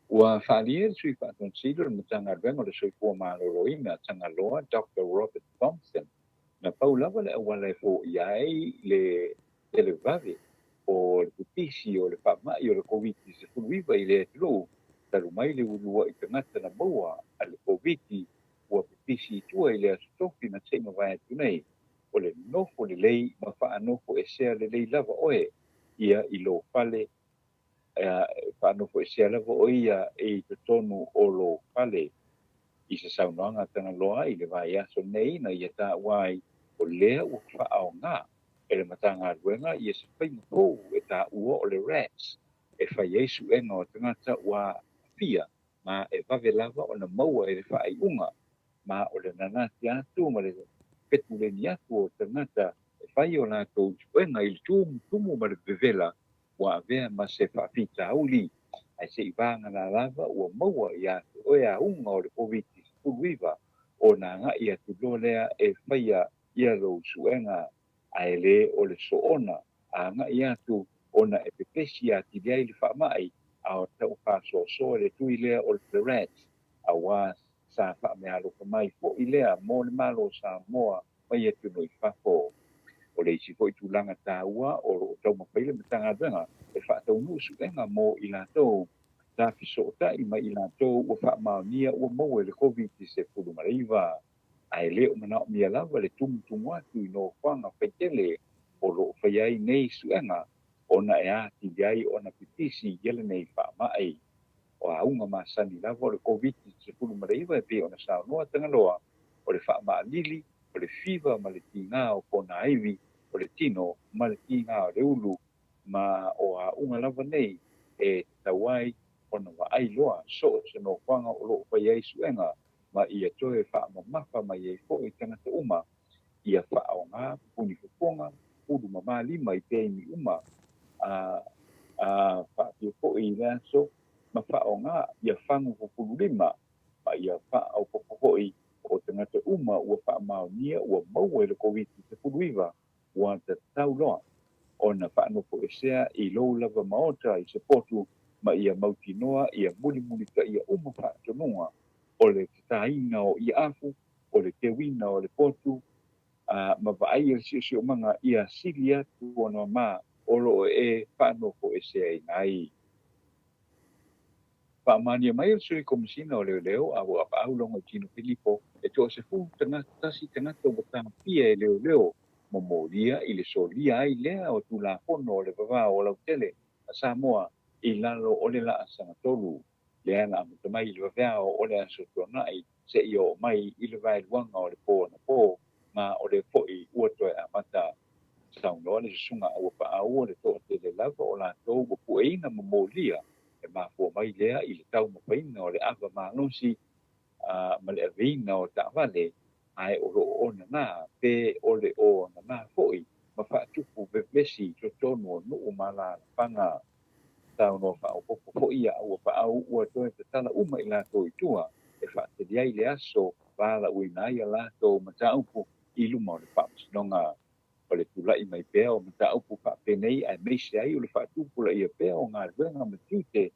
Ua faaalia le Sui Faatonu-Sili o le Matagaluega o le Soifua Maloloina Tagaloa Dr. Robert Thompson na pau lava le auala e foia ai le televave o le pipisi o le faamai o le Koviti-19 i le atunuu talu mai le uluai tagata na maua a le Koviti ua pipisi i tua i le aso tofi na se i mavae atu nei. O le nofo lelei ma faanofo esea lelei lava oe ia i lou fale, faanofo esea lava oe ia i totonu o lou fale. I se saunoaga Tagaloa i le vaiaso nei na ia taua ai o lea ua faaoga e le Matagaluega ia se faiga fou e taua o le RATS e fai ai suega o tagata ua aafia ma e vave lava ona maua e le faaiuga ma o le nanati atu ma le petuleni atu o tagata e fai o latou suega i le tumutumu ma le vevela ua avea ma se faafitauli ae se i vagana lava ua maua ia te oe auga o le Koviti-19 ona agai atu loa lea e faia ia lou suega ae le o le soona agai atu ona e pepesi atili ai le faamai a o tau faasoasoa le tui lea o le RATS aua sa faameaalofa mai foi lea mo le Malo o Samoa mai atunuu i fafo. O le isi foi tulaga taua o lo o taumafai le Matagaluega e faataunuu suega mo i latou sa fesootai ma i latou ua faamaonia ua maua i le Koviti-19, ae le o manaomia lava le tumutumu atu i nofoaga faitele o lo o faia ai nei suega ona e atili ai ona pipisi ia lenei faamai. O auga masani lava o le Koviti-19 e pei ona saunoa Tagaloa, o le faamaalili, o le fiva ma le tiga o ponaivi, o le tino ma le tiga o le ulu, ma o auga lava nei e tatau ai ona vaai loa so o se nofoaga o lo o faia ai suega, ma ia toe faamamafa mai ai foi tagata uma ia faaaoga puni fofoga, ulu ma lima i taimi uma, a faapea foi i le aso ma faaaoga ia fagu fufululima, ma ia faaopoopo foi o tagata uma ua faamaonia ua maua i le Koviti-19 ua tatau loa ona faanofoesea i lou lava maota i se potu, ma ia mautinoa ia mulimulitaia uma faatonuga o le tataina o iaafu, o le teuina o le potu, ma vaai le siosiomaga ia sili atu ona ma o lo o e faanofoeseaina ai. Faamaonia mai e le Sui Komesina o Leoleo a ua apaau Logoitino Filipo e 11 tagata ua taofia e leoleo momolia i le solia ai lea o Tulafono o le Vavao o Lautele a Samoa i lalo o le laasaga 3, lea na amata mai i le vaveao o le aso Tuanai seia oo mai i le vaeluaga o le po anapo, ma o le foi ua toe amata. Saunoa le susuga a ua paau o le toatele lava o latou ua pueina momolia e mafua mai lea i le taumafaiga o le ava malosi ma le aveina o taavale, ae o lo o onana pe o le onana foi ma faatupu vevesi i totonu o nuu ma alaalafaga. Saunoa faaopoopo foi ia ua paau ua toe tatala uma i latou i tua e faatali ai le aso valaauina ai a latou mataupu i luma o le faamasinoga. O le tula'i mai pea o mataupu faapenei aemaise ai o le faatupulaia pea o galuega ma tiute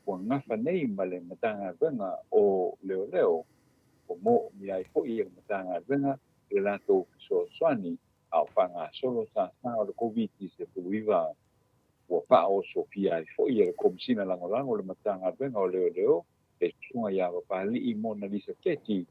ua gafa nei ma le Matagaluega o Leoleo, ua moomia ai foi e le Matagaluega le latou fesoasoani a o faagasolo sasā o le Koviti-19. Ua faaosofia ai foi e le Komesina Lagolago o le Matagaluega o Leoleo le susuga ia Papali'i Monalisa Keti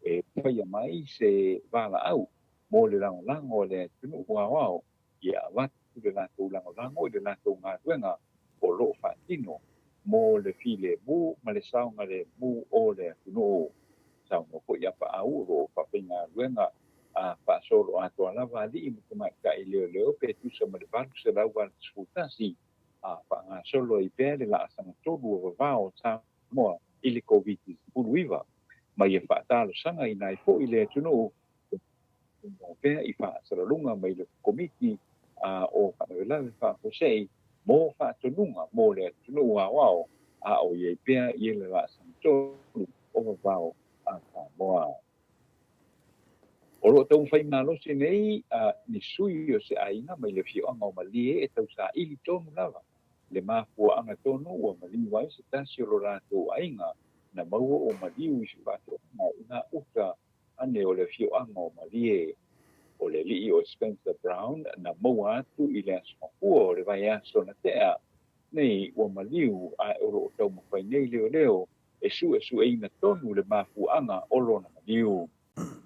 e faia mai se valaau mo le lagolago o le atunuu aoao ia avatu le latou lagolago i le latou galuega o lo o faatino mo le filemu ma le saogalemu o le atunuu. Saunoa foi ia Paau o lo o faafaigaluega a faasolo atoa lava alii ma tamaitai leoleo pe tusa ma le 881 a faagasolo ai pea le laasaga 3 o vavao o Samoa i le Koviti-19, ma ia faatalosaga ai foi le atunuu pea i faasalaluga mai le Komiti o Faalavelave Faafuasei mo faatonuga mo le atunuu aoao a o iai pea i le laasaga 3 o vavao a Samoa. O lo o taumafai malosi nei ni sui o se aiga mai le afioaga o Malie e tausaili tonu lava le mafuaaga tonu ua maliu ai se tasi o lo latou aiga na maua o maliu i se faatoaga i ngā uta ane o le afioaga o Malie. O le alii o Spencer Brown na maua atu i le aso mafua o le vaiaso na tea nei ua maliu, ae o lo o taumafai nei leoleo e suesueina tonu le mafuaaga o lona maliu.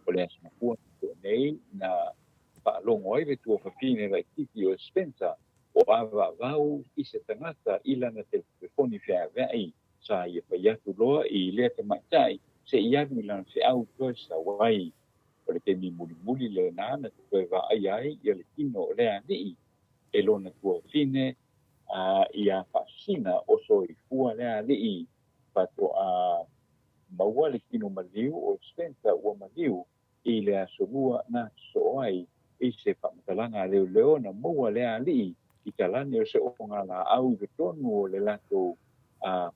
O le aso mafua nei na faalogo ai le tuafafine laitiiti o Spencer o avaavau i se tagata i lana telefoni feaveai sa ia fai atu loa i lea tamaitai seia alu i lana feau toe sau ai. O le taimi mulimuli lena na toe vaai ai ia le tino o le alii e lona tuafafine ia faasina o soifua le alii. Faatoa maua le tino maliu o Spencer ua maliu i le aso lua na sosoo ai i se faamatalaga a leoleo na maua le alii i talane o se ogalaau i totonu o le latou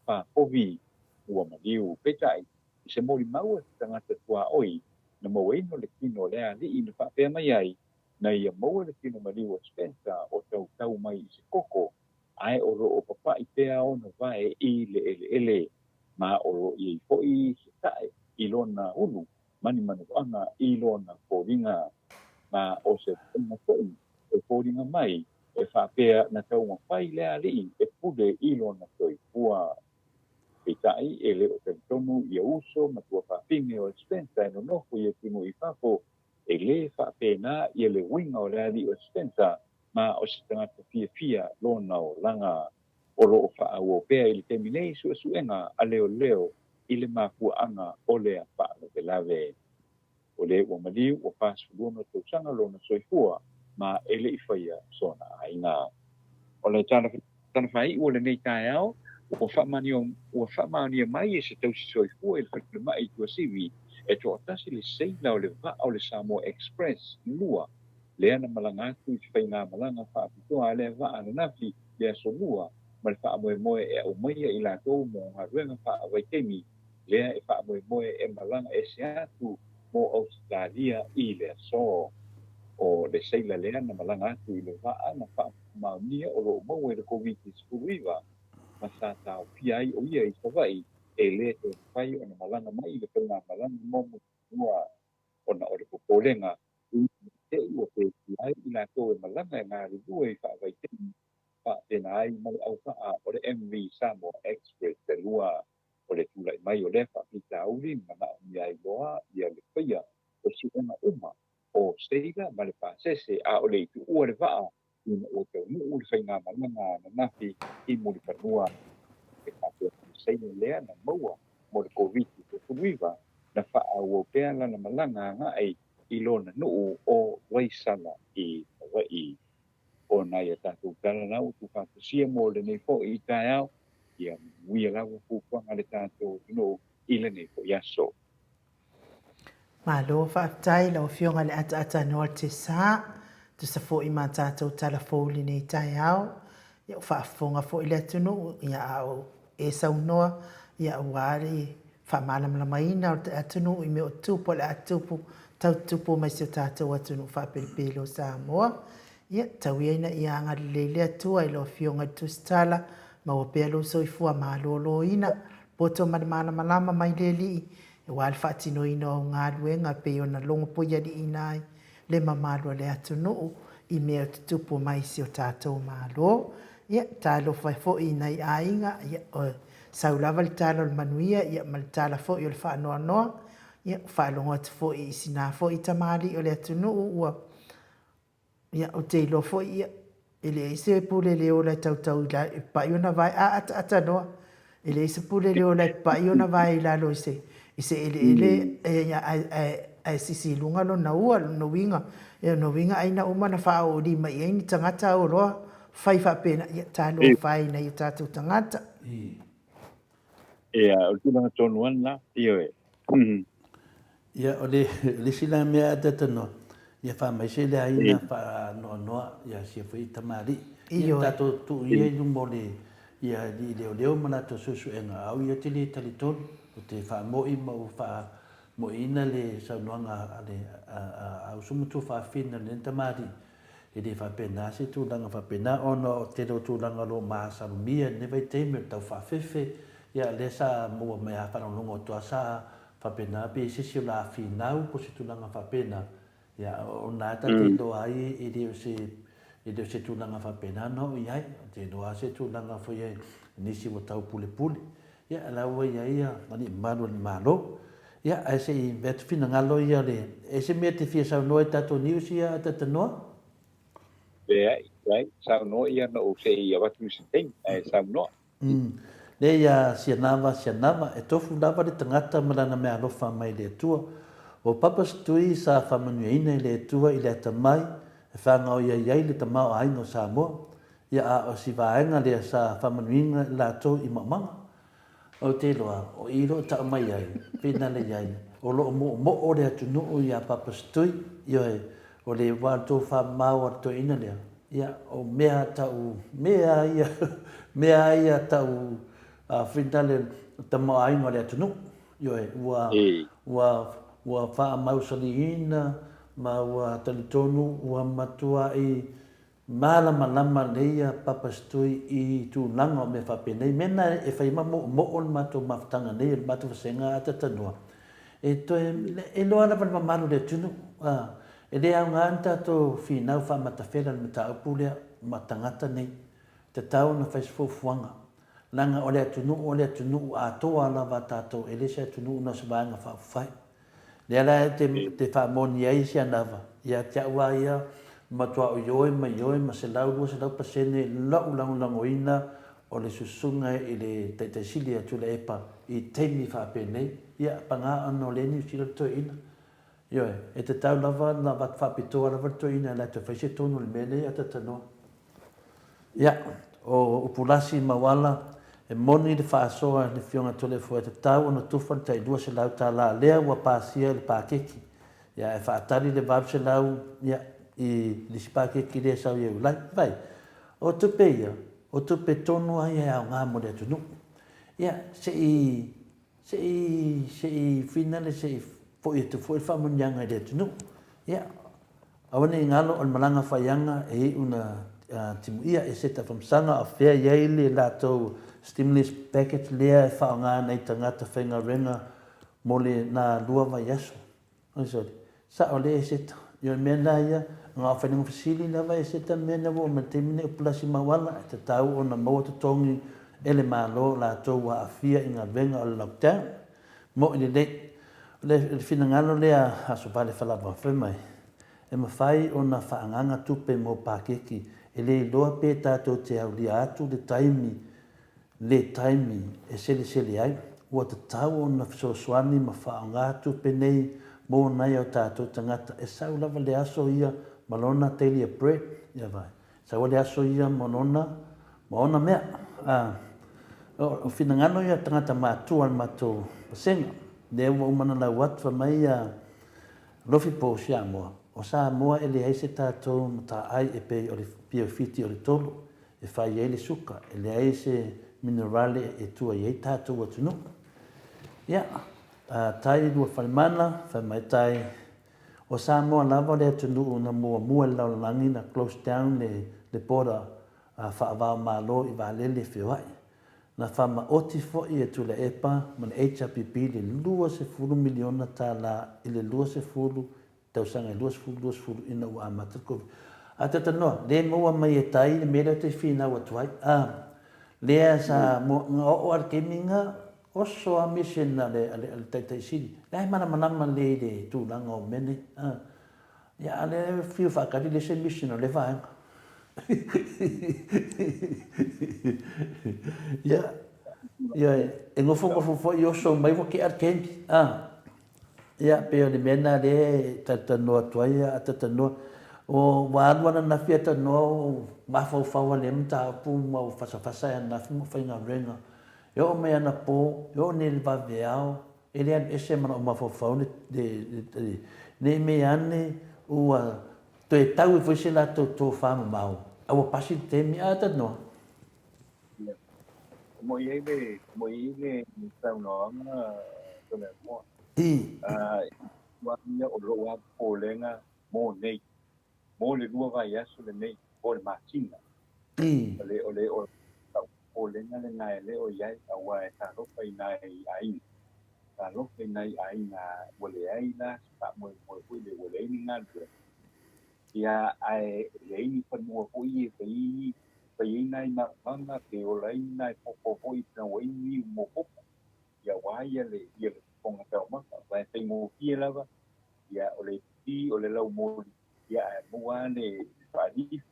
pāpovi ua maliu. Peitai, i se molimau a se tagata tuaoi na mauaina le tino o le alii na faapea mai ai na ia maua le tino maliu o Spencer o tautau mai i se koko, ae o lo o papa'i pea ona vae i le eleele, ma o lo o iai foi se ta'e i lona ulu manimanuaga i lona foliga. Ma o se vaaiga foi e foliga mai e faapea na taumafai le alii e pule i lona soifua. Peitai, e le o talitonu ia uso ma tuafafine o Spencer e nonofo i atunuu i fafo, e lē faapena ia le uiga o le alii o Spencer ma o se tagata fiafia lona olaga. O lo o faaauau pea i le taimi nei suesuega a leoleo i le mafuaaga o lea faalavelave. O le ua maliu ua 46 tausaga lona soifua ma e le i faia sona aiga. O le tala faaiu o lenei taeao, ua ua faamaonia mai e se tausi soifua i le falemai i Tuasivi e toatasi le seila o le vaa o le Samoa Express 2 lea na malaga atu i se faigamalaga faapitoa a lea vaa ananafi le Aso Lua ma le faamoemoe e aumaia i latou mo galuega faavaitaimi lea e faamoemoe e malaga ese atu mo Ausetalia i le aso. O le seila lea na malaga atu i le vaa na faamaonia o lo o maua i le Koviti-19 ma sa taofia ai o ia i Savaii e le toe mafai ona malaga mai i le faigamalaga muamua ona o le popolega i te i ua pefia ai i latou e malaga e galulue i faavaitaimi faapena ai ma le auvaa o le MV Samoa Express 2. O le tulai mai o lea faafitauli manaomia ai loa ia le faia o suega uma o seila ma le pasese a o le i tuua le vaa ina ua taunuu le faigamalaga ananafi i Mulifanua. E faapea le seila lea na maua mo le Koviti-19 na faaauau pea lana malaga agai i lona nuu o Vaisala i Savaii. O nai a tatou tala la ua tuufaatasia mo lenei foi i taeao, ia manuia lava fuafuaga a le tatou atunuu i lenei foi aso. Malo faafetai lau Afioga i le Ataata Noa Tesa, tusa foi ma tatou tala fou i lenei taeao. Ia ua faafofoga foi le atunuu, ia a o e saunoa, ia aua le faamalamalamaina o le atunuu i mea o tupu o le a tupu, tau tupu mai si o tatou atunuu faapelepele o Samoa. Ia, tau ia ina ia agalelei le Atua i lau Afioga i le Tusitala, maua pea lou soifua maloloina, poto ma le malamalama mai le Alii, aua le faatinoina o au galuega e pei ona logopoialiiina ai le mamalu o le atunuu i mea o tutupu mai i si o tatou Malo. Ia, talofa foi i nai aiga, ia, sau lava le tala o le manuia, ia, ma le tala foi o le faanoanoa. Ia, ua faalogo atu foi i sina foi tamalii o le atunuu ua Ia, ou te iloa foi, ia, e leai se pule le ola e tautau i lalo, e papai ona vae, a ataata loa, e leai se pule le ola e papai ona vae i lalo i se, i se eleele, e, ae, ae, ae sisi i luga lona ua, lona uiga, lona uiga ai na uma ona faaoolima i ai ni tagata au loa fai faapena, ia, talofa e i nai o tatou tagata. Ia, o le tulaga tonu lava lena, ioe. Ia, o le isi la mea a Tatanoa, ia faamaise le aiga faanoanoa ia sia foi tamalii. Ia tatou tuu ia i luma o le ia alii leoleo ma latou suesuega, a au ia ou te le talitonu, ou te faamo'i ma ou faamo'iina le saunoaga a le a uso ma tuafafine o lenei tamalii, E le faapena se tulaga faapena ona o tele o tulaga o lo o masalomia i lenei vaitaimi o le tau faafefe, ia lea sa maua mai a faalogologo atu lava sa faapena pe se isi o la finau po o se tulaga faapena, ia o lena ta te iloa ai e le o se e le o se tulaga faapena na oo i ai. Ou te iloa lava se tulaga foi i nisi ua tau pulepule, ia la ua i ai alii mamalu o le Malo. Ia, ae se i ave atu finagalo ia o le... E se mea e te fia saunoa i tatou news ia a Tatanoa? Leai, leai, saunoa ia na ou se i avatu i se taimi, ae saunoa. Le ia Sianava, Sianava, e tofu lava le tagata ma lana meaalofa mai le Atua. O Papa Setui sa faamanuiaina e le Atua i le atamai e faagaoioi ai le tamaoaiga o Samoa. Ia a o si vaega lea sa faamanuiina i latou i maumaga. Ou te iloa, o i lo tau mai ai, pena le iai, o loo moomoo le atunuu ia Papa Setui, ioe, o le wa tou famamao a le toeaina lea, ia, o mea tau, mea ia, mea ia tau fina le tamaoaiga o le atunuu, ioe, ua, ua, ua faamausaliina ma ua talitonu ua matuai Malamalama lelei a Papa Setui i tulaga o mea faapenei. Mea na e fai ma moomoo le matou mafutaga nei, o le matou vasega a Tatanoa, e toe, e iloa lava le mamalu o le atunuu. A. E le aoga ni tatou finau faamatafela i le mataupu lea ma tagata nei. E tatau ona fai se fuafuaga. Leaga o le atunuu o le atunuu atoa lava a tatou, e le se atunuu na o se vaega faaupufai. Lea la e te faamoni ai si anava, ia te au lava ia, matua ioe ma ioe ma 100, 200% lou lagolagoina o le susuga i le Taitai Sili ia Tuilaepa i taimi faapenei, ia paga ona o lea e Niu Sila le toeaina. Ioe, e tatau lava ona avatu faapitoa lava le toeaina e latou fai se tonu i le mea lea a Tatanoa. Ia, o Upulasi ma Uala, e moni le faasoa i le Afioga Toleafoa e tatau ona tufa le tai $200 lea ua pasia i le paketi, ia ae faatali le $800 ia i le isi paketi lea e sau ia Iulai. Vaai, o tupe ia, o tupe tonu lava ia e aoga mo le atunuu. Ia, se i Se i, se i finale se i foi atu foi le faamanuiaga i le atunuu. Ia, aua ne i galo o le malaga faiaga e iu na timuia e Seta Famasaga a o fea i ai le latou stimulus package lea e faaaoga nai tagata faigaluega mo le na lua vaiaso. Oi sole, sao lea e Seta. Ioe, o le mea lena ia, na o faiga fesili lava e Seta le mea lea ua oo mai i le taimi lenei o pulasi mauala, e tatau ona maua totogi e le Malo o latou ua aafia i galuega o le lockdown. Mo'i lelei. O le finagalo lea a Asovale Falava fai mai, e mafai ona faaagaaga tupe mo paketi, e le iloa pe tatou te aulia atu le taimi le taimi e selesele ai, ua tatau ona fesoasoani ma faaaoga tupe nei mo nai o tatou tagata e sau lava le aso ia ma lona daily bread, ia vae, sau le aso ia ma lona, ma ona mea. A, o finagalo ia o tagata matua o le matou vasega, lea ua uma ona lau atu fai mai ia Lofi po o Siamoa, o Samoa e leai se tatou mataai e pei o le piofiti o le tolo, e fai ai le suka, e leai se minerale e tua i ai tatou atunuu. Ia, a tai lua falemana, fai mai tai, o Samoa lava le atunuu na muamua i le lalolagi na close down le border faava-o-Malo i vaalele feoai. Na faamaoti foi e Tuilaepa ma le HRPP le $20 miliona tala i le 20 tausaga e 20, 20 ina ua amata le Koviti. A talanoa, le maua mai e tai le mea lea ou te finau atu ai. A, lea sa, na oo lava i le taimi na oso lava mission a le, a le, a le Taitai Sili. La e malamalama lelei i le tulaga o mea nei. A, ia, a o lea e fiu faatali le isi mission o lea vaega. Ia, ia, e nofonofo foi oso mai ua tea le taimi. A. Ia, pei o le mea lena lea e talatalanoa atu ai, a talatalanoa, ua alu ananafi a talanoa o mafaufau lava i lea mataupu ma ua fasafasa ai ananafi ma ou faigaluega. E oo mai anapo, e oo nei i le vaveao, e le alu ese ma lou mafaufau le, le, ne i mea ane ua toe tau ai foi se latou tofa mamao, a ua pasi le taimi, a talanoa. Ia. Mo i ai le, mo i ai le saunoaga Toleafoa. Ua ia o lou lava popolega mo nei, mo le lua vaiaso lenei, po o le masina. O le, o le, o lou popolega lena e le o i ai, aua e talofa i nai aiga, talofa i nai aiga ua leai la se faamoemoe foi lea, ua leai ni galuega. Ia, ae leai ni fanua foi e fai fai ai nai maumaga pe ola ai nai popo foi pe ua ai niu mo popo, ia aua ia le ia le fofoga taumafa. Aua e faigofie lava, ia o le iputi, o le laumoli, ia ae maua lava le faalifu,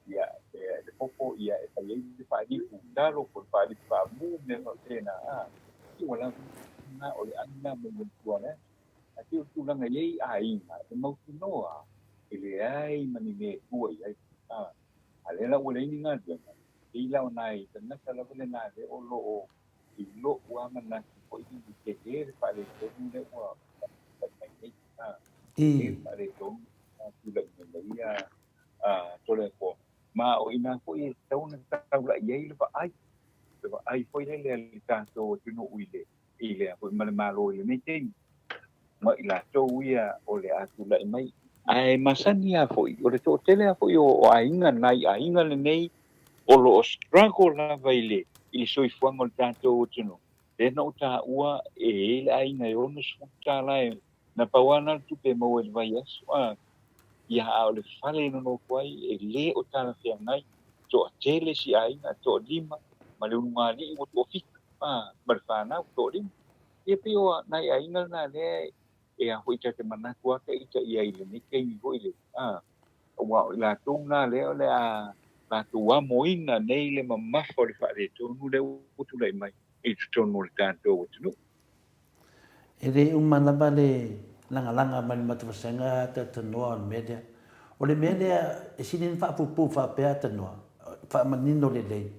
ia le popo ia e fai ai le faalifu talo po o le faalifu faamu, mea faapena, a, ua lava na o le agi lena mai le matua o le aso. Ae pei o le tulaga e i ai aiga e mautinoa e leai ma ni mea e tua i ai. A, a lea la ua leai ni galuega, pei la o nai tagata lava lena lea o lo o i lou lava manatu foi i tele le faaletonu lea ua tulai mai nei. A, tele le faaletonu ua tulai mai nei ia Toleafoa. Ma o i ina foi e tatau ona taulai ai le vaai, le vaai foi lele a le tatou atunuu i le i lea foi ma le Malo i lenei taimi, ma i latou ia o le a tulai mai. Ae masani lava foi, o le toatele lava foi o aiga, nai aiga lenei o lo o struggle lava i le i le soifuaga o le tatou atunuu. Lea na ou taua e i ai le aiga e $60 e na pau lava na o le tupe e maua i le vaiaso. A, Ia, a o le fale e nonofo ai e lē o talafeagai, toatele si aiga, toalima, ma le ulugalii ua toafitu, a, ma le fanau toalima. Ia pei o nai aiga lena lea e a foi ta te manatu lava ita i ai i lenei taimi foi lele, a, aua o i latou na lea o le a latou amoina nei le mamafa o le faaletonu lea ua tulai mai i totonu o le tatou atunuu. E le uma lava le lagalaga mai le matou vasega talanoa o le mea lea. O le mea lea e sili ona faapuupuu faapea tanoa, faamanino lelei,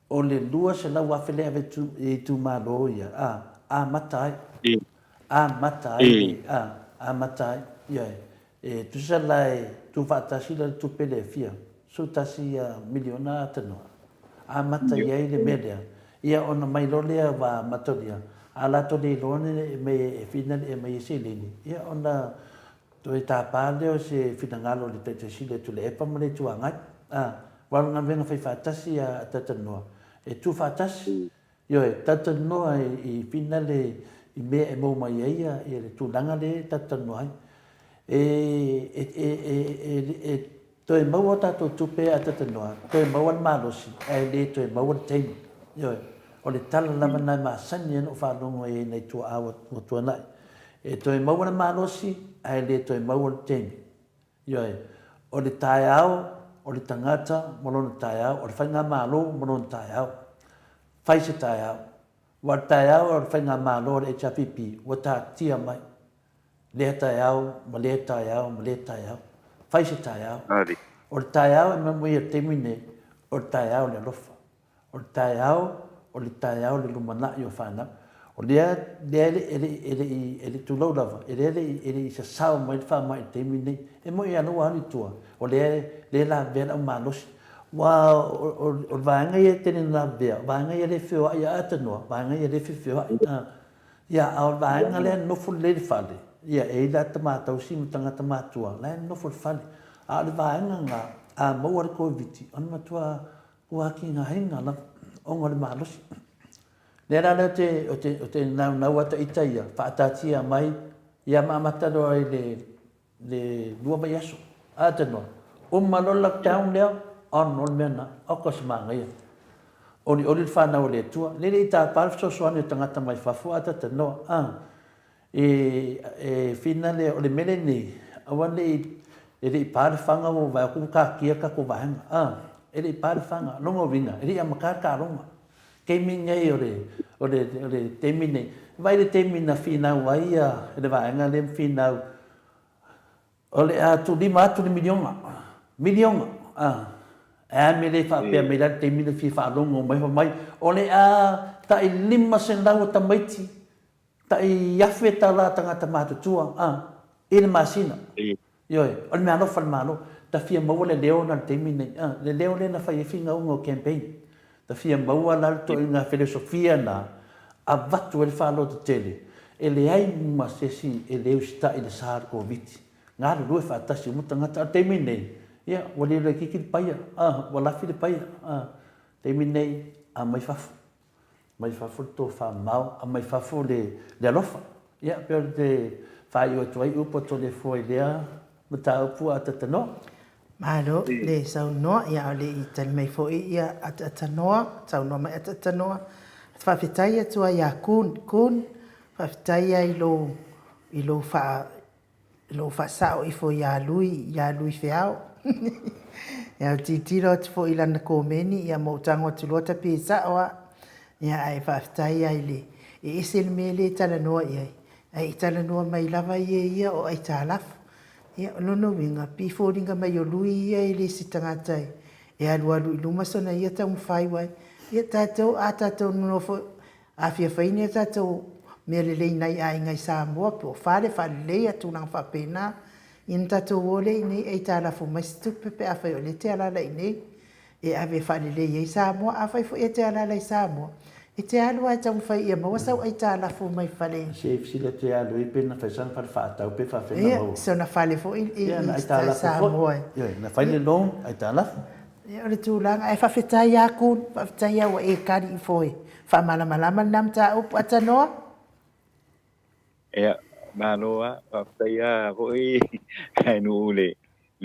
o le 200,000 lea e ave i itumalo ia, a, amata ai, amata ai le, a, amata ai, ioe. E tusa la e tuufaatasi la le tupe lea e fia, 11 miliona a tanoa. Amata i ai le mea lea, ia ona mai loa lea ua amatalia, a latou le iloa ne mea e finali e aumai ai seleni, ia ona toe tapa lea o se finagalo o le Taitai Sili a Tuilaepa ma le Itu Agai. A, aua o le galuega faifaatasi a Talanoa, e tuufaatasi, Ioe, talatalanoa i finale i mea e maua mai ai ia le tulaga lea e talatalanoa ai. E, e, e, e, e, e toe maua tatou tupe a talatalanoa, toe maua le malosi, ae le toe maua le taimi. Ioe, o le tala lava lena e masani ai ona ou faalogo ai i nai tuaa ua tuanai. E toe maua le malosi, ae le toe maua le taimi. Ioe, o le taeao o le tagata ma lona taeao, o le faigamalo ma lona taeao. Fai se taeao. Aua o le taeao o le faigamalo a le HRPP ua taatia mai lea taeao ma lea taeao ma lea taeao. Fai se taeao. O le taeao e maimoa i le taimi lenei, o le taeao o le alofa. O le taeao, o le taeao o le lumanai o fanau. O lea, lea e le, e le, e le i, e le tulou lava, e lea e le i, e le i sasao mai le faamai i le taimi lenei. E moni lava ua alu i tua, o lea, lea e lavea le au malosi. Aua o, o, o le vaega ia e tele ina lavea, o vaega ia lea e feoai a atanoa, vaega ia lea e fefeoai. A, ia, a o le vaega lea e nofo lelei i le fale, ia, e i ai la tama tausi ma tagata matutua, la e nofo i le fale. A o le vaega lena, a maua le Koviti, ona matua Ua atigaina lava ona o le malosi. Lea la lea ou te, ou te naunau ata ita ia, faataatia mai, ia ma amata loa i le, le lua vaiaso. A te noa, uma loa le lockdown lea, on loa le mea lena, oka se manaia. Olioli le fanau a le Atua. Lea e le i tapa le fesoasoani o tagata mai fafo, a ta noa, a. E whina lea, o le mea lenei, aua ne i, e le i pa le fanga ua vaai atu ua taatia le tatou vaega. A, e le i pa le fanga. Lona uiga, e le i amata le taaloga. Taimi nei o le, o le, o le taimi nei, vaai i le taimi na finau ai le vaega lea ma finau, o le a tuulima atu le miliona. Miliona, a. E a le mea le faapea mai la le taimi na fia faalogo mai fai mai, o le a tai 500 o tamaiti Tai afe tala tagata matutua, a, i le masina. Ioe, o le meaalofa a le Malo. Ta fia maua le leo na le taimi nei, a, le leo lea na fai ai finauga o campaign. Ta fia maua la le toaiga felesofia na avatu ai le faalototele, e leai ma se isi e le usitai i le sa o le Koviti. Galulue faatasi uma tagata. A o le taimi nei, ia, ua lilo laitiiti le paia, a, ua lafi le paia, a, taimi nei, aumai fafo. Mai fafo le tofa mamao, a mai fafo le alofa. Ia, pei o le faaiu atu ai upu a Toleafoa i lea mataupu a Atatanoa. Malo le saunoa, ia a o le i tali mai foi ia Atatanoa, saunoa mai Atatanoa. Faafetai atu ai ia Kun, Kun, faafetai ai i lou, i lou faa, lou faasao ifo ia Lui, ia Lui Feao. Ia ou tilotilo atu foi i lana komeni, ia ma ou tago atu loa tapi e sao lava. Ia ae faafetai lava i le, e ese le mea lea e talanoa i ai, ae i talanoa mai lava ia ia o aitalafu. Ia o lona uiga, pei e foliga mai o Lui ia e le se tagata e alualu i luma sona ia taumafai ai. Ia tatou, a tatou nonofo A fia fai ni a tatou mea lelei i nai aiga i Samoa po o fale faaleleia, tulaga faapena, ia ona tatou o lea i inei aitalafo mai se tupe pe afai o lea e te alaala i inei e ave e faalelei ai Samoa. Afai foi e te alaala i Samoa, e te alu lava e taumafai ia maua sau aitalafo mai fale. Se fesili atu ia Lui pe na fai sana fale faatau pe faafefea na maua. Ia, sona fale foi i Samoa. Ia, na fai le loan aitalafo. Ia, o le tulaga, ae faafetai lava Kun, faafetai lava ua e kali ifo e faamalamalama lena mataupu. Atanoa? Ia, malo lava, faafetai lava foi Nuu i le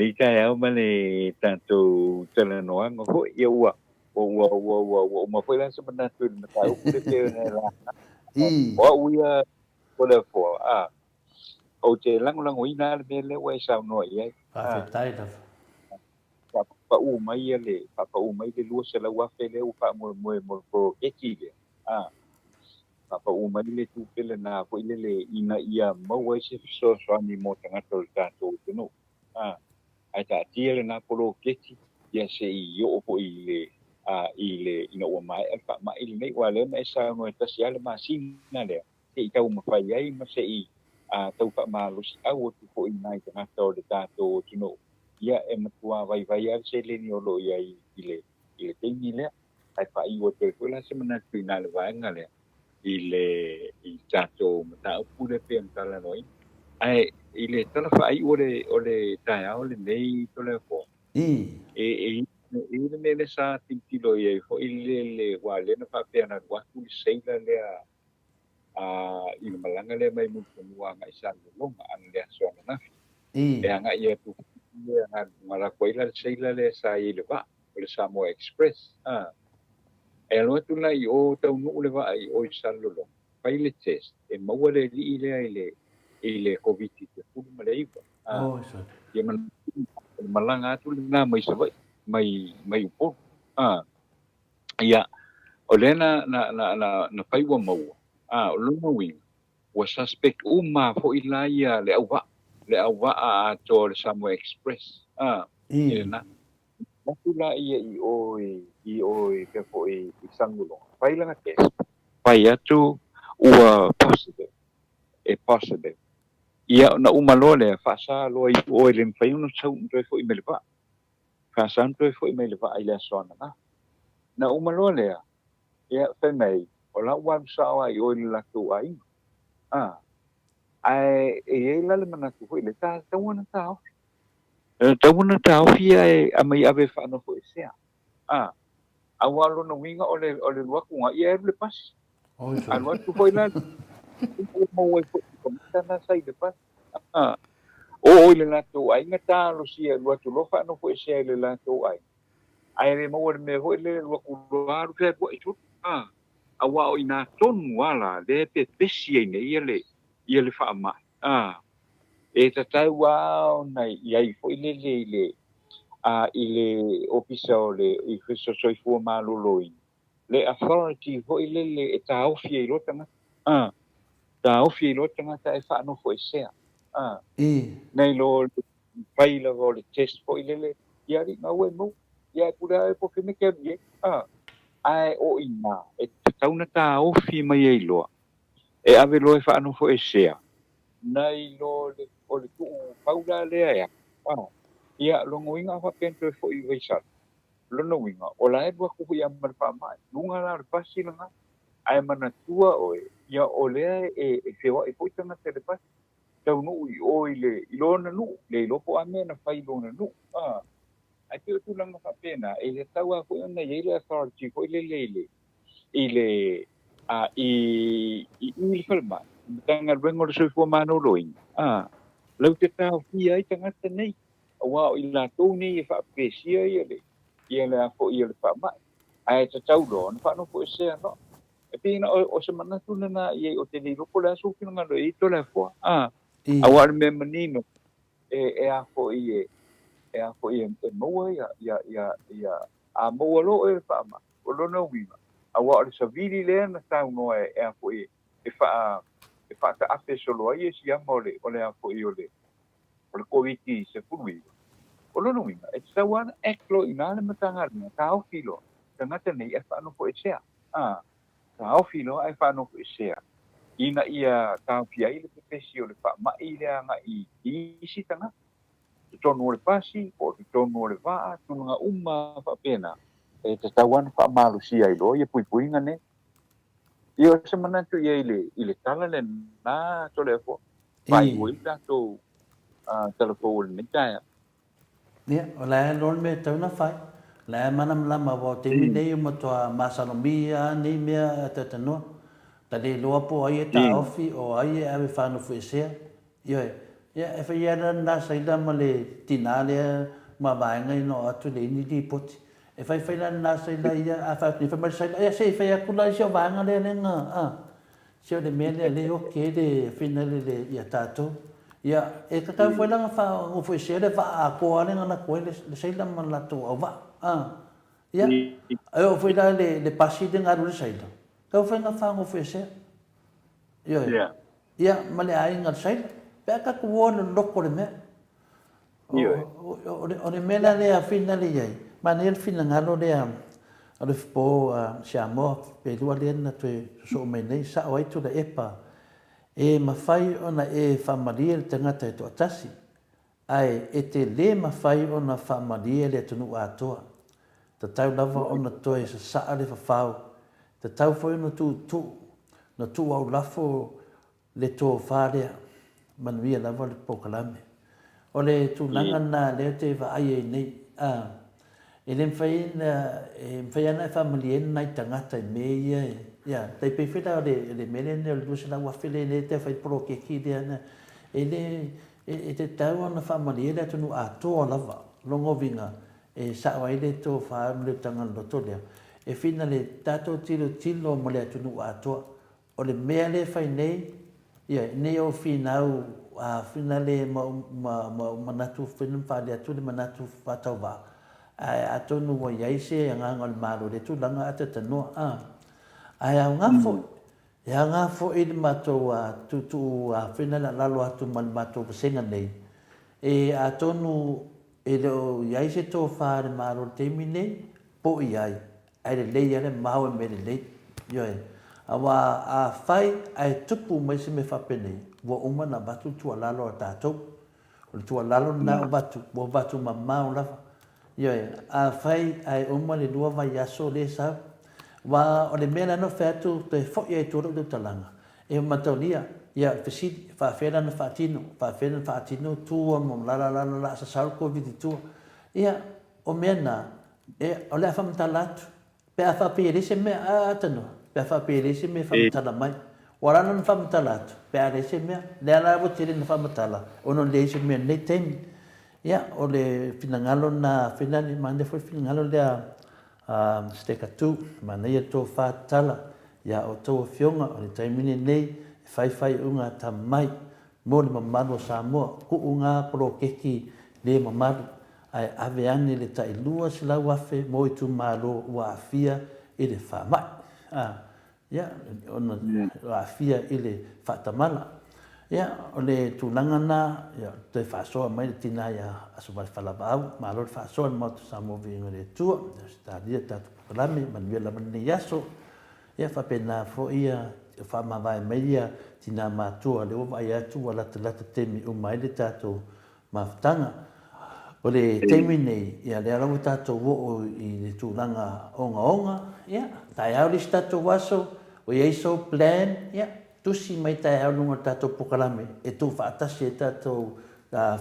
Lenei taeao ma le tatou talanoaga foi. Ia ua ua ua ua ua uma foi la se manatu i le mataupu lea pei ona e laga. O au ia Toleafoa, a, ou te lagolagoina lava le mea lea ua e saunoa i ai. Faafetai lava. Faapau mai le, faapau mai le $200,000 lea ua faamoemoe mo le poloketi lea, a, faapau mai le tupe lena foi lele ina ia maua ai se fesoasoani mo tagata o le tatou atunuu, a, ae taatia lena poloketi ia se i oo foi i le, a, i le, ina ua maea le faamai lenei, aua o lea na e saunoa e tasi lava le masina lea se i taumafai ai ma se i tau faamalosiau atu foi i nai tagata o le tatou atunuu, ia e matua vaivai lava le seleni o lo o i ai i le i le taimi lea. Ae faaiu atu ai foi la se manatu i ina le vaega lea i le i le tatou mataupu lea pei ona talanoaina. Ae i le tala faaiu o le o le taeao lenei Toleafoa, e e i ai le mea lea sa tilotilo i ai foi le aua o lea na faapea na alu atu le seila lea a i le malaga lea mai Mulifanua agai i Salelologa a le aso ananafi. E agai atu lea na lafo ai la le seila lea sa i ai le vaa o le Samoa Express. A e alu atu la i o taunuu le vaa i o i Salelologa, fai le test, e maua le alii lea i le i le Koviti-19. A ia malaga atu lena mai Savaii, mai mai Upolu. A Ia, o lea na, na, na, na, na fai ua maua, a, o lona uiga, ua suspect uma foi la ia le auvaa, le auvaa atoa o le Samoa Express, a, i lena. Atu la ia i o i, i o i fea foi i Salelologa, fai lana test, fai atu ua positive, e positive. Ia, ona uma loa lea, faasa loa i o e le mafai ona sau ona toe foi mai le vaa. Faasa ona toe foi mai le vaa i le aso ananafi. Na uma loa lea, ia, fai mai, o la ua alu sao lava i o i le latou aiga. A, ae e i ai la le manatu foi lea, ta tatau ona taofi. E tatau ona taofi ae aumai ave e faanofoesea. A, aua o lona uiga o le, o le alu atu lena, ia e alu le pasi. Alu atu foi la, ua maua ai foi i le tagata lena sa i le pasi. A, oo i le latou aiga, talosia e alu atu loa faanofoesea i le latou aiga. Ae le maua le mea foi lele alu atu loa alu fealuai solo. A, aua o i ina tonu lava la lea e pepesi ai nei ia le, ia le faamai. A, e tatau lava ona i ai foi lele i le, a, i le Ofisa o le Soifua Maloloina, le authority foi lele e taofi ai loa tagata, a, taofi ai loa tagata ae faanofoesea, a, nai lo le fai lava o le test foi lele, ia alii na ua e maua, ia e pule lava oe po o fea mea e te alu i ai, a, ae o i ina e tatau ona taofi mai ai loa, e ave loa e faanofoesea, nai lo le o le tuu pau la lea e alu, a, ia lona uiga a faapea na toe foi i Vaisala, Lona uiga, o la e alu atu foi lava ma le faamai. Luga la o le pasi lena, ae manatua oe, ia o lea e feoai foi tagata i le pasi, taunuu i o i le, i lona nuu, le iloa po o a mea na fai i lona nuu. A, ae pei o tulaga faapena, e tatau lava foi ona i ai le authority foi lele i le, i le, a, i, i i le falemai, i Matagaluega o le Soifua Maloloina, a, lau te taofia ai tagata nei. aua o i latou nei e faapepesia ia le ia le a foi ia le faamai, ae tatau loa ona faanofoesea loa. E pei na o se manatu lena i ai o te le iloa po o le a sou finagalo e i ai Toleafoa, a, aua o le mea manino e e a foi e e a foi e maua ia ia ia ia a maua loa oe le faamai, o lona uiga, aua o le savili lea na saunoa e a foi e faa e faataape solo ai e siama o le o le a foi o le o le Koviti-19, o lona uiga, e tatau lava ona act loa i ina le Matagaluega, taofi loa tagata nei ae faanofoesea. A, taofi loa ae faanofoesea ina ia taofia ai le pepesi o le faamai lea agai i isi tagata, totonu o le pasi po o totonu o le vaa, tulaga uma faapena, e tatau lava ona faamalosia ai loa ia puipuiga nei. Ia, o se manatu ia i le, i le tala lena, Toleafoa, faaiu ai le tatou tala fou o lenei taeao. Ia, o la e loa le mea e tatau ona fai. O la e malamalama aua o taimi nei ua matua masalomia lava nei mea a talanoa. Ta le iloa po o ai e taofi, o ai e ave whanofuesea. Ioe. Ia, e fai lava la lena sailor ma le tinā lea ma vaega ia na oo atu e leai ni lipoti. E fai fai la lena sailor ia, a fai atu nei, fai mai le sailor, ia se i fai atu la i si au vaega lea lea na, a. Se o le mea lea lea e oke ai le finale le ia tatou. Ia, e tatau foi la ona faanofoesea le vaa atoa lea na alu atu ai le sailor ma le latou auvaa, a. Ia, e oo foi la i le pasi lea na alu ai le sailor, tatau foi ona faanofoesea. Ioe. Ia, ma le aiga o le sailor. Pe a tatou o i le loloto o le mea. O le mea la lea finale i ai, manaia le finagalo lea o le Fofo Samoa pelua lea na toe sosoo mai nei, sao ai Tuilaepa, e mafai ona e faamalie le tagata e toatasi, ae e te le mafai ona faamalie le atunuu atoa. Tatau lava ona toe sasaa le fafao, tatau foi ona tuutuu, na tuu aulafo le tofa lea, manuia lava le polokalame. O le tulaga lena lea ou te vaai ai nei, a, e le mafai ona, e mafai lava ona e faamalieina nai tagata i mea ia e, ia, tai pei foi la o le mea lea o le $200,000 lea e tau fai ai le poloketi lea, e le, e tatau ona faamalie le atunuu atoa lava. O lona uiga, e sao ai le tofa ma le utaga loloto lea, e fina le tatou tilotilo mo le atunuu atoa. O le mea lea e fai nei, ia, nei ou finau a finale ma ma ou manatu foi na faaalia atu le manatu faatauvaa, ae atonu ua i ai se agaga o le Malo i lea tulaga a talanoa, a. Ae aoga foi, e aoga foi le matou tuutuu a finale a lalo atu ma le matou vasega nei, e atonu e le o i ai se tofa a le Malo i le taimi nei, po o i ai, ae lelei lava le mao i mea lelei. Ioe. Aua afai ae tupu mai se mea faapenei, ua uma ona avatu le tuualalo a tatou. O le tuualalo lena ua avatu, ua avatu mamao lava. Ioe. Afai ae uma le lua vaiaso lea e sau, aua o le mea lea na ou fai atu, toe foi lava i tua lau tautalaga, e mataulia, ia, o le fesili, e faapefea la ona faatino, faapefea ona faatino tua ma la la la, sasao le Koviti i tua. Ia, o mea na, E, o le a faamatala atu, pe a faapea e leai se mea, a, atanoa, pe a faapea e leai se mea e faamatala mai. Ua ala ona faamatala atu, pe a leai se mea. Lea la ua tele ina faamatala, ona e leai se mea i lenei taimi. Ia, o le finagalo lena a Finani, manaia foi le finagalo lea a Siteka Tu, manaia le tofa tatala ia outou afioga, o le taimi lenei e fai faaiuga atamamai mo le mamalu o Samoa, kuu nga poloketi le mamalu, ae ave ane le tai 200,000 mo itumalo ua aafia i le faamai, a, ia, ona ua aafia i le faatamala. Ia, o le tulaga lena, ia, toe faasoa mai le tina ia Asovale Falavaau, malo le faasoa i le Maota o Samoa Viiga i le Atua, Ausetalia le tatou polokalame, manuia lava lenei aso. Ia faapena foi ia faamavae mai ia tina matua, lea ua vaai atu ua latalata taimi uma ai le tatou mafutaga. O le taimi nei, ia lea lava ua tatou oo i le tulaga ogaoga, ia taeao le isi tatou aso, ua i ai sou plan, ia tusi mai taeao i luga o le tatou polokalame e tuufaatasi ai tatou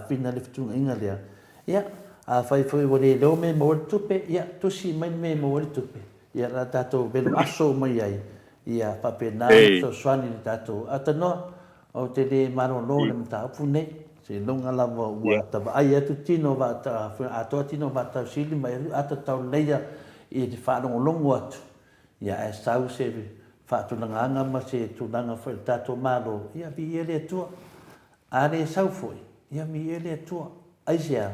fina le fetuunaiga lea. Ia, afai foi ua le iloa mea e maua ai le tupe, ia tusi mai le mea e maua ai le tupe. Ia la tatou velo aso mai ai, ia faapena ona fesoasoani i le tatou atanoa. Ou te le malolo i le mataupu nei, seiloga lava ua tavaai atu tino atoa tino vaatausili ma ata tauleleia i le faalogologo atu, ia ae sau se faatulagaga ma se tulaga foi i le tatou Malo, ia viia le Atua. A le sau foi, ia viia le Atua. Aisea?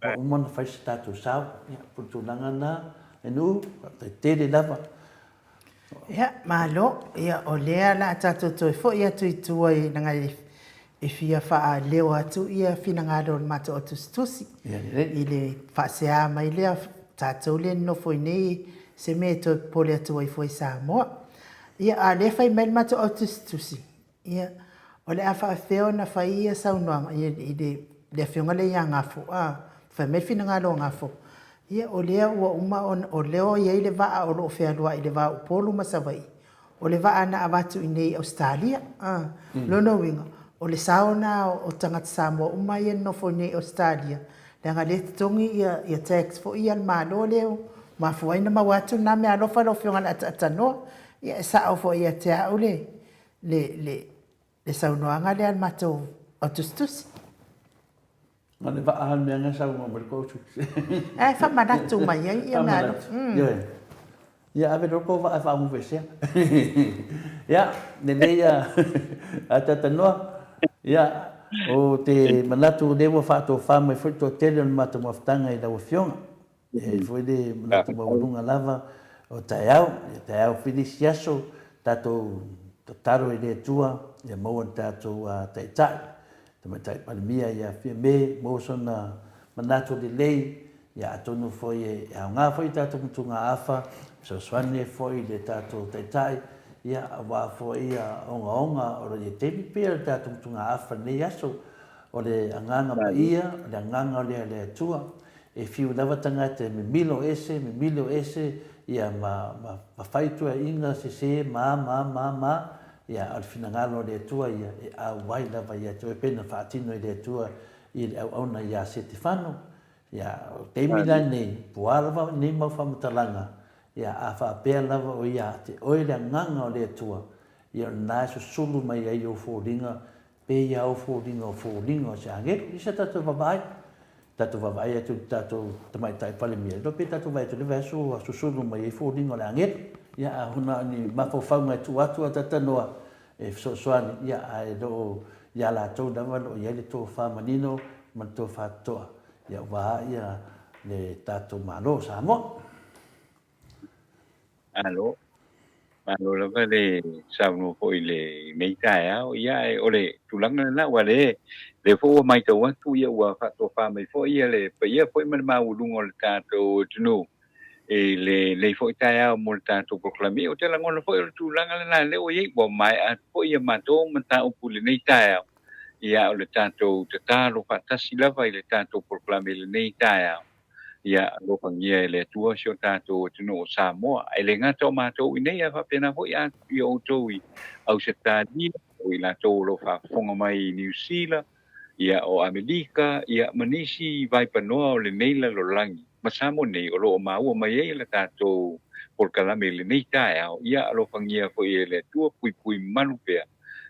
Ua uma ona fai se tatou sao. Ia, po o le tulaga lena, Nuu, faafetai tele lava. Ia, malo. Ia, o lea o le a tatou toe foi atu i tua i leaga e fia faaleo atu ia finagalo o le matou au tusitusi i le faasea mai lea tatou lea e nonofo i inei se mea e toe popole atu ai fua i Samoa. Ia, a o lea e fai mai le matou au tusitusi, Ia, o le a faapefea ona fai ia saunoaga i le afioga lea ia Gafo, a, fai mai le finagalo o Gafo, ia o lea ua uma ona, o lea ua i ai le vaa o lo o fealuai i le va o Upolu ma Savaii, o le vaa na avatu i inei i Ausetalia, a. Lona uiga, o le sao lena o tagata Samoa uma ia e nonofo i inei i Ausetalia, leaga o lea e totogi ia tax foi ia a le Malo lea ua mafua ai ona maua atu lena meaalofa lau Afioga i le Ataatanoa. Ia e sao foi ia te au le le, le, le saunoaga lea a le matou au tusitusi. Na o le vaa le mea na saunoa mai le coach. Ae faamanatu mai ai ia mea alofa. Ioe. Ia ave loa kou vaa e faamufuesea. Ia, lelei ia Atatanoa. Ia, o te manatu o lea ua faatofa mai foi le toatele o le matou mafutaga i lau Afioga. E i ai foi le manatu maualuga lava o taeao, ia taeao foi le isi aso, tatou tatalo i le Atua ia maua le tatou Taitai, Tamaitai Palemia ia Fiame, maua sona manatu lelei, ia atonu foi e aoga foi i tatou motugaafa, fesoasoani ai foi i le tatou Taitai, ia aua foi ia ogaoga o lo o i ai taimi pei o le tatou motugaafa i lenei aso, o le Agaga Paia, o le Agaga lea o le Atua. E fiu lava tagata e mimilo ese, mimilo ese, ia ma, ma, ma fai tuaiga sese, ma, ma, ma, ma, ia, a o le finagalo o le Atua ia e auai lava ia te oe, pei ona faatino e le Atua i le auauna ia Setefano. Ia, o le taimi la lenei, pua lava nei mau faamatalaga, ia, a faapea lava o ia te oe le Agaga o le Atua, ia o lena e susulu mai ai ou foliga, pei a ou foliga o foliga o se agelu. Ia se tatou vaavaai. Tatou vaavaai atu i le tatou Tamaitai Palemia, iloa pe tatou vaai atu i le vaiaso ua susulu mai ai foliga o le agelu. Ia, a na o ni mafaufauga e tuu atu a tatanoa e fesoasoani, ia, ae le o ia latou lava o lo o i ai le tofa manino ma le tofa totoa, ia ua a le tatou Malo o Samoa. Malo. Malo lava le saunoa foi i lenei taeao. Ia, ae o le tulaga lena, aua lea, lea foi ua matau atu, ia ua faatofa mai foi ia le paia foi ma le maualuga o le tatou atunuu i lenei foi taeao mo le tatou polokalame. Ou te lagona foi o le tulaga lena lea ua i ai, ua maea atu foi ia matou mataupu i lenei taeao. Ia, o le tatou tatalo faatasi lava i le tatou polokalame i lenei taeao. Ia alofagia e le Atua si o tatou atunuu o Samoa. E le gata o matou i nei, ae faapena foi a i outou i Ausetalia, o i latou o lo o faafofoga mai i Niu Sila, ia o Amelika, ia ma nisi vaipanoa o lenei lalolagi, ma Samoa nei o lo o maua mai ai le tatou polokalame i lenei taeao. Ia alofagia foi e le Atua, puipui malu pea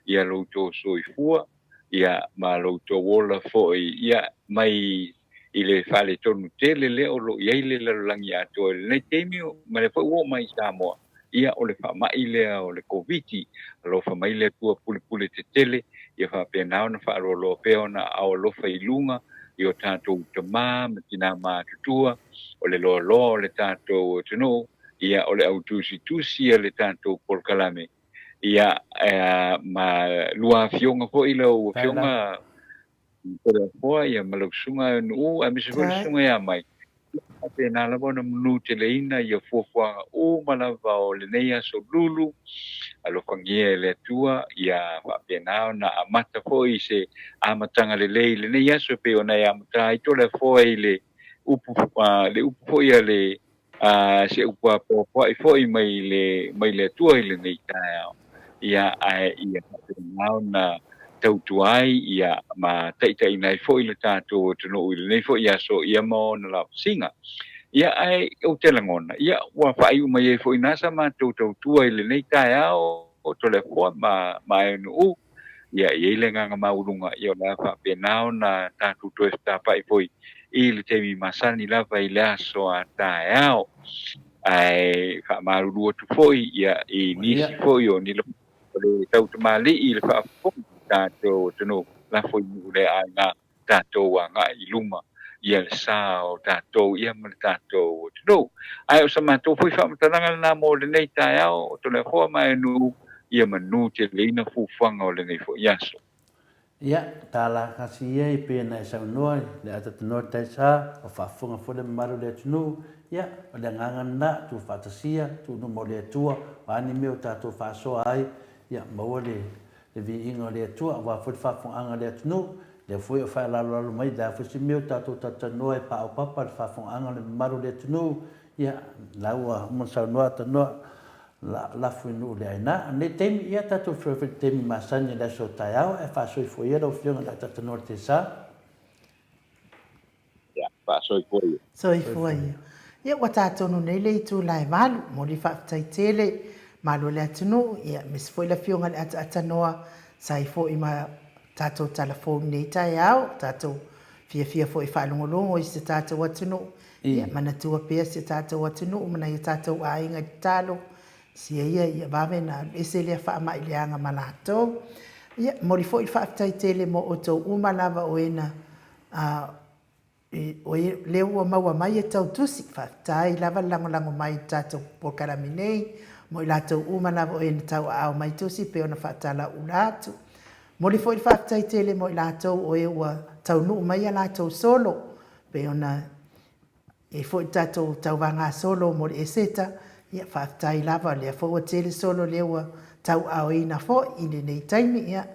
ia lo outou soifua, ia ma lo outou ola foi, ia mai i le faaletonu tele lea o lo o i ai le lalolagi atoa i lenei taimi, ma lea foi ua oo mai i Samoa, ia o le faamai lea o le Koviti. Alofa mai le Atua pulepule tetele, ia faapena ona faaloaloa pea ona aao alofa i luga i o tatou tama ma tina matutua, o le loaloa o le tatou atunuu, ia o le au tusitusi a le tatou polokalame, ia ma lua afioga foi lau afioga Toleafoa ia ma lau susuga Nu'u aemaise foi le susuga ia Mai. Faapena lava ona manuteleina ia fuafuaga uma lava o lenei aso lulu, alofagia e le Atua ia faapena ona amata foi i se amataga lelei i lenei aso e pei ona e amata ai Toleafoa i le upu, le upu foi a le se upu apoapoai foi mai le, mai le Atua i lenei taeao, ia, ae ia faapena ona tautua ai, ia, ma taitaiina ai foi le tatou atunuu i lenei foi aso, ia, ma ona lavasiga. Ia, ae ou te lagona, ia, ua faaiu mai ai foi i ina sa matou tautua i lenei taeao, o Toleafoa ma, ma Aenu'u, ia, e i ai le agaga maualuga, ia, o le a faapena ona tatou toe fetapa'i foi i le taimi masani lava i le aso a taeao. Ae faamalulu atu foi, ia, i nisi foi o ni o le tautamalii i le faafofoga o le tatou atunuu, lafo i nuu le aiga tatou agai i luma ia le sa o tatou ia ma le tatou atunuu. Ae o sa matou foi faamatalaga lena mo lenei taeao o Toleafoa ma Aenuu ia manu teleina fuafuaga o lenei foi aso. Ia, tala kasi ia e pei ona e saunoa i le atatanoa le taisa, o faafofoga foi le mamalu o le atunuu, ia, o le agaga lena, tuu faatasia, tuu luma o le Atua, o a ni mea o tatou faasoa ai, ia, maua le le viiga o le Atua, aua foi le faafofogaaga a le atunuu, lea foi o faealalolalo mai, le a foi se mea o tatou talatalanoa e paopapa le faafofogaaga a le mamalu o le atunuu, ia, la ua uma ona saunoa tanoa, la, lafo i nuu le aina. O lenei taimi, ia tatou feiloai foi i le taimi masani i le aso taeao, ae faasoifua ia lau Afioga i le a talatalanoa i le tesa. Ia, faasoifua ia. Soifua ia. Ia ua ta tonu nei le itula e valu, momoli faafetai tele, malo le atunuu, ia aemaise foi le afioga i le ataatanoa sa i foi ma tatou tala fou i lenei taeao, tatou fiafia foi e faalogologo i si o tatou atunuu, ia manatua pea si o tatou atunuu ma nai o tatou aiga i tatalo, sia ia ia vave ona alu ese lea faamai leaga ma latou. Ia, momoli foi le faafetai tele mo outou uma lava o e na O lea ua maua mai e tau tusi, faafetai lava le lagolago mai i le tatou polokalame nei, mo i latou uma lava o e na tauaao mai tusi pei ona faatalauula atu. Momoli foi le faafetai tele mo i latou o e ua taunuu mai a latou solo, pei ona i ai foi le tatou tauvagasolo mo le Eseta, ia faafetai lava o lea foi ua tele solo o lea ua tauaaoina foi i lenei taimi. Ia, ou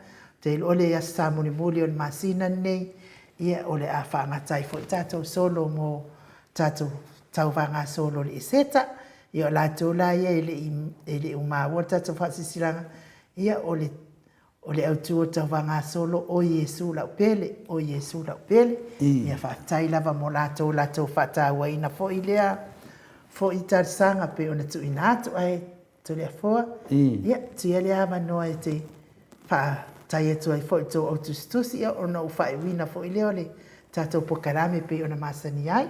te iloa o le Aso Sa mulimuli o le masina lenei, Ia, o le a faagata ai foi tatou solo mo tatou tauvagasolo o le Eseta. Ia, o latou la ia e le i, e le i maua le tatou faasilasilaga, ia, o le, o le autu o le tauvagasolo, o Iesu lau pele, o Iesu lau pele. Ia, faafetai lava mo latou, latou faatauaina foi lea foi talosaga pei ona tuuina atu. Ae Toleafoa, ia, tuu ia le avanoa e te faafetai atu ai foi i tou au tusitusi, ia, ona ou faaiuina foi lea o le tatou polokalame pei ona masani ai.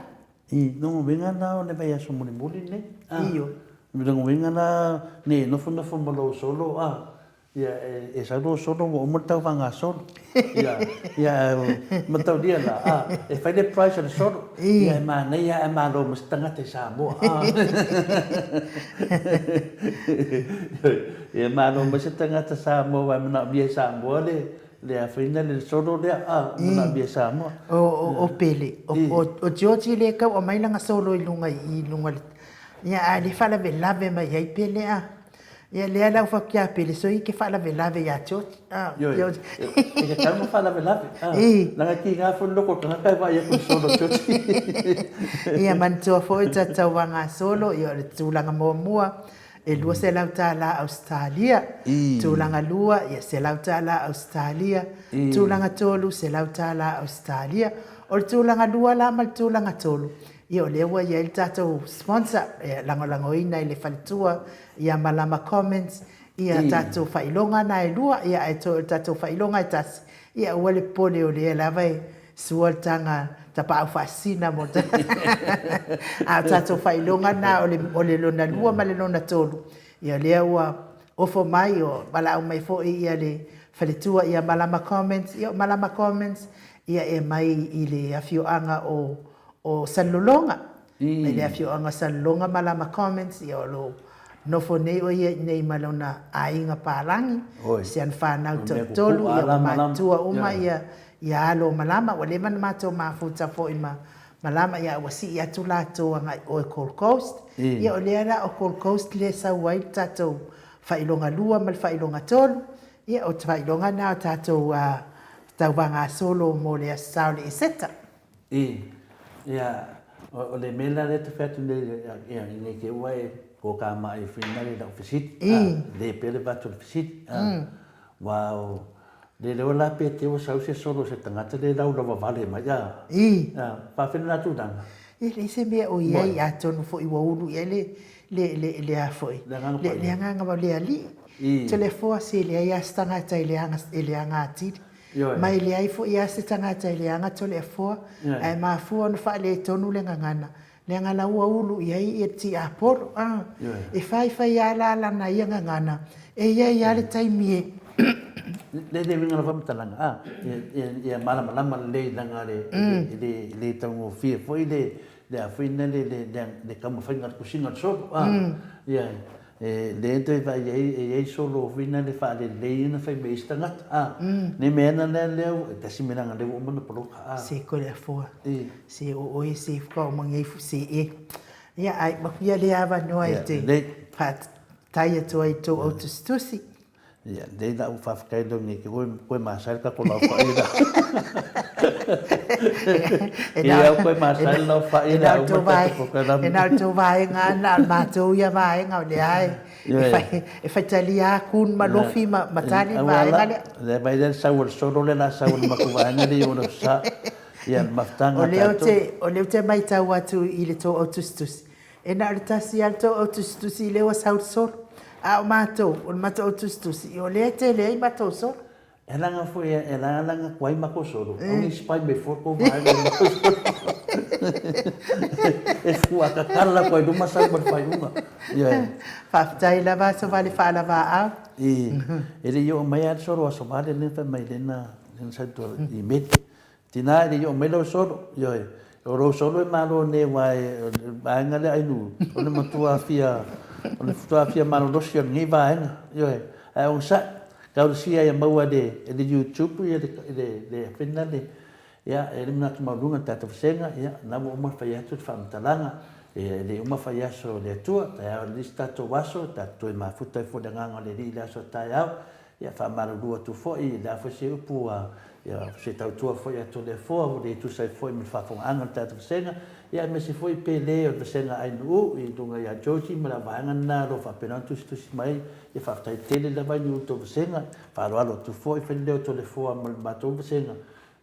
I lona uiga la o le vaiaso mulimuli lenei? Ioe. I lona uiga la, ne i nofonofo ma lou solo a, Ia, e sau lou solo ua uma le tauvaga solo. Ia, ia, mataulia la, a, e fai le price o le solo. Ia, e manaia ae malo ma se tagata i Samoa. A. Ia, malo ma se tagata Samoa aua e manaomia e Samoa le, le a foi le solo lea, a, manaomia e Samoa. O, o Pele, o, o Georgie lea e tau aumai lana solo i luga i luga, ia, a o lea e faalavelave mai ai Pele, a. Ia lea la ua fai atu ia Pele, soia e te faalavelave ia George. Ah, Ioe, George. E tatau ona faalavelave. Ah, leaga e tiga foi le loko o le tagata e vaai atu i le solo a George. Ia manatua foi le tatou tauvagasolo, ia o le tulaga muamua, e $200 Ausetalia. Tulaga lua, ia $100 Ausetalia. Tulaga tolu, $100 Ausetalia. O le tulaga lua la ma le tulaga tolu, Ia o lea ua i ai le tatou sponsor e lagolagoina e le faletua ia Malama Comments ia tatou faailoga na e lua, ia ae toe o le tatou faailoga e tasi, ia aua le popole o lea lava e sua le taga tapaau faasisina mo le A o tatou faailoga na o le o le lona lua ma le lona tolu, ia o lea ua ofo mai o valaau mai foi ia le faletua ia Malama Comments, ia o Malama Comments ia e mai i le afioaga o o Salelologa, mai le afioaga o Salelologa ma Lama Comments, ia o lo o nofo nei o ia i inei ma lona aiga palagi, si ana fanau toatolu, ia ua matutua uma ia ia alo o Malama, ua leva ona matou mafuta foi ma Malama, ia ua sii atu latou agai i o i Gold Coast, ia o lea la o Gold Coast lea e sau ai le tatou faailoga lua ma le faailoga tolu, ia o le faailoga lena o tatou tauvagasolo mo le Aso Sa o le Eseta. I, ia, o le mea la lea e te fai atu nei, ia, ne i te i ua e pōkāmaʻi finali i lau fesili, a, le pea le vatu o le fesili, a, aua o, le iloa la pe te ua sau se solo se tagata le laulauavale mai, a, a, faafeai lena tulaga. E leai se mea o i ai, atonu foi ua ulu i ai le, le, le, le a foi, le agaga o le Alii. Toleafoa se leai lava se tagata e leaga, e leaga atili. Ioe. Ma e leai foi lava se tagata e leaga Toleafoa, ae mafua ona faaletonu le gagana, leaga la ua ulu i ai le tiapolo. A, e faifai lava la lana ia gagana, e i ai lava le taimi e. Le le uiga o le faamatalaga, a, ia malamalama lelei leaga e le le taugofie foi le le a foi lea le le taumafaiga o le tusiga o le solo, a, ia E le toe vaai ai e i ai solo foi na le faalelei ona fai mai ai se tagata a ne mea ana lea lea e tasi mea leaga lea ua uma ona poloka a. Se koe le afoa se o oe se ka o mangi fu se e ia ai maku ia le avanoa e te faafetai atu ai i tou au tusitusi. Ia, lei la ua faafetai lau nei ke koe, koe masai le tatou lau whai la. E au koe masai le lau whai la uma tatou pokalame. E na o tou vaega ana, o le matou ia vaega o lea e, e faitalia a kun ma lofi ma, ma tali le vaega lea. Le vai lea sau o le solo le la sau o le matou vaega lea i ona sa. Ia, mafutaga tatou. O lea ou te matau atu i le tou au tusitusi, E na o le tasi lava le tou au tusitusi lea ua sau le solo. A o matou, o le matou au tusitusi, o lea e tele ai matou solo. E langa foi e langa langa kuai makou solo. Au ni spai mai foi kou vaega i makou solo. E fua kakala koe luma sau ma le faaiuga. Ioe. Faafetai lava Asovale faalavaau. I, e le i oo mai lava le solo Asovale lea na fai mai lena, lena sa tua i Meli. Tina e le i oo mai lau solo, ioe. O lou solo e malo nei aua e, o le vaega lea Ainuu, o le matua fia, o le matua fia malolosi o lenei vaega, ioe. Ae onosai, taulasia ia maua e le, e le YouTube ia le, le, le fena le, ia, e le manatu maualuga le tatou vasega, ia, na ua uma ona fai atu le faamatalaga, e le uma fai aso o le Atua, taeao le isi tatou aso, tatou toe mafuta ai foi i le agaga o le Alii i le aso a taeao, Ia faamalulu atu foi, o le a foi se upu a, ia, se tautua foi a Toleafoa ua le tusa ai foi ma le faafofogaaga o le tatou vasega, ia aemaise foi pe le o le vasega Ainuu i luga ia Georgie ma le vaega lena o lo o faapena ona tusitusi mai. Ia faafetai tele lava i le tou vasega. Faaaloalo atu foi, fai le leo o Toleafoa ma le matou vasega.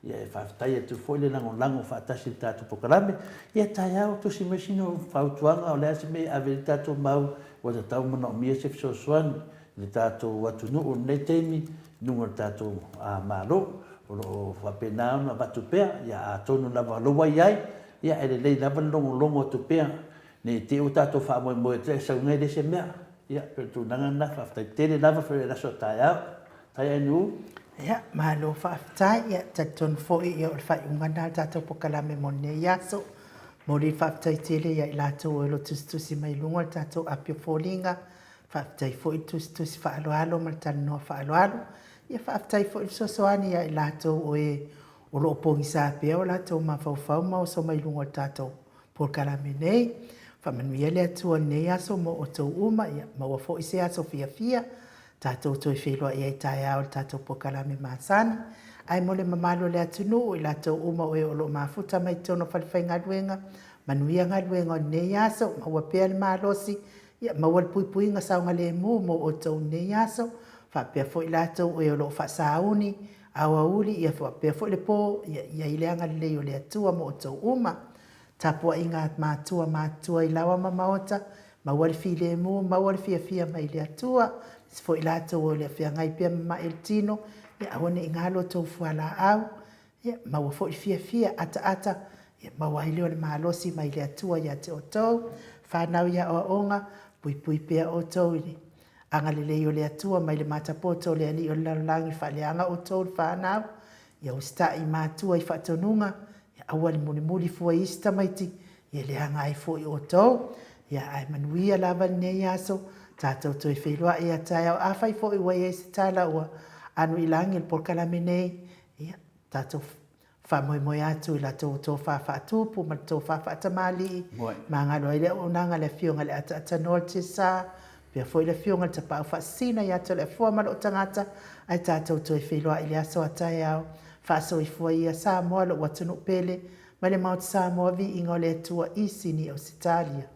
Ia e faafetai atu foi le lagolago faatasi i le tatou polokalame. Ia taeao, tusi mai sina fautuaga o le a se mea e ave i ai le tatou mau ua tatau manaomia se fesoasoani i le tatou atunuu i lenei taimi i luga o le tatou Malo o lo o faapena ona avatu pea. Ia atonu lava o lo ua i ai, ia e lelei lava le logologo atu pea ne i te i ua tatou faamoemoe atu e sau nei le isi mea. Ia pei o le tulaga lena, faafetai tele lava fai le aso a taeao. Tai Ainuu. Ia, malo faafetai. Ia, talitonu foi ia o le faaiuga lena o le tatou polokalame mo lenei aso. Momoli le faafetai tele ia i latou o lo o tusitusi mai i luga o le tatou api o foliga. Faafetai foi le tusitusi faaaloalo ma le talanoa faaaloalo. Ia, faafetai foi le fesoasoani ia i latou o e o lo o pogisa pea o latou mafaufau ma oso mai i luga o le tatou polokalame nei. Faamanuia le Atua i lenei aso mo outou uma, ia maua foi se aso fiafia tatou toe feiloai ai taeao i le tatou polokalame masani. Ae mo le mamalu o le atunuu, i latou uma o e o lo o mafuta mai totonu o falefaigaluega, manuia galuega o lenei aso, maua pea le malosi, ia maua le puipuiga saogalemu mo outou i lenei aso, faapea foi latou o e o lo o faasauni, aoauli, ia faapea foi le po, ia i ai le agalelei o le Atua mo outou uma. Tapuaiga a matua matutua i laoa ma maota, maua le filemu, maua le fiafia mai le Atua, aemaise foi latou o le a feagai pea ma mai o le tino, ia aua ne i galo tou fualaau, ia maua foi le fiafia ataata, ia maua ai lea o le malosi mai le Atua ia te outou. Fanau i aoaoga, puipui pea outou i le agalelei o le Atua mai le matapoto o le Alii o le lalolagi, faaleaga outou le fanau, ia usitai i matua i faatonuga, Ia aua le mulimuli fua i isi tamaiti, ia leaga ai foi outou. Ia ae manuia lava lenei aso, tatou toe feiloai ia taeao. Afai foi ua i ai se tala ua anu i lagi i le polokalame nei, ia tatou faamoemoe atu i la tou tofa faatupu ma le tofa faatamalii, magalo ai le auaunaga a le Afioga i le Ataatanoa o le Tiasa, Pea foi le Afioga i le Tapaau Faasisina ia Toleafoa ma lou tagata, ae tatou toe feiloai i le aso a taeao. Faasoifua ia Samoa lou atunuu pele, mai le Maota Samoa viiga o le Atua i Sini Ausetalia.